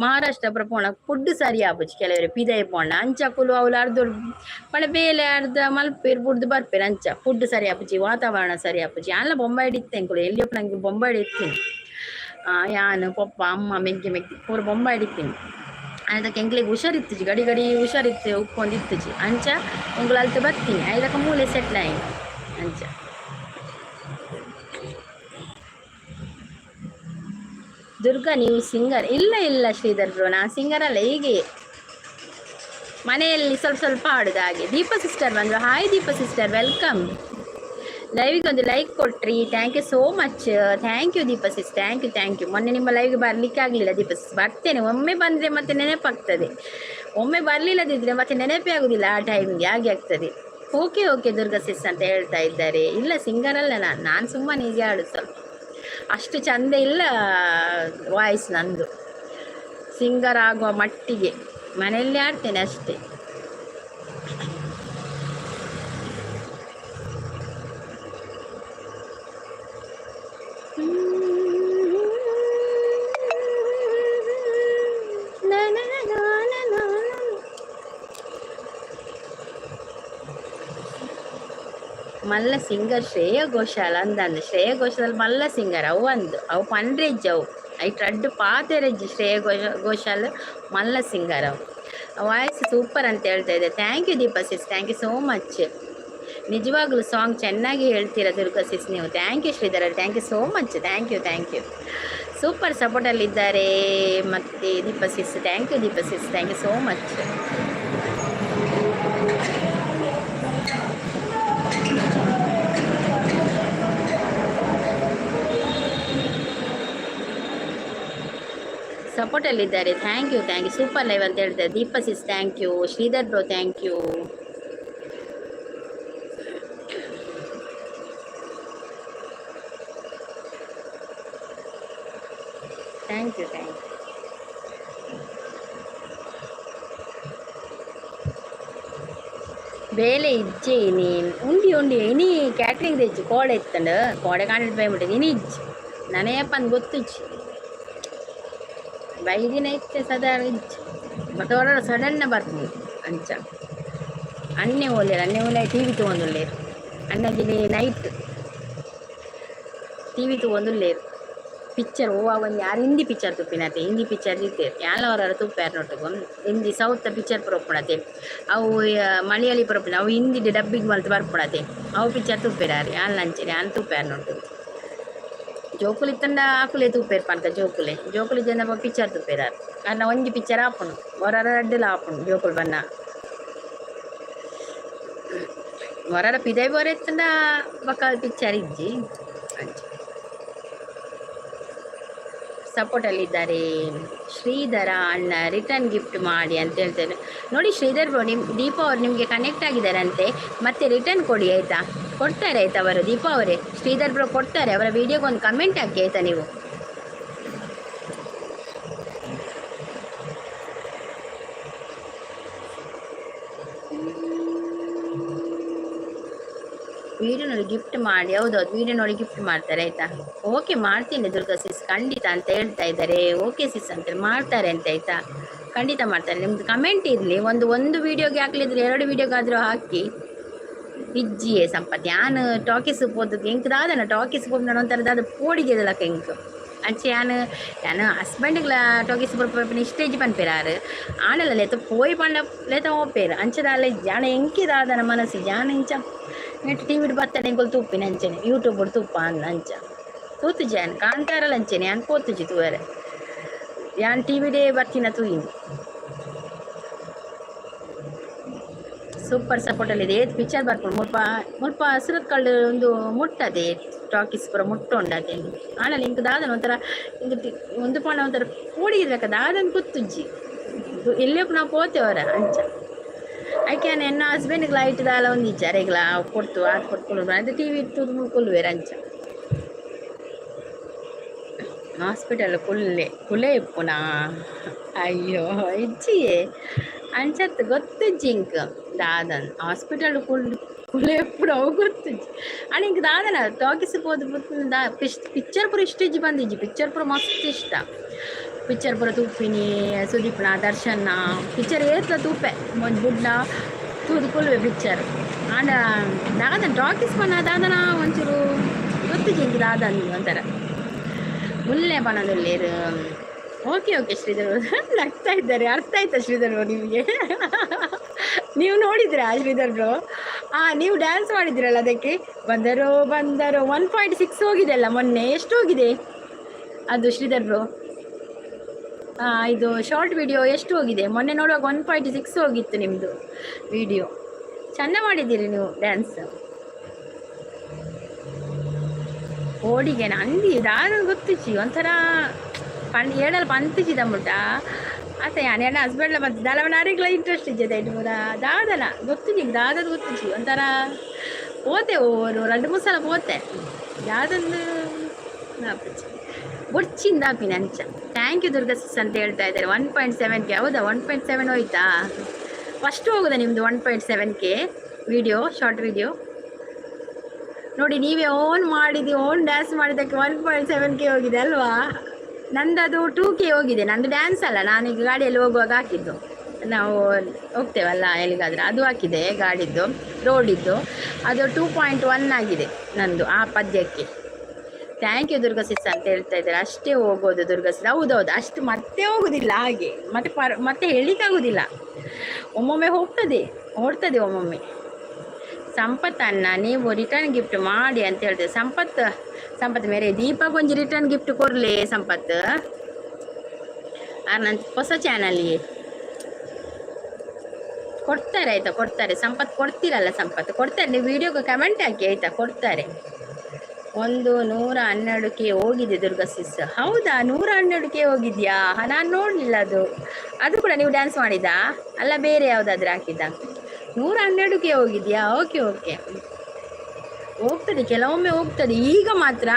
ಮಹಾರಾಷ್ಟ್ರ ಪೋಣ ಫುಡ್ ಸರಿ ಆಪುಜಿ, ಕೆಲವರಿಗೆ ಪಿದೈ ಪೋಣ ಅಂಚಕುಲು ಅವಳು ಅರ್ಧ ಪಣ ಬೇಲೆ ಅರ್ಧ ಮಲ್ಪೇರು ಬುಡ್ದು ಬರ್ಪೇರು. ಅಂಚ ಫುಡ್ ಸರಿ ಆಪುಜಿ, ವಾತಾವರಣ ಸರಿ ಆಪುಜಿ. ಅಲ್ಲ ಬೊಂಬಾಯಿಡ್ ಇತ್ತೆ ಅಂಕುಲು ಎಲ್ಲಿ ನಂಗೆ ಬೊಂಬಾಯಿಡ್ ಇತ್ತೀನಿ. ಯಾನು ಪಪ್ಪ ಅಮ್ಮ ಮೆಗ್ಗಿ ಮೆಗ್ಗಿ ಪೂರ ಬೊಂಬಾಯಿಡ್ ಇತ್ತೀನಿ. ಅದಕ್ಕೆ ಎಂಕ್ಲೆಗ್ ಹುಷಾರಿತ್ತಿಜಿ, ಗಡಿ ಗಡಿ ಹುಷಾರಿತ್ತು ಉಕ್ಕೊಂದು ಇತ್ತಿಜಿ. ಅಂಚ ಎಂಕುಲು ಅಲ್ತು ಬರ್ತೀನಿ ಐದಕ್ಕೆ ಮೂಲೆ ಸೆಟ್ಲ್ ಆಯ್ತು ಅಂಚ. ದುರ್ಗಾ ನೀವು ಸಿಂಗರ್? ಇಲ್ಲ ಇಲ್ಲ ಶ್ರೀಧರ್ ಬ್ರೋ, ನಾನು ಸಿಂಗರ್ ಅಲ್ಲ, ಹೀಗೆ ಮನೆಯಲ್ಲಿ ಸ್ವಲ್ಪ ಸ್ವಲ್ಪ ಹಾಡುದು ಹಾಗೆ. ದೀಪಾ ಸಿಸ್ಟರ್ ಬಂದರು. Hi Deepa sister, welcome. ಲೈವಿಗೆ ಒಂದು ಲೈಕ್ ಕೊಟ್ರಿ, thank you so much. Thank you Deepa sis, thank you, thank you. ಮೊನ್ನೆ ನಿಮ್ಮ ಲೈವ್ಗೆ ಬರಲಿಕ್ಕೆ ಆಗಲಿಲ್ಲ ದೀಪಾ ಸಿಸ್, ಬರ್ತೇನೆ. ಒಮ್ಮೆ ಬಂದರೆ ಮತ್ತೆ ನೆನಪಾಗ್ತದೆ, ಒಮ್ಮೆ ಬರಲಿಲ್ಲದಿದ್ದರೆ ಮತ್ತೆ ನೆನಪೇ ಆಗುದಿಲ್ಲ ಆ ಟೈಮ್ಗೆ, ಹಾಗೆ ಆಗ್ತದೆ. ಓಕೆ ಓಕೆ ದುರ್ಗಾ ಸಿಸ್ ಅಂತ ಹೇಳ್ತಾ ಇದ್ದಾರೆ. ಇಲ್ಲ ಸಿಂಗರ್ ಅಲ್ಲ ನಾನು, ನಾನು ಸುಮ್ಮನೆ ಹೀಗೆ ಹಾಡುದು ಸ್ವಲ್ಪ, ಅಷ್ಟು ಚಂದ ಇಲ್ಲ ವಾಯ್ಸ್ ನಂದು ಸಿಂಗರ್ ಆಗುವ ಮಟ್ಟಿಗೆ. ಮನೆಯಲ್ಲಿ ಆಡ್ತೇನೆ ಅಷ್ಟೇ. ಮಲ್ಲ ಸಿಂಗರ್ ಶ್ರೇಯ ಘೋಷಾಲ್ ಅಂದಂದು. ಶ್ರೇಯ ಘೋಷಾಲ್ ಮಲ್ಲ ಸಿಂಗರ್ ಅವು ಅಂದು, ಅವು ಪನ್ರೆಜ್ಜಿ ಅವು ಐಟ್ ರಡ್ಡ್ ಪಾತೆರೆಜ್ಜಿ. ಶ್ರೇಯ ಘೋಷಾಲ್ ಮಲ್ಲ ಸಿಂಗರ್ ಅವು. ವಾಯ್ಸ್ ಸೂಪರ್ ಅಂತ ಹೇಳ್ತಾ ಇದೆ. Thank you Deepa sis, thank you so much. ನಿಜವಾಗ್ಲೂ ಸಾಂಗ್ ಚೆನ್ನಾಗಿ ಹೇಳ್ತೀರಾ ದುರ್ಗಾ ಸಿಸ್ ನೀವು. Thank you Sridhar, thank you so much, thank you, thank you. Super ಸಪೋರ್ಟಲ್ಲಿದ್ದಾರೆ ಮತ್ತು Deepa sis. Thank you Deepa sis, thank you so much. ಸಪೋರ್ಟಲ್ಲಿದ್ದಾರೆ, thank you, thank you. Super live ಅಂತ ಹೇಳ್ತಾರೆ Deepa sis, thank you. Sridhar bro, thank you. Thank you, thank you. ಬೇಲೆ ಇಜ್ಜೆ ಇನಿ ಉಂಡಿ ಉಂಡಿ ಇನಿ catering ಇಜ್ಜಿ ಕೋಡೆ ಇತ್ತಂಡು ಕೋಡೆ ಕಾಣಿಟ್ ಬೈಬಿಟ್ಟೆ ಇನಿ ಇಜ್ಜಿ ನನಯಪ್ಪ ಅಂದ್ ಗೊತ್ತಿಜ್ಜಿ ಬೈದಿನ ಇತ್ತೆ ಸದಾ ಇಜ್ಜಿ ಮತ್ತೆ ಹೊರ ಸಡನ್ ಬರ್ತೀನಿ ಅಂಚ. ಅಣ್ಣೆ ಓಲೇರು, ಅಣ್ಣೆ ಓಲೆ ಟಿವಿ ತಗೊಂಡುಲ್ಲೇರು, ಅಣ್ಣಗಿನಿ ನೈಟ್ ಟಿವಿ ತಗೊಂಡುಲ್ಲೇರು. ಪಿಕ್ಚರ್ ಓ ಒಂದು ಯಾರು ಹಿಂದಿ ಪಿಕ್ಚರ್ ತುಪ್ಪಿನತೆ, ಹಿಂದಿ ಪಿಕ್ಚರ್ ಇತ್ತೇರು ಯಾಲವರ ತುಪ್ಪಾರ ನೋಟುಗು ಹಿಂದಿ ಸೌತ್ ಪಿಕ್ಚರ್ ಪುರಪುಣತೆ ಅವು ಮಲಯಾಳಿ ಪುರಪುಣ ಅವು ಹಿಂದಿ ಡಬ್ಬಿಂಗ್ ಮಲ್ತು ಬರ್ಪುಣತೆ ಅವು ಪಿಕ್ಚರ್ ತುಪ್ಪಿರಾರು ಯಾನ್ ಲಂಚನೆ ಯಾನ್ ತುಪ್ಪಾರ ನೋಟುಗು. ಜೋಕುಲು ಇತ್ತಂಡ ಆಕುಲೆ ತೂಪೇರು ಪನ್ಕ ಜೋಕುಲೆ ಜೋಕುಲು ಜನ ಪಿಕ್ಚರ್ ತೂಪೇರಾರು ಅನ್ನ ಒಂಜಿ ಪಿಕ್ಚರ್ ಆಪುಂಡು ಹೊರ ರಡ್ಡುಲ ಆಪುಂಡು ಜೋಕುಲು ಬನ್ನ ಹೊರ ಪಿದೈ ಬೋರ ಇತ್ತಂಡ ಬೊಕ್ಕ ಪಿಕ್ಚರ್ ಇಜ್ಜಿ ಅಂಚ. ಸಪೋರ್ಟಲ್ಲಿದ್ದಾರೆ ಶ್ರೀಧರ ಅಣ್ಣ, ರಿಟರ್ನ್ ಗಿಫ್ಟ್ ಮಾಡಿ ಅಂತ ಹೇಳ್ತಾರೆ ನೋಡಿ ಶ್ರೀಧರ್ ಬ್ರೋ. ನಿಮ್ಮ ದೀಪಾ ಅವರು ನಿಮಗೆ ಕನೆಕ್ಟ್ ಆಗಿದ್ದಾರಂತೆ, ಮತ್ತೆ ರಿಟರ್ನ್ ಕೊಡಿ ಆಯಿತಾ? ಕೊಡ್ತಾರೆ ಆಯ್ತಾ ಅವರು, ದೀಪಾ ಅವರೇ ಶ್ರೀಧರ್ ಬ್ರೋ ಕೊಡ್ತಾರೆ. ಅವರ ವೀಡಿಯೋಗೆ ಒಂದು ಕಮೆಂಟ್ ಹಾಕಿ ಆಯಿತಾ ನೀವು. ವಿಡಿಯೋ ನೋಡಿ ಗಿಫ್ಟ್ ಮಾಡಿ, ಹೌದೌದು ವಿಡಿಯೋ ನೋಡಿ ಗಿಫ್ಟ್ ಮಾಡ್ತಾರೆ ಆಯಿತಾ? ಓಕೆ ಮಾಡ್ತೀನಿ ದುರ್ಗಾ ಸಿಸ್ ಖಂಡಿತ ಅಂತ ಹೇಳ್ತಾ ಇದ್ದಾರೆ. ಓಕೆ ಸಿಸ್ ಅಂತ ಮಾಡ್ತಾರೆ ಅಂತ ಆಯಿತಾ? ಖಂಡಿತ ಮಾಡ್ತಾರೆ. ನಿಮ್ದು ಕಮೆಂಟ್ ಇರಲಿ, ಒಂದು ಒಂದು ವೀಡಿಯೋಗೆ ಹಾಕ್ಲಿದ್ರೆ ಎರಡು ವೀಡಿಯೋಗಾದರೂ ಹಾಕಿ. ಇಜ್ಜಿಯೇ ಸಂಪತ್ ಯಾನ್ ಟಾಕೀಸ್ ಪೋದು ಎಂಕ್ ದಾದನ ಟಾಕೀಸ್ ಪೋಪುನ ಒಂಥರ ದಾದ ಪೋಡಿಗೆದಲಕ ಎಂಕ್ ಅಂಚೆ ಯಾನ್ ಯಾನ್ ಹಸ್ಬೆಂಡ್ಗ್ಲ ಟಾಕೀಸ್ ಪೋಪಿನ ಇಷ್ಟ ಪನ್ಪೇರು ಆರು ಆಂಡಲ ಲೇತ ಪೋಯಿ ಪಂಡ ಲೇತ ಓಪೇರು ಅಂಚದಾಲ ಜಾನ ಎಂಕಿ ದಾದನ ಮನಸ್ಸು ಜಾನ ಇಂಚ ನೆಟ್ ಟಿ ವಿಡ್ ಬತ್ತನೆ ಎಂಕುಲು ತೂಪಿನ ಅಂಚನೆ ಯೂಟ್ಯೂಬ್ ತೂಪ ಅಂದ್ ಅಂಚ ತೂತುಜಿ ಯಾನ್ ಕಾಂತಾರಲ ಅಂಚನೆ ಯಾನ್ ಪೋತುಜಿ ತೂವರೆ ಯಾನ್ ಟಿ ವಿಡೇ ಬರ್ತಿನ ತೂಯಿನಿ. ಸೂಪರ್ ಸಪೋರ್ಟಲ್ಲಿದೆ ಏತ್ ಪಿಕ್ಚರ್ ಬರ್ಪುಂಡು ಮುಲ್ಪ ಮುಲ್ಪ ಹಸಿರು ಕಲ್ಲು ಒಂದು ಮುಟ್ಟದೆ. ಟಾಕೀಸ್ ಪೂರ ಮುಟ್ಟ ಉಂಡು ಅದೇ. ಆಂಡಲ ಇಂಕ್ ದಾದನ ಒಂಥರ ಇಂಕ್ ಒಂದು ಪೋಂಡ ಒಂಥರ ಪೋಡಿಗೆ ದಾದನ ಗೊತ್ತುಜ್ಜಿ. ಎಲ್ಲೇ ನಾವು ಪೋತೇವರ ಅಂಚ. ಐಕೆ ಎನ್ನ ಹಸ್ಬೆಂಡ್ಗೆ ಲೈಟ್ ದಾಲ ಒಂದು ಇಜ್ಜಿ, ಅರೆಗ್ಲ ಕೊಡ್ತು ಆತ್ ಕೊಟ್ಕೊಂಡು ಅದು ಟಿವಿ ತೂದು ಕುಲ್ಲುವೆರ್ ಅಂಚ. ಹಾಸ್ಪಿಟಲ್ ಕುಲ್ಲೆ ಕುಲೆ ಇಪ್ಪುನಾ? ಅಯ್ಯೋ ಇಜ್ಜಿಯೇ ಅಂಚತ್ ಗೊತ್ತುಜ್ಜಿ ಇಂಕ್ ದಾದನ್ ಹಾಸ್ಪಿಟಲ್ ಕುಲೆ ಇಪ್ಪುನ ಅವು ಗೊತ್ತುಜ್ಜಿ. ಆಂಡ ಇಂಕ್ ದಾದನ ಟಾಕೀಸ್ ಪೋದು ಪಿಕ್ಚರ್ ಪೂರ ಇಷ್ಟ ಇಜ್ಜಿ ಬಂದಿಜ್ಜಿ. ಪಿಕ್ಚರ್ ಪೂರ ಮಸ್ತ್ ಇಷ್ಟ. ಪಿಕ್ಚರ್ ಪೂರ ತೂಪಿನಿ, ಸುದೀಪ್ನ ದರ್ಶನ್ನ ಪಿಕ್ಚರ್ ಏತ್ಲ ತೂಪೆ, ಒಂಜಿ ಬುಡ್ಲ ತೂದು ಕುಲ್ಲುವೆ ಪಿಕ್ಚರ್. ಆಂಡ ದಾದನ್ ಟಾಕೀಸ್ ಪಂಡ ದಾದನ ಒಂಚೂರು ಗೊತ್ತುಜ್ಜಿ ಇಂಕ್ ದಾದನ್ ಒಂಥರ ಮುಲ್ಲೆ ಪನೊಂದುಲ್ಲೆರ್. ಓಕೆ ಓಕೆ ಶ್ರೀಧರ್ ನಗ್ತಾ ಇದ್ದಾರೆ. ಅರ್ಥ ಆಯ್ತಾ ಶ್ರೀಧರ್ ಬ್ರೋ ನಿಮಗೆ? ನೀವು ನೋಡಿದ್ರಾ ಶ್ರೀಧರ್ ಬ್ರೋ? ನೀವು ಡ್ಯಾನ್ಸ್ ಮಾಡಿದ್ದೀರಲ್ಲ ಅದಕ್ಕೆ. ಬಂದರೋ ಬಂದರೋ 1.6 ಹೋಗಿದೆ ಅಲ್ಲ ಮೊನ್ನೆ? ಎಷ್ಟು ಹೋಗಿದೆ ಅದು ಶ್ರೀಧರ್ ಬ್ರೋ? ಇದು ಶಾರ್ಟ್ ವಿಡಿಯೋ ಎಷ್ಟು ಹೋಗಿದೆ? ಮೊನ್ನೆ ನೋಡುವಾಗ 1.6 ಹೋಗಿತ್ತು ನಿಮ್ಮದು ವಿಡಿಯೋ. ಚೆಂದ ಮಾಡಿದ್ದೀರಿ ನೀವು ಡ್ಯಾನ್ಸ್. ಓಡಿಗೆ ಅಂದಿ ದಾದ ಗೊತ್ತಿಚ್ಚಿ ಒಂಥರ ಪಣ್ ಏಡಲ್ ಪಂತಿಚಿ ದಮ್ಮುಟ ಆತ ಯಾನ್ ಎನ್ನ ಹಸ್ಬೆಂಡ್ಲ ಬಂತು ದಾಲವನ ಅರೆಗ್ಲ ಇಂಟ್ರೆಸ್ಟ್ ಇಜ್ಜೆ ಐಟ್ ಪೂರ ದಾದನ ಗೊತ್ತಿಜಿ, ದಾದದ ಗೊತ್ತಿಜಿ. ಒಂಥರ ಪೋತೆ ಓರು ರಡ್ಡ್ ಮೂರು ಸಲ ಪೋತೆ ಯಾವ್ದೊಂದು ಬೊಡ್ಚಿಂದ ಆಪಿನ ಅಂಚ. Thank you Durga sis ಅಂತ ಹೇಳ್ತಾ ಇದ್ದಾರೆ. 1.7K ಹೌದಾ? 1.7 ಹೋಯ್ತಾ? ಫಸ್ಟ್ ಹೋಗುದಾ ನಿಮ್ಮದು 1.7K video, short video? ನೋಡಿ, ನೀವೇ ಓನ್ ಮಾಡಿದ್ದು, ಓನ್ ಡ್ಯಾನ್ಸ್ ಮಾಡಿದ್ದಕ್ಕೆ 1.7K ಹೋಗಿದೆ ಅಲ್ವಾ? ನಂದದು 2K ಹೋಗಿದೆ. ನಂದು ಡ್ಯಾನ್ಸ್ ಅಲ್ಲ, ನಾನೀಗ ಗಾಡಿಯಲ್ಲಿ ಹೋಗುವಾಗ ಹಾಕಿದ್ದು. ನಾವು ಹೋಗ್ತೇವಲ್ಲ ಎಲ್ಲಿಗಾದ್ರೆ, ಅದು ಹಾಕಿದೆ. ಗಾಡಿದ್ದು ರೋಡಿದ್ದು ಅದು 2.1 ಆಗಿದೆ ನಂದು ಆ ಪದ್ಯಕ್ಕೆ. Thank you Durga sis ಅಂತ ಹೇಳ್ತಾ ಇದ್ದಾರೆ. ಅಷ್ಟೇ ಹೋಗೋದು ದುರ್ಗಾ ಸಿಸ್? ಹೌದೌದು, ಅಷ್ಟು ಮತ್ತೆ ಹೋಗುದಿಲ್ಲ ಹಾಗೆ. ಮತ್ತೆ ಪರ್ ಮತ್ತೆ ಹೇಳಲಿಕ್ಕಾಗೋದಿಲ್ಲ. ಒಮ್ಮೊಮ್ಮೆ ಹೋಗ್ತದೆ, ಓಡ್ತದೆ ಒಮ್ಮೊಮ್ಮೆ. ಸಂಪತ್ ಅಣ್ಣ, ನೀವು ರಿಟರ್ನ್ ಗಿಫ್ಟ್ ಮಾಡಿ ಅಂತ ಹೇಳ್ತೇವೆ. ಸಂಪತ್, ಸಂಪತ್ ಮೇರೆ ದೀಪಕ್ ಒಂಜಿ ರಿಟರ್ನ್ ಗಿಫ್ಟ್ ಕೊರ್ಲೆ ಸಂಪತ್. ಆರ್ ನನ್ನ ಹೊಸ ಚಾನಲ್ಗೆ ಕೊಡ್ತಾರೆ ಆಯ್ತಾ? ಕೊಡ್ತಾರೆ ಸಂಪತ್. ಕೊಡ್ತೀರಲ್ಲ ಸಂಪತ್? ಕೊಡ್ತಾರೆ. ನೀವು ವಿಡಿಯೋಗೆ ಕಮೆಂಟ್ ಹಾಕಿ ಆಯ್ತಾ? ಕೊಡ್ತಾರೆ. 112K ಹೋಗಿದೆ ದುರ್ಗಾ ಸಿಸ್. ಹೌದಾ? 112K ಹೋಗಿದ್ಯಾ? ನಾನು ನೋಡಲಿಲ್ಲ ಅದು. ಅದು ಕೂಡ ನೀವು ಡ್ಯಾನ್ಸ್ ಮಾಡಿದ್ದಾ ಅಲ್ಲ, ಬೇರೆ ಯಾವುದಾದ್ರೂ ಹಾಕಿದ್ದ? 112K ಹೋಗಿದ್ಯಾ? ಓಕೆ ಓಕೆ, ಹೋಗ್ತದೆ, ಕೆಲವೊಮ್ಮೆ ಹೋಗ್ತದೆ. ಈಗ ಮಾತ್ರ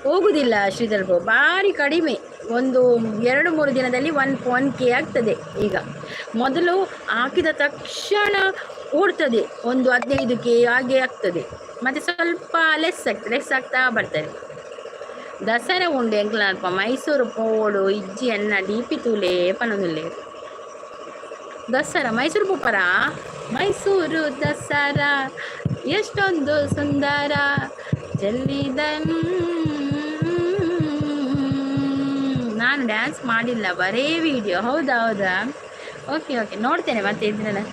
ಹೋಗುದಿಲ್ಲ ಶ್ರೀಧರ್ ಬ್ರೋ, ಭಾರಿ ಕಡಿಮೆ. ಒಂದು 2-3 ದಿನದಲ್ಲಿ ಒನ್ ಒನ್ ಕೆ ಆಗ್ತದೆ ಈಗ. ಮೊದಲು ಹಾಕಿದ ತಕ್ಷಣ ಓಡ್ತದೆ, ಒಂದು 15K ಹಾಗೆ ಆಗ್ತದೆ. ಮತ್ತು ಸ್ವಲ್ಪ ಲೆಸ್ ಆಗ್ತದೆ, ಲೆಸ್ ಆಗ್ತಾ ಬರ್ತದೆ. ದಸರಾ ಉಂಡು ಎಂಕ್ಲಲ್ಪ ಮೈಸೂರು ಪೋಡು ಇಜ್ಜಿ ಅನ್ನ ಡಿಪಿ ತೂಲೆ ಪನೊಂದುಲ್ಲೆ. ದಸರಾ ಮೈಸೂರು ಪೋಪರಾ? ಮೈಸೂರು ದಸರಾ ಎಷ್ಟೊಂದು ಸುಂದರ ಚೆಲ್ಲಿದ. ನಾನು ಡ್ಯಾನ್ಸ್ ಮಾಡಿಲ್ಲ, ಬರೇ ವಿಡಿಯೋ. ಹೌದಾ? ಹೌದಾ? ಓಕೆ ಓಕೆ, ನೋಡ್ತೇನೆ. ಮತ್ತೆ ಇದ್ರಲ್ಲ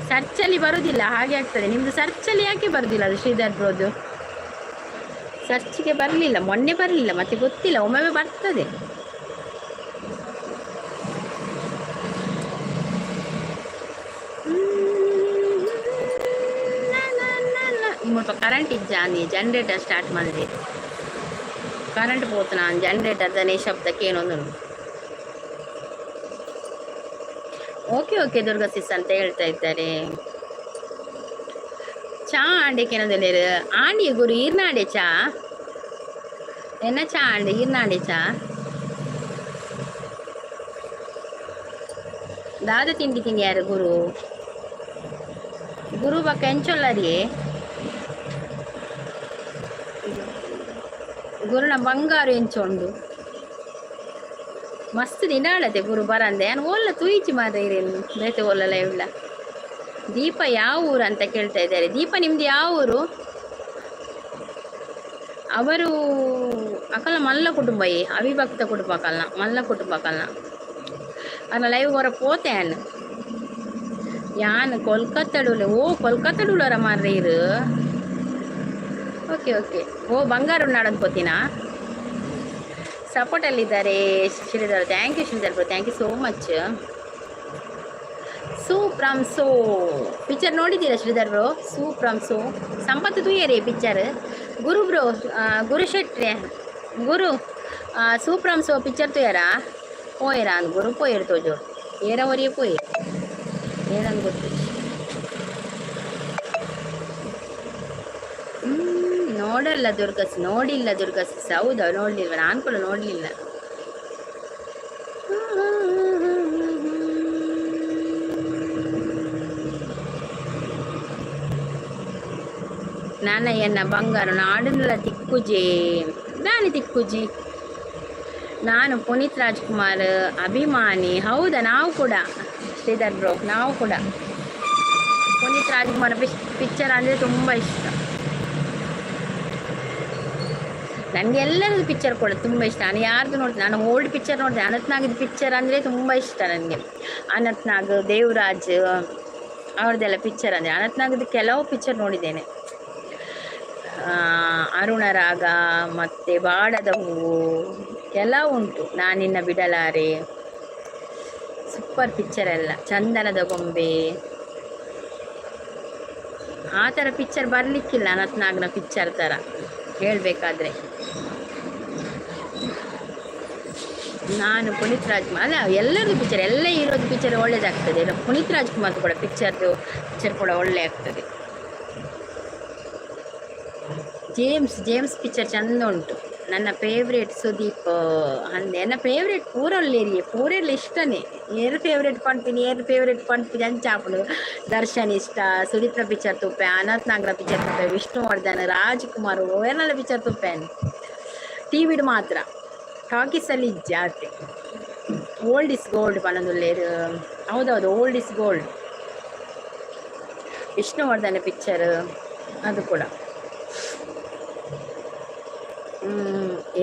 ಸರ್ಚಲ್ಲಿ ಬರುವುದಿಲ್ಲ, ಹಾಗೆ ಆಗ್ತದೆ. ನಿಮ್ಮದು ಸರ್ಚಲ್ಲಿ ಯಾಕೆ ಬರುವುದಿಲ್ಲ ಅದು ಶ್ರೀಧರ್ ಬ್ರೋದು? ಸರ್ಚಿಗೆ ಬರಲಿಲ್ಲ, ಮೊನ್ನೆ ಬರಲಿಲ್ಲ, ಮತ್ತೆ ಗೊತ್ತಿಲ್ಲ, ಒಮ್ಮೊಮ್ಮೆ ಬರ್ತದೆ. ಮುಲ್ಪ ಕರೆಂಟ್ ಇಜ್ಜಾನಿ, ಜನರೇಟರ್ ಸ್ಟಾರ್ಟ್ ಮಾಡಿದೆ. ಕರೆಂಟ್ ಪೋತನ ಜನರೇಟರ್ ದನೇ ಶಬ್ದಕ್ಕೆ ಏನೊಂದು. ಓಕೆ ಓಕೆ ದುರ್ಗಾ ಸಿಸ್ ಅಂತ ಹೇಳ್ತಾ ಇದ್ದಾರೆ. ಚಾ ಆಂಡೆಕ್ ಏನಂದ್ರೆ ಆಂಡಿ ಗುರು ಈರ್ನಾಡೆ ಚಾ ಎನ್ನ ಚಾ ಆಂಡೆ ಈರ್ನಾಡೆ ಚಾ. ದಾದ ತಿಂಡಿ ತಿಂಡಿ ಯಾರು ಗುರು? ಗುರು ಬಕ್ಕ ಎಂಚೊಲ್ಲರಿ ಗುರುನ ಬಂಗಾರು ಎಂಚೊಂಡು ಮಸ್ತ್ ದಿನಾಳತೆ ಗುರು ಬರಂದೆ. ನಾನು ಓಲ್ಲ ತೂಯಿಚಿ ಮಾರ ಇರೇನು ಬೇತೆ ಓಲಲ್ಲ ಇವ್ಳ. ದೀಪ ಯಾವ ಊರು ಅಂತ ಕೇಳ್ತಾ ಇದ್ದಾರೆ. ದೀಪ ನಿಮ್ದು ಯಾವ ಊರು? ಅವರು ಅಕಲ ಮಲ್ಲ ಕುಟುಂಬ, ಏ ಅವಿಭಕ್ತ ಕುಟುಂಬ ಕಲ್ನ, ಮಲ್ಲ ಕುಟುಂಬ ಕಲ್ನ. ಅನ್ನ ಲೈವ್ ಹೊರ ಪೋತೆ ಅನ್ ಯಾನ್ ಕೊಲ್ಕತ್ತಡುಲೆ. ಓ ಕೊಲ್ಕತ್ತಡುಲರ ಮಾರ್ರೆ ಇರು. ಓಕೆ ಓಕೆ, ಓ ಬಂಗಾರ ನಾಡಂತ ಪೋತಿನಾ? ಸಪೋರ್ಟಲ್ಲಿದ್ದಾರೆ Shridhar. Thank you Shridhar bro, thank you so much. ಸೂ ಫ್ರಮ್ ಸೋ ಪಿಕ್ಚರ್ ನೋಡಿದ್ದೀರಾ ಶ್ರೀಧರ್ ಬ್ರೋ? ಸೂ ಫ್ರಮ್ ಸೋ ಸಂಪತ್ತು ತೂಯರೇ ಪಿಕ್ಚರ್. ಗುರು ಬ್ರೋ, ಗುರು ಶೆಟ್ರೆ, ಗುರು ಸೂಪ್ರಮ್ ಸೋ ಪಿಕ್ಚರ್ ತೂಯರಾ? ಪೋಯರಾ ಅಂದ್ ಗುರು ಪೋಯೆರ್ ತೋಜು. ಏರ ಒರಿಯೆ ಪೋಯೆರ್, ಏನಂದ್ ಗೊತ್ತು. ನೋಡಲ್ಲ ದುರ್ಗಸ್, ನೋಡಿಲ್ಲ ದುರ್ಗಸ್. ಹೌದಾ? ನೋಡ್ಲಿಲ್ವ? ನಾನು ಕೂಡ ನೋಡ್ಲಿಲ್ಲ. ನಾನ ಎನ್ನ ಬಂಗಾರ ನಾಡುನಲ ತಿಕ್ಕುಜೆ ದಾನಿ ತಿಕ್ಕುಜಿ. ನಾನು ಪುನೀತ್ ರಾಜ್ಕುಮಾರ್ ಅಭಿಮಾನಿ. ಹೌದಾ? ನಾವು ಕೂಡ ಶ್ರೀಧರ್ ಬ್ರೋ, ನಾವು ಕೂಡ ಪುನೀತ್ ರಾಜ್ಕುಮಾರ್ ಪಿಕ್ಚರ್ ಅಂದರೆ ತುಂಬ ಇಷ್ಟ ನನಗೆ. ಎಲ್ಲರದ್ದು ಪಿಕ್ಚರ್ ಕೂಡ ತುಂಬ ಇಷ್ಟ. ನಾನು ಯಾರ್ದು ನೋಡ್ತೀನಿ, ನಾನು ಓಲ್ಡ್ ಪಿಕ್ಚರ್ ನೋಡ್ತೇನೆ. ಅನಂತ್ನಾಗದ ಪಿಕ್ಚರ್ ಅಂದರೆ ತುಂಬ ಇಷ್ಟ ನನಗೆ. ಅನಂತ್ನಾಗ್, ದೇವರಾಜ್ ಅವ್ರದ್ದೆಲ್ಲ ಪಿಕ್ಚರ್ ಅಂದರೆ. ಅನಂತ್ನಾಗದ ಕೆಲವು ಪಿಕ್ಚರ್ ನೋಡಿದ್ದೇನೆ. ಅರುಣ ರಾಗ ಮತ್ತು ಬಾಡದ ಹೂವು ಎಲ್ಲ ಉಂಟು. ನಾನಿನ್ನ ಬಿಡಲಾರೆ, ಸೂಪರ್ ಪಿಕ್ಚರ್ ಎಲ್ಲ. ಚಂದನದ ಗೊಂಬೆ, ಆ ಥರ ಪಿಕ್ಚರ್ ಬರಲಿಕ್ಕಿಲ್ಲ ಅನಂತ್ನಾಗ್ನ ಪಿಕ್ಚರ್ ಥರ ಹೇಳಬೇಕಾದ್ರೆ. ನಾನು ಪುನೀತ್ ರಾಜ್ಕುಮಾರ್ ಅಲ್ಲ, ಎಲ್ಲರದ್ದು ಪಿಕ್ಚರ್, ಎಲ್ಲ ಹೀರೋದು ಪಿಕ್ಚರ್ ಒಳ್ಳೇದಾಗ್ತದೆ. ಪುನೀತ್ ರಾಜ್ಕುಮಾರ್ ಕೂಡ ಪಿಕ್ಚರ್ದು ಪಿಕ್ಚರ್ ಕೂಡ ಒಳ್ಳೆ ಆಗ್ತದೆ. ಜೇಮ್ಸ್ ಜೇಮ್ಸ್ ಪಿಕ್ಚರ್ ಚಂದ ಉಂಟು. ನನ್ನ ಫೇವ್ರೇಟ್ ಸುದೀಪ್ ಅಂದೆ. ನನ್ನ ಫೇವ್ರೇಟ್ ಪೂರಲ್ಲೇರಿಯೇ ಪೂರೆಲ್ಲ ಇಷ್ಟನೇ. ಏರು ಫೇವ್ರೇಟ್ ಪನ್ಪಿನಿ, ಏರು ಫೇವ್ರೇಟ್ ಪನ್ಪಿ ಅಂಚಾಪುಂಡು. ದರ್ಶನ್ ಇಷ್ಟ, ಸುದೀಪ್ನ ಪಿಕ್ಚರ್ ತೂಪೆ, ಅನಂತ್ ನಾಗ್ರ ಪಿಕ್ಚರ್ ತೂಪೆ, ವಿಷ್ಣುವರ್ಧನ್, ರಾಜ್ಕುಮಾರ್ ಏನೆಲ್ಲ ಪಿಕ್ಚರ್ ತೂಪೇನು. ಟಿ ವಿಡ್ ಮಾತ್ರ, ಟಾಕೀಸಲ್ಲಿ ಜಾತೆ. ಓಲ್ಡ್ is gold ಪನೊಂದುಲ್ಲೇರು. ಹೌದೌದು, old is gold. Vishnuvardhan picture ಅದು ಕೂಡ.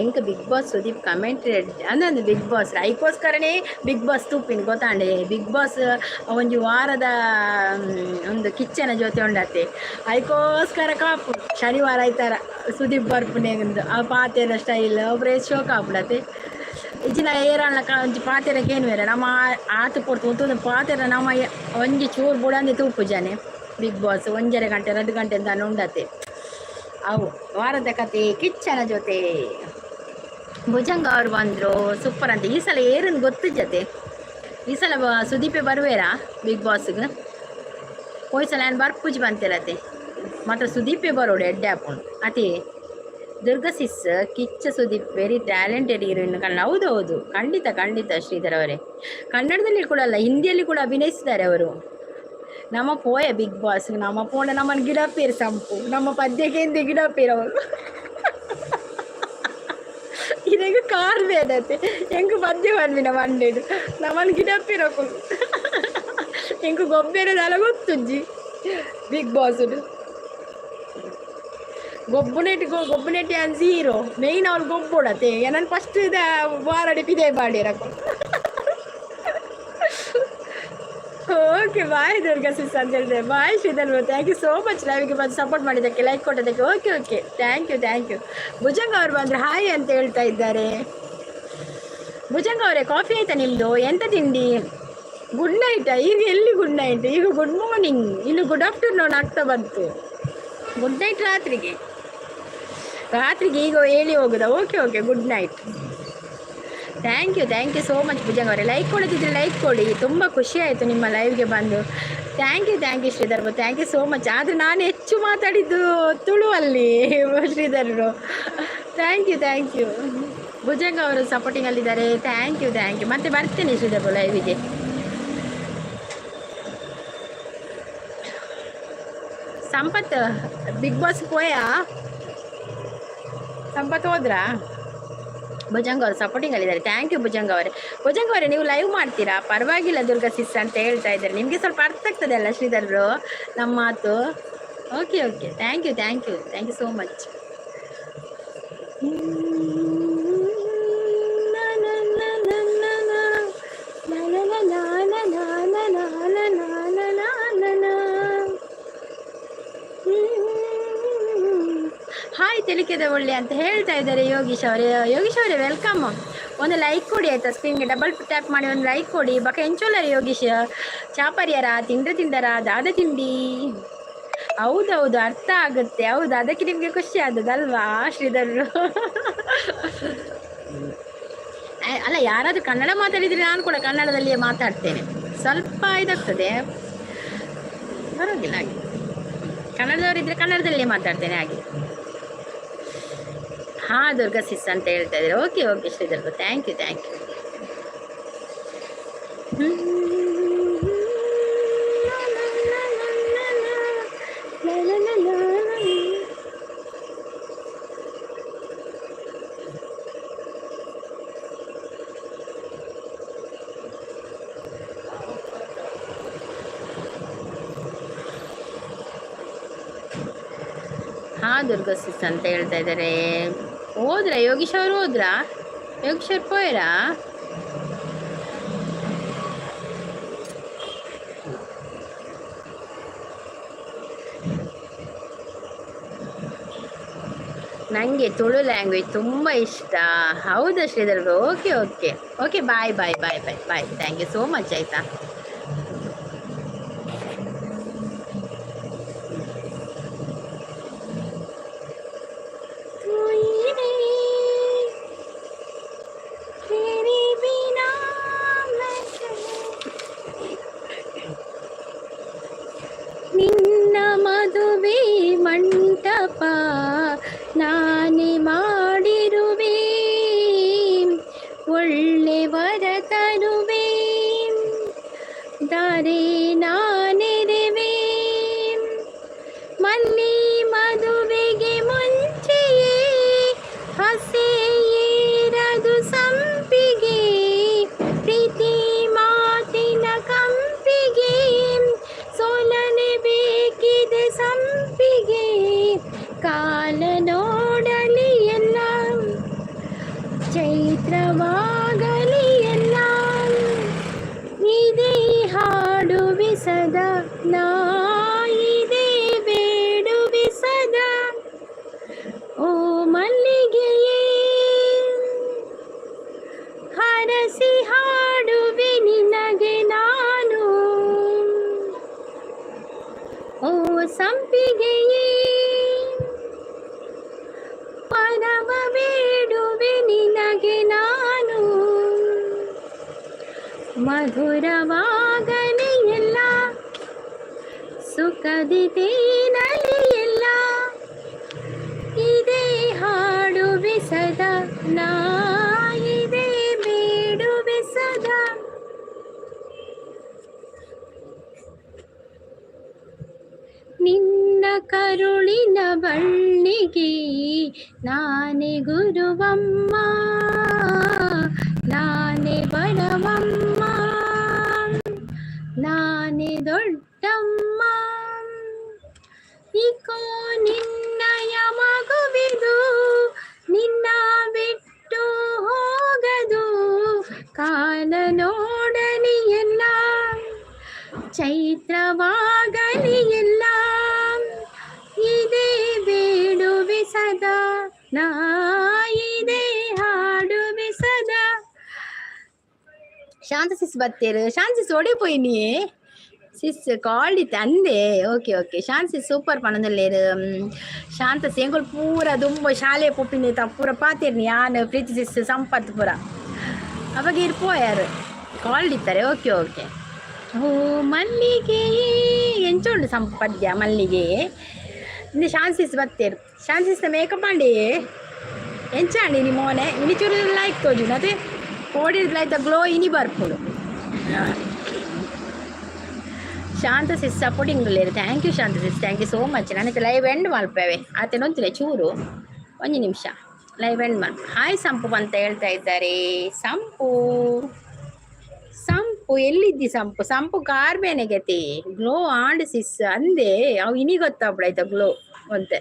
ಎಂಕ್ ಬಿಗ್ ಬಾಸ್ ಸುದೀಪ್ ಕಮೆಂಟ್ರಿ ಅಂದಂದು ಬಿಗ್ ಬಾಸ್ ಐಕೋಸ್ಕರನೇ ಬಿಗ್ ಬಾಸ್ ತೂಪಿನ ಗೊತ್ತಾಂಡೆ. ಬಿಗ್ ಬಾಸ್ ಒಂಜಿ ವಾರದ ಒಂದು ಕಿಚ್ಚನ ಜೊತೆ ಉಂಡತೆ. ಐಕೋಸ್ಕರ ಕಾಪು ಶನಿವಾರ ಐತಾರ ಸುದೀಪ್ ಬರ್ಪುನೆ. ಆ ಪಾತೆರ ಸ್ಟೈಲ್ ಒಬ್ರೆ ಶೋಕ್ ಆಪುಡತೆ. ಇಜ್ಜಿನ ಏರಣ್ಣ ಒಂಜಿ ಪಾತೆರ ಕೇನುವೆರ ನಮ್ಮ ಆತು ಪೊರ್ತು ಉಂತುಂದು ಪಾತೆರ. ನಮ್ಮ ಒಂಜಿ ಚೂರು ಬುಡಂದೆ ತೂಪುಜಾನೆ. ಬಿಗ್ ಬಾಸ್ 1.5 ಗಂಟೆ 2 ಗಂಟೆ ಅಂತ ಉಂಡತೆ. ಅವು ವಾರದ ಕತೆ ಕಿಚ್ಚನ ಜೊತೆ. ಭುಜಂಗ ಅವರು ಬಂದರು, ಸೂಪರ್ ಅಂತ. ಈ ಸಲ ಏರನ್ ಗೊತ್ತು ಜೊತೆ. ಈ ಸಲ ಸುದೀಪೆ ಬರುವೇರಾ ಬಿಗ್ ಬಾಸ್ಗೆ? ಹೋಯ್ ಸಲ ನಾನು ಬರ್ಪುಜಿ ಬಂತಿರತ್ತೆ. ಮಾತ್ರ ಸುದೀಪೆ ಬರೋಡು, ಎಡ್ಡೆ ಹಾಕೊಂಡು ಅತಿ. Durga sis, Kichcha Sudeep very talented heroine Kannada. ಹೌದು ಹೌದು, ಖಂಡಿತ ಖಂಡಿತ ಶ್ರೀಧರ್ ಅವರೇ. ಕನ್ನಡದಲ್ಲಿ ಕೂಡ ಅಲ್ಲ, ಹಿಂದಿಯಲ್ಲಿ ಕೂಡ ಅಭಿನಯಿಸಿದ್ದಾರೆ ಅವರು. ನಮ್ಮ ಪೋಯ ಬಿಗ್ ಬಾಸ್ ನಮ್ಮ ಪೋಣ ನಮ್ಮನ್ನು ಗಿಡಪೇರು ಸಂಪು ನಮ್ಮ ಪದ್ಯಕ್ಕೆ ಹಿಂದೆ ಗಿಡಪೇರು ಅವರು. ಇದೀಗ ಕಾರ್ ಬೇಡತ್ತೆ. ಎಂಕ್ ಪದ್ಯ ಪನ್ಪಿನ ಮಂಡೆಡು ನಮ್ಮನ್ನು ಗಿಡಪ್ಪಿರಕು. ಎಂಕ್ ಗೊಬ್ಬೆರೆ ದಾಲ ಗೊತ್ತುಜ್ಜಿ. ಬಿಗ್ ಬಾಸ್ ಗೊಬ್ಬುನೆಟ್ ಗೊಬ್ಬುನೆಟ್ ಯಾನ್ ಝೀರೋ. ಮೇಯ್ನ್ ಅವ್ರು ಗೊಬ್ಬೊಡತೆ. ಎನನ್ ಫಸ್ಟ್ ಇದ ವಾರಡಿ ಪಿದೆ ಬಾಡಿರಕು. ಓಕೆ, ಬಾಯ್ ದುರ್ಗಾ ಸಿಸ್ ಅಂತ ಹೇಳಿದೆ. Bye Sridhar, thank you so much ಲೈವ್ಗೆ ಬಂದು ಸಪೋರ್ಟ್ ಮಾಡಿದ್ದಕ್ಕೆ, ಲೈಕ್ ಕೊಟ್ಟದಕ್ಕೆ. Okay okay, thank you, thank you. Bhujanga ಅವರು ಬಂದರೆ ಹಾಯ್ ಅಂತ ಹೇಳ್ತಾ ಇದ್ದಾರೆ. ಭುಜಂಗ ಅವರೇ, ಕಾಫಿ ಆಯ್ತಾ ನಿಮ್ಮದು? ಎಂತ ತಿಂಡಿ? ಗುಡ್ ನೈಟಾ? ಈಗ ಎಲ್ಲಿ ಗುಡ್ ನೈಟ್? ಈಗ ಗುಡ್ ಮಾರ್ನಿಂಗ್, ಇನ್ನು ಗುಡ್ ಆಫ್ಟರ್ನೂನ್ ಆಗ್ತಾ ಬಂತು. ಗುಡ್ ನೈಟ್ ರಾತ್ರಿಗೆ, ರಾತ್ರಿಗೆ. ಈಗ ಹೇಳಿ ಹೋಗುದಾ? Okay okay, good night. Thank you, thank you so much Bhujanga ಅವರೇ. ಲೈಕ್ ಕೊಡೋದಿದ್ರೆ ಲೈಕ್ ಕೊಡಿ. ತುಂಬ ಖುಷಿ ಆಯಿತು ನಿಮ್ಮ ಲೈವ್ಗೆ ಬಂದು. Thank you, thank you Sridhar, thank you so much. ಆದರೆ ನಾನು ಹೆಚ್ಚು ಮಾತಾಡಿದ್ದು ತುಳುವಲ್ಲಿ Sridhar. Thank you, thank you. Bhujanga ಅವರು ಸಪೋರ್ಟಿಂಗಲ್ಲಿದ್ದಾರೆ. Thank you, thank you. ಮತ್ತೆ ಬರ್ತೀನಿ ಶ್ರೀಧರ್ ಲೈವಿಗೆ. ಸಂಪತ್ ಬಿಗ್ ಬಾಸ್ ಪೋಯಾ? ಸಂಪತ್ ಹೋದ್ರಾ? ಭುಜಂಗ ಅವರು ಸಪೋರ್ಟಿಂಗ್ ಅಲ್ಲಿದ್ದಾರೆ. Thank you Bhujanga ಅವರೇ. ಭುಜಂಗ ಅವರೇ, ನೀವು ಲೈವ್ ಮಾಡ್ತೀರಾ? ಪರವಾಗಿಲ್ಲ ದುರ್ಗಾ ಸಿಸ್ ಅಂತ ಹೇಳ್ತಾ ಇದ್ದಾರೆ. ನಿಮಗೆ ಸ್ವಲ್ಪ ಅರ್ಥ ಆಗ್ತದೆ ಅಲ್ಲ ಶ್ರೀಧರ್ ನಮ್ಮ ಮಾತು? Okay okay, thank you, thank you, thank you so much. Hi ತಿಳಿಕೆದ ಒಳ್ಳೆ ಅಂತ ಹೇಳ್ತಾ ಇದ್ದಾರೆ ಯೋಗೀಶ್ ಅವರೇ. ಯೋಗೀಶ್ ಅವರೇ, welcome. ಒಂದು ಲೈಕ್ ಕೊಡಿ ಆಯ್ತಾ? ಸ್ಕ್ರೀನ್ಗೆ ಡಬಲ್ ಟ್ಯಾಪ್ ಮಾಡಿ ಒಂದು ಲೈಕ್ ಕೊಡಿ. ಬಕ ಎಂಚೋಲರ ಯೋಗೀಶ್? ಚಾಪರಿಯರ ತಿಂದ್ರ ತಿಂದರ ದಾದ ತಿಂಡಿ? ಹೌದೌದು, ಅರ್ಥ ಆಗುತ್ತೆ. ಹೌದು, ಅದಕ್ಕೆ ನಿಮಗೆ ಖುಷಿ ಆದದಲ್ವಾ ಶ್ರೀಧರ್? ಅಲ್ಲ, ಯಾರಾದ್ರೂ ಕನ್ನಡ ಮಾತಾಡಿದ್ರೆ ನಾನು ಕೂಡ ಕನ್ನಡದಲ್ಲಿಯೇ ಮಾತಾಡ್ತೇನೆ. ಸ್ವಲ್ಪ ಇದಾಗ್ತದೆ, ಪರವಾಗಿಲ್ಲ. ಹಾಗೆ ಕನ್ನಡದವರಿದ್ರೆ ಕನ್ನಡದಲ್ಲಿಯೇ ಮಾತಾಡ್ತೇನೆ ಹಾಗೆ. ಹಾ, ದುರ್ಗಾ ಸಿಸ್ ಅಂತ ಹೇಳ್ತಾ ಇದ್ದಾರೆ. Okay okay Sridhar, thank you, thank you. Ha, Durga sis ಅಂತ ಹೇಳ್ತಾ ಇದ್ದಾರೆ. ಹೋದ್ರಾ ಯೋಗೀಶ್ ಅವರು? ಹೋದ್ರಾ ಯೋಗೀಶ್ ಅವ್ರು? ಪೋಯರಾ? ನನಗೆ ತುಳು ಲ್ಯಾಂಗ್ವೇಜ್ ತುಂಬ ಇಷ್ಟ. ಹೌದಾ Sridhar? Okay okay okay, bye bye bye bye bye, thank you so much, ಆಯಿತಾ? ನಿನ್ನ ಮದುವೆ ಮಂಟಪ ನಾನೇ ಮಾಡಿರುವೆ, ಒಳ್ಳೆ ವರ ತರುವೆ, ದಾರೆ ನಾನೆರೆವೆ. ಮಲ್ಲಿ ಮದುವೆಗೆ ಮುಂಚೆಯೇ ಹಸೆ ಏರದು ಸಂಪಿಗೆ, ಪ್ರೀತಿ ಮಾತಿನ ಕಂಪಿಗೆ ಸೋಲಲೇಬೇಕಿದೆ ಸಂಪಿಗೆ. ಕಾಲ ನೋಡಲಿ ಎಲ್ಲ, ಚೈತ್ರವಾಗಲಿ ಎಲ್ಲ, ಇದೇ ಹಾಡುವೆ ಸದಾ ನಾ, ಇದೇ ಬೇಡುವೆ ಸದಾ. ಓ ಮಲ್ಲಿಗೆಯೇ, ಹರಸಿ ಹಾಡುವೆ ನಿನಗೆ ನಾನು. ಓ ಸಂಪಿಗೆಯೇ, ಪರವ ಬೇಡುವೆ ನಿನಗೆ ನಾನು. ಮಧುರವಾಗಲಿ ಎಲ್ಲ, ಸುಖದಿ ತೇನಲಿ ಎಲ್ಲ, ಇದೇ ಹಾಡುವೆ ಸದಾ ನಾ, ಇದೇ ಬೇಡುವೆ ಸದಾ. ನಿನ್ನ ಕರುಳಿನ ಬಳ್ಳಿಗೆ ನಾನೇ ಗುರುವಮ್ಮ, ನಾನೇ ಬಡವಮ್ಮ, ನಾನೇ ದೊಡ್ಡಮ್ಮ. ಇಕೋ ನಿನ್ನಯ ಮಗುವಿದು, ನಿನ್ನ ಬಿಟ್ಟು ಹೋಗದು. ಕಾಲ ನೋಡಲಿ ಎಲ್ಲ, ಚೈತ್ರವಾಗಲಿ ಎಲ್ಲ, ಇದೇ ಬೇಡುವೆ ಸದಾ ನಾ, ಇದೇ ಹಾಡುವೆ ಸದಾ. ಶಾಂತ ಸಿಸ್ ಬತ್ತೇರು. ಶಾಂತ ಸಿಸ್ ಒಡೆ ಪೋಯಿನಿ? ಸಿಸ್ ಕಾಲ್ ಇತ್ತೆ ಅಂದೆ. ಓಕೆ ಓಕೆ, ಶಾಂತ ಸಿಸ್ ಸೂಪರ್ ಪನೊಂದುಲ್ಲೇರು. ಶಾಂತ ಎಂಕುಲು ಪೂರ ದುಂಬ ಶಾಲೆ ಪೋಪಿನಿ ಪೂರ ಪಾತೆರ್ನಿ, ಯಾನ್, ಪ್ರೀತಿ ಸಿಸ್, ಸಂಪತ್ ಪೂರ. ಅವಾಗ ಇರ್ ಪೋಯಾರು. ಕಾಲ್ ಇತ್ತಾರೆ. Okay okay. ಓ ಮಲ್ಲಿಗೆ, ಎಂಚ ಉಂಡು ಸಂಪದ್ಯ ಮಲ್ಲಿಗೆ? ಇಂದು ಶಾನ್ಸಿಸ್ ಬತ್ತೇರು. ಶಾನ್ಸಿಸ್ನ ಮೇಕಪ್ ಆಂಡಿ, ಎಂಚ ಅಂಡಿ ನಿ ಮೋನೆ? ಇನಿ ಚೂರು ಲೈಕ್ ತೋಜುಂಡು ಅದೇ ಕೋಡಿಡ್ ಲೈತ ಗ್ಲೋ ಇನಿ ಬರ್ಪುಂಡು. ಶಾಂತ ಸಿಸ್ ಸಪೋರ್ಟಿಂಗ್ ಉಲ್ಲೇರು. Thank you Shanta sis, thank you so much. ನನಗೆ ಲೈವ್ ಎಂಡ್ ಮಲ್ಪೇವೆ ಆತೇನೊಂತಿಲ್ಲ ಚೂರು, ಒಂದು ನಿಮಿಷ, ಲೈವ್ ಎಂಡ್ ಮಲ್ಪ. ಹಾಯ್ ಸಂಪು ಅಂತ ಹೇಳ್ತಾ ಇದ್ದಾರೆ. ಸಂಪು, ಸಂಪು ಎಲ್ಲಿದ್ದಿ ಸಂಪು? ಸಂಪು ಕಾರ್ ಬೇನೆ ಗತಿ. ಗ್ಲೋ ಆಂಡ್ ಸಿಸ್ ಅಂದೆ. ಅವು ಇನಿ ಗೊತ್ತಾಗ್ಬಿಡಾಯ್ತ ಗ್ಲೋ ಒಂತೆ.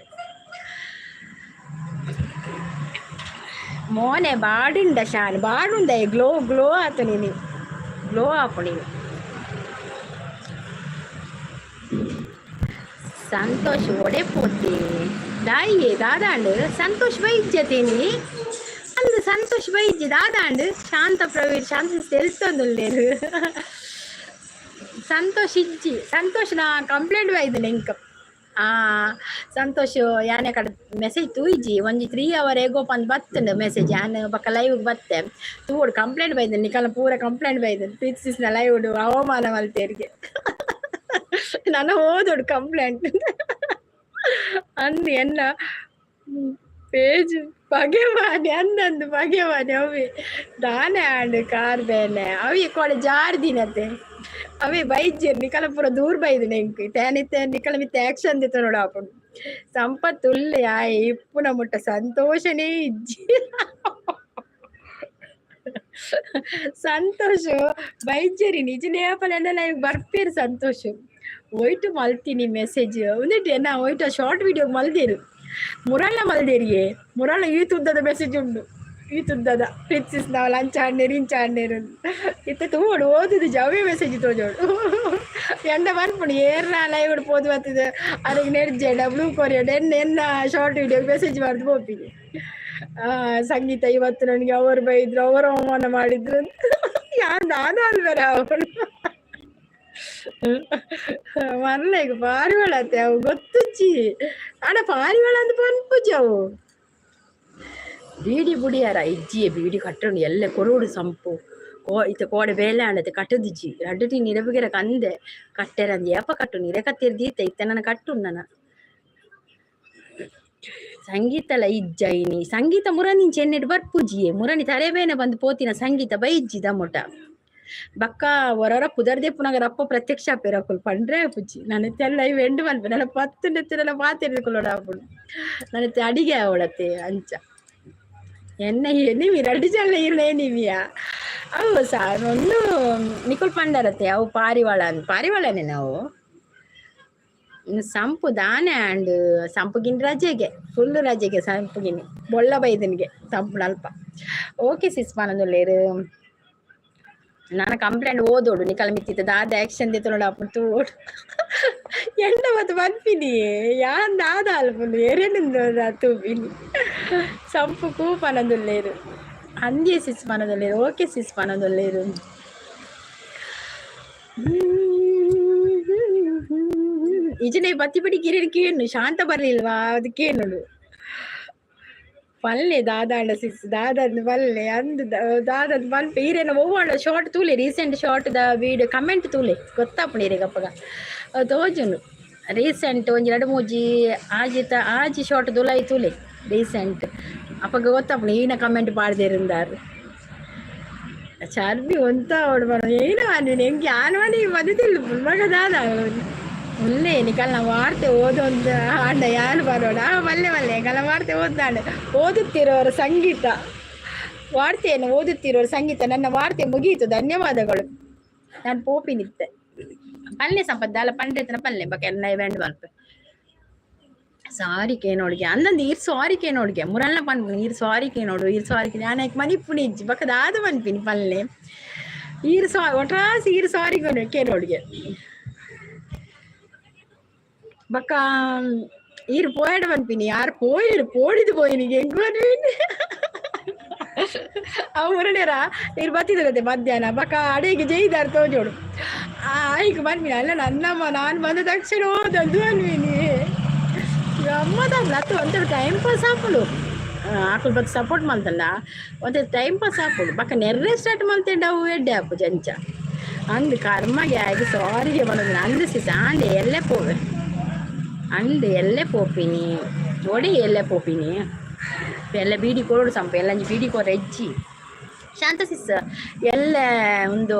ಮೋನೆ ಬಾಡುಂಡ ಶಾನ್ ಬಾಡುಂಡ. ಗ್ಲೋ ಗ್ಲೋ ಆತು ನೀನು, ಗ್ಲೋ ಆಪು ನೀನು. ಸಂತೋಷ್ ಒಡೆ ಪೋತಿ ದಾಯಿಯೇ ದಾದಾಂಡ್? ಸಂತೋಷ್ ಬೈಜ್ಜತೀನಿ ಅಂದು. ಸಂತೋಷ್ ಬೈಜ್ಜಿ ದಾದಾಂಡ್? ಶಾಂತ ಪ್ರವೀಣ್, ಶಾಂತ ತೆಲ್ತೊಂದುಲ್ಲೇರು. ಸಂತೋಷ್ ಇಜ್ಜಿ. ಸಂತೋಷ್ ನಾ ಕಂಪ್ಲೇಂಟ್ ಬೈದನೆ ಇಂಕ. ಆ ಸಂತೋಷ್ ಯಾನೆ ಕಡೆ ಮೆಸೇಜ್ ತೂಯಿಜಿ ಒಂಜಿ 3 ಅವರ್ ಏಗೋ ಪಂದ್ ಬತ್ತುಂಡು ಮೆಸೇಜ್ ಯಾನ್ ಬೊಕ್ಕ ಲೈವ್ ಬತ್ತೆ ತೂವೊಡು ಕಂಪ್ಲೇಂಟ್ ಬೈದನ್ ನಿಕಲ್ನ ಪೂರ ಕಂಪ್ಲೇಂಟ್ ಬೈದನ್ ಪ್ರೀತಿಸಿನ ಲೈವ್ ಅವಮಾನ ಮಲ್ತೇರಿಗೆ ನನ್ನ ಓದೋಡು ಕಂಪ್ಲೇಂಟ್ ಅಂದು ಎನ್ನ ಪೇಜ್ ಬಗೆ ಮಾಡಿ ಅಂದಂದು ಬಗೆ ಮಾಡಿ ಅವಿ ದಾನೆ ಆಂಡ್ ಕಾರ್ ಬೇನೆ ಅವಿ ಕೋಡೆ ಜಾರ್ ದಿನತೆ ಅವಿ ಬೈಜೆರ್ ನಿಕಲ ಪೂರ ದೂರ ಬೈದಿನ ಎಂಕ್ ತೇನಿತ್ತೆ ನಿಕಲ ಮಿತ್ತ ಆಕ್ಷನ್ ದಿತ್ತ ನೋಡು ಆಪುಂಡು ಸಂಪತ್ ಉಲ್ಲೆ ಆಯೆ ಇಪ್ಪುನ ಮುಟ್ಟ ಸಂತೋಷನೇ ಇಜ್ಜಿ ಸಂತೋಷ ಬೈಜೆರಿ ನಿಜನೇ ಪಲೆಂಡ ಬರ್ಪೇರು ಸಂತೋಷ ಒಯ್ಟು ಮಲ್ತೀನಿ ಮೆಸೇಜ್ ಉಂದಿಟ್ಟು ಎನ್ನ ಒಯ್ಟು ಶಾರ್ಟ್ ವಿಡಿಯೋ ಮಲ್ದೇರು ಮುರಳ್ಳ ಮಲ್ದೇರಿಯೇ ಮುರಳ್ಳ ಈ ತುದ್ದದ ಮೆಸೇಜ್ ಉಂಡು ಈ ತುದ್ದದ ಪ್ರೀತಿಸ್ ನಾವು ಲಂಚ ಆಡ್ನೇರು ಇಂಚ ಆಡ್ನೇರು ಇತ್ತ ತೂವೊಡು ಓದುದು ಜವೇ ಮೆಸೇಜ್ ತೋಜೋಡು ಎಂಡ ಬರ್ಪುಂಡು ಏರ್ನ ಲೈವ್ ಪೋದು ಬರ್ತದೆ ಅದಕ್ಕೆ ನೆರ್ಜೆಡ ಬ್ಲೂ ಕೊರಿಯಡ್ ಎನ್ನ ಎನ್ನ ಶಾರ್ಟ್ ವಿಡಿಯೋ ಮೆಸೇಜ್ ಮಾಡ್ದು ಪೋಪಿಗೆ ಸಂಗೀತ ಇವತ್ತು ನನಗೆ ಅವರು ಬೈದ್ರು ಅವರು ಅವಮಾನ ಮಾಡಿದ್ರು ಯಾರು ನಾನು ಅಲ್ವರ ಅವಳು ಮರ್ಲೆಗ್ ಪಾರಿವಾಳ ಅತ್ತೆ ಅವು ಗೊತ್ತುಜ್ಜಿ ಆಂಡ ಪಾರಿವಾಳ ಅಂದ್ ಪನ್ಪುಜಿ ಅವು ಬೀಡಿ ಬುಡಿಯಾರ ಇಜ್ಜಿಯೇ ಬೀಡಿ ಕಟ್ಟುಂಡು ಎಲ್ಲೆ ಕೊರೋಡು ಸಂಪು ಕೋ ಇತ್ತೆ ಕೋಡೆ ಬೇಲೆ ಆಂಡತೆ ಕಟ್ಟುದಿಜ್ಜಿ ರಡ್ಡ್ ಟೀ ನಿರಬುಗೆರ ಕಂದೆ ಕಟ್ಟೆರಂದು ಏಪ ಕಟ್ಟು ನಿರೆ ಕತ್ತೆರ್ ದೀತೆ ಇತ್ತೆ ನನ ಕಟ್ಟುಂಡು ನನ ಸಂಗೀತಲ ಇಜ್ಜೈನಿ ಸಂಗೀತ ಮುರನಿಂಚ ಚೆನ್ನೆಡ್ ಬರ್ಪುಜಿಯೇ ಮುರನಿ ತರೆಬೇನೆ ಬಂದು ಪೋತಿನ ಸಂಗೀತ ಬೈಜ್ಜಿ ದಮುಟ ಬಕ್ಕ ಹೊರರ ಪುದರ್ದೆ ಪುನಗ ರಪ್ಪ ಪ್ರತ್ಯಕ್ಷ ಆಪೇರು ಪಂಡ್ರೆ ಪುಜ್ಜಿ ನನ್ನ ತೆಲ್ಲ ಇವು ಎಂಡು ಮನ್ಪೆ ನನ್ನ ಪತ್ತು ನೆತ್ತಿರಲ್ಲ ಮಾತಾಡಿಕೊಳ್ಳೋಣ ಆಪುಂಡು ನನ್ನ ಅಡಿಗೆ ಅವಳತ್ತೆ ಅಂಚ ಎನ್ನ ಎನಿಮಿ ರಡ್ಡು ಜನ ಇರ್ಲ ಎನಿಮಿಯಾ ಅವು ಸಾರ್ ಒಂದು ನಿಕುಲ್ ಪಂಡರತ್ತೆ ಅವು ಪಾರಿವಾಳ ಪಾರಿವಾಳನೇ ನಾವು ಸಂಪು ದಾನೆ ಆಂಡ್ ಸಂಪುಗಿನ ರಜೆಗೆ ಫುಲ್ ರಜೆಗೆ ಸಂಪುಗಿನಿ ಬೊಳ್ಳ ಬೈದನಿಗೆ ಸಂಪು ಅಲ್ಪ ಓಕೆ ಸಿಸ್ ಪನೊಂದುಲ್ಲೆರ್ ನಾನು ಕಂಪ್ಲೇಂಟ್ ಓದೋಡು ನಿಕಲ ಮಿತ್ತಿತ್ತ ದಾದ ಆಕ್ಷನ್ ದೆತ್ತೊನೊಡು ಅಪ್ಪು ತೂವೊಡು ಎಂಡ ಮತ್ತ ಪನ್ಪಿನಿ ಯಾನ್ ದಾದ ಅಲ್ಪುಂಡು ಎರೆನ್ ತೂಪಿನಿ ಸಂಪು ಕೂ ಪನೊಂದುಲ್ಲೆರ್ ಅಂದ್ಯೆ ಸಿಸ್ ಪನೊಂದುಲ್ಲೆರ್ ಓಕೆ ಸಿಸ್ ಪನೊಂದುಲ್ಲೆರ್ ಇಜನೆ ಬತ್ತಿ ಬಿಡಿ ಕಿರಿಯನ್ ಕೇನು ಶಾಂತ ಬರ್ಲಿಲ್ವಾ ಅದು ಕೇನುಡು ಪಲ್ಲೆ ದಾದಾಂಡ ಸಿಸ್ ದಾದಂದು ಪಲ್ಲೆ ಅಂದ್ ದಾದಂದು ಪನ್ಪೆ ಈರೇನ ಒವ್ವಾಂಡ ಶಾರ್ಟ್ ತೂಲೆ ರೀಸೆಂಟ್ ಶಾರ್ಟ್ ದ ವೀಡಿಯೋ ಕಮೆಂಟ್ ತೂಲೆ ಗೊತ್ತಾಪುಂಡು ಈರೆಗ್ ಅಪಗ ತೋಜುಂಡು ರೀಸೆಂಟ್ ಒಂಜಿ ರಡ್ಡ್ ಮೂಜಿ ಆಜಿತ ಆಜಿ ಶಾರ್ಟ್ ದುಲಾಯಿ ತೂಲೆ ರೀಸೆಂಟ್ ಅಪಗ ಗೊತ್ತಾಪುಂಡು ಈನ ಕಮೆಂಟ್ ಪಾಡ್ದೇರಿಂದಾರ್ ಚರ್ಬಿ ಒಂತ ಓಡ್ ಬರ ಏನ ಮನ್ವಿನಿ ಎಂಕ್ ಯಾನ್ ಮನಿ ಮದಿತಿಲ್ಲ ಮಗ ದಾದ ಉಲ್ಲೆ ನಿಕಲ್ನ ವಾರ್ತೆ ಓದೊಂದು ಆಂಡ ಯಾನ್ ಬರೋಣ ಮಲ್ಲೆ ಮಲ್ಲೆ ಎಂಕಲ್ನ ವಾರ್ತೆ ಓದ್ದಾಂಡ ಓದುತ್ತಿರುವವರ ಸಂಗೀತ ವಾರ್ತೆಯನ್ನು ಓದುತ್ತಿರುವವರ ಸಂಗೀತ ನನ್ನ ವಾರ್ತೆ ಮುಗಿಯಿತು ಧನ್ಯವಾದಗಳು ನಾನು ಪೋಪಿನಿತ್ತೆ ಪಲ್ಲೆ ಸಂಪತ್ ದಾಲ ಪಂಡೆತನ ಪಲ್ಲೆ ಬಕ ಎನ್ನ ಇವೆಂಡ್ ಮಲ್ಪೆ ಸಾರಿ ಕೇನೋಡ್ಗೆ ಅಂದಂದು ಈರ್ ಸಾರಿ ಕೇನೋಡ್ಗೆ ಮುರಲ್ನ ಪನ್ಪುನಿ ಈರ್ ಸಾರಿ ಕೇನೋಡು ಈರ್ ಸಾರಿ ಯಾನ್ ಐಕ್ ಮನಿಪುನಿ ಇಜ್ಜಿ ಬೊಕ ದಾದ ಪನ್ಪಿನಿ ಪಲ್ಲೆ ಈರ್ ಸಾ ಒಟ್ರಾಸಿ ಈರ್ ಸಾರಿ ಕೇನೋಡ್ಗೆ ಬೊಕ ಈರ್ ಪೋಯಡ ಪನ್ಪಿನಿ ಯಾರ್ ಪೋಯೆರ್ ಪೋಡಿದ್ ಪೋಯಿನಿ ಎಂಕ್ ಪನ್ಪಿನಿ ಅವು ಮುರಡೇರ ಈರ್ ಬತ್ತಿದ್ರತೆ ಮಧ್ಯಾಹ್ನ ಬೊಕ ಅಡೆಗೆ ಜೈದಾರ್ ತೋಜೋಡು ಐಕ್ ಪನ್ಪಿನಿ ಅಲ್ಲ ನನ್ನಮ್ಮ ನಾನು ಬಂದ ತಕ್ಷಣ ಹೋದದ್ದು ಪನ್ಪಿನಿ ಗಮ್ಮತ್ ಅತ್ತು ಒಂಥರ ಟೈಮ್ ಪಾಸ್ ಆಪುಂಡು ಆಕುಲು ಬತ್ತ್ ಸಪೋರ್ಟ್ ಮಲ್ತಂಡ ಒಂತೆ ಟೈಮ್ ಪಾಸ್ ಆಪುಂಡು ಬೊಕ ನೆರ್ರೆ ಸ್ಟಾರ್ಟ್ ಮಲ್ತೆಂಡ ಅವು ಎಡ್ಡೆ ಆಪುಜಿ ಅಂಚ ಅಂದ್ ಕರ್ಮಗೆ ಆಯ್ಗ್ ಸಾರಿಗೆ ಪನೊಂದು ಅಂದ್ ಸಿಸ ಆಂಡ ಎಲ್ಲೆ ಪೋವೆ ಅಂದ್ ಎಲ್ಲೆ ಪೋಪಿನಿ ಒಡೆ ಎಲ್ಲೆ ಪೋಪಿನಿ ಎಲ್ಲೆ ಬೀಡಿ ಕೊರೊಡು ಸಂಪ ಎಲ್ಲಂಜಿ ಬೀಡಿ ಕೊರ ಎಜ್ಜಿ ಶಾಂತ ಸಿಸ್ ಎಲ್ಲೆ ಉಂದು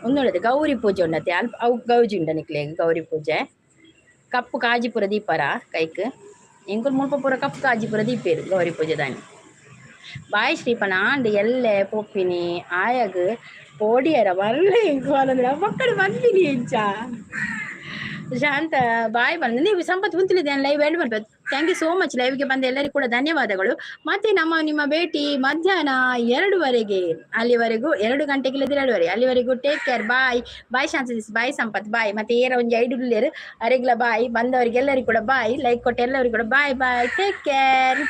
ಉಂದುಂಡತೆ ಗೌರಿ ಪೂಜೆ ಉಂಡತೆ ಅಲ್ಪ ಅವು ಗೌಜಿ ಉಂಡ ನಿಕ್ಲೆಗ್ ಗೌರಿ ಪೂಜೆ ಕಪ್ಪು ಕಾಜಿಪುರ ದೀಪರ ಕೈಕ್ ಎಂಕುಲು ಮುಲ್ಪ ಪೂರ ಕಪ್ಪು ಕಾಜಿಪುರ ದೀಪೇರು ಗೌರಿ ಪೂಜೆ ದಾನಿ ಬಾಯ್ ಶ್ರೀಪನ ಆಂಡ್ ಎಲ್ಲೆ ಪೋಪಿನಿ ಆಯಗ್ ಪೋಡಿಯರ ಬರ್ಲೆ ಎಂಕ್ ಪನೊಂದುಲ್ಲ ಪೊಕ್ಕಡೆ ಪನ್ಪಿನಿ ಇಂಚ ಶಾಂತ ಬಾಯ್ ಬಂದ ನೀವು ಸಂಪತ್ ಉಂತುಲಿದ್ದೇನೆ ಲೈವ್ ಎಂಡ್ ಮಾಡ್ಬೇಕು. Thank you so much ಲೈವ್ಗೆ ಬಂದ ಎಲ್ಲರಿಗೂ ಕೂಡ ಧನ್ಯವಾದಗಳು. ಮತ್ತೆ ನಮ್ಮ ನಿಮ್ಮ ಭೇಟಿ ಮಧ್ಯಾಹ್ನ 2ವರೆಗೆ. ಅಲ್ಲಿವರೆಗೂ 2 ಗಂಟೆಗೆ ಇಲ್ಲದ್ರೆ 2:30 ಅಲ್ಲಿವರೆಗೂ take care. Bye bye Shanta bye Sampath bye. ಮತ್ತೆ ಏರ ಒಂಜಿ ಐಡುಲ್ಲೇರು ಅರೆಗ್ಲ ಬಾಯ್. ಬಂದವರಿಗೆಲ್ಲರಿಗೂ ಕೂಡ ಬಾಯ್. ಲೈಕ್ ಕೊಟ್ಟ ಎಲ್ಲರಿಗೂ ಕೂಡ ಬಾಯ್ ಬಾಯ್. Take care.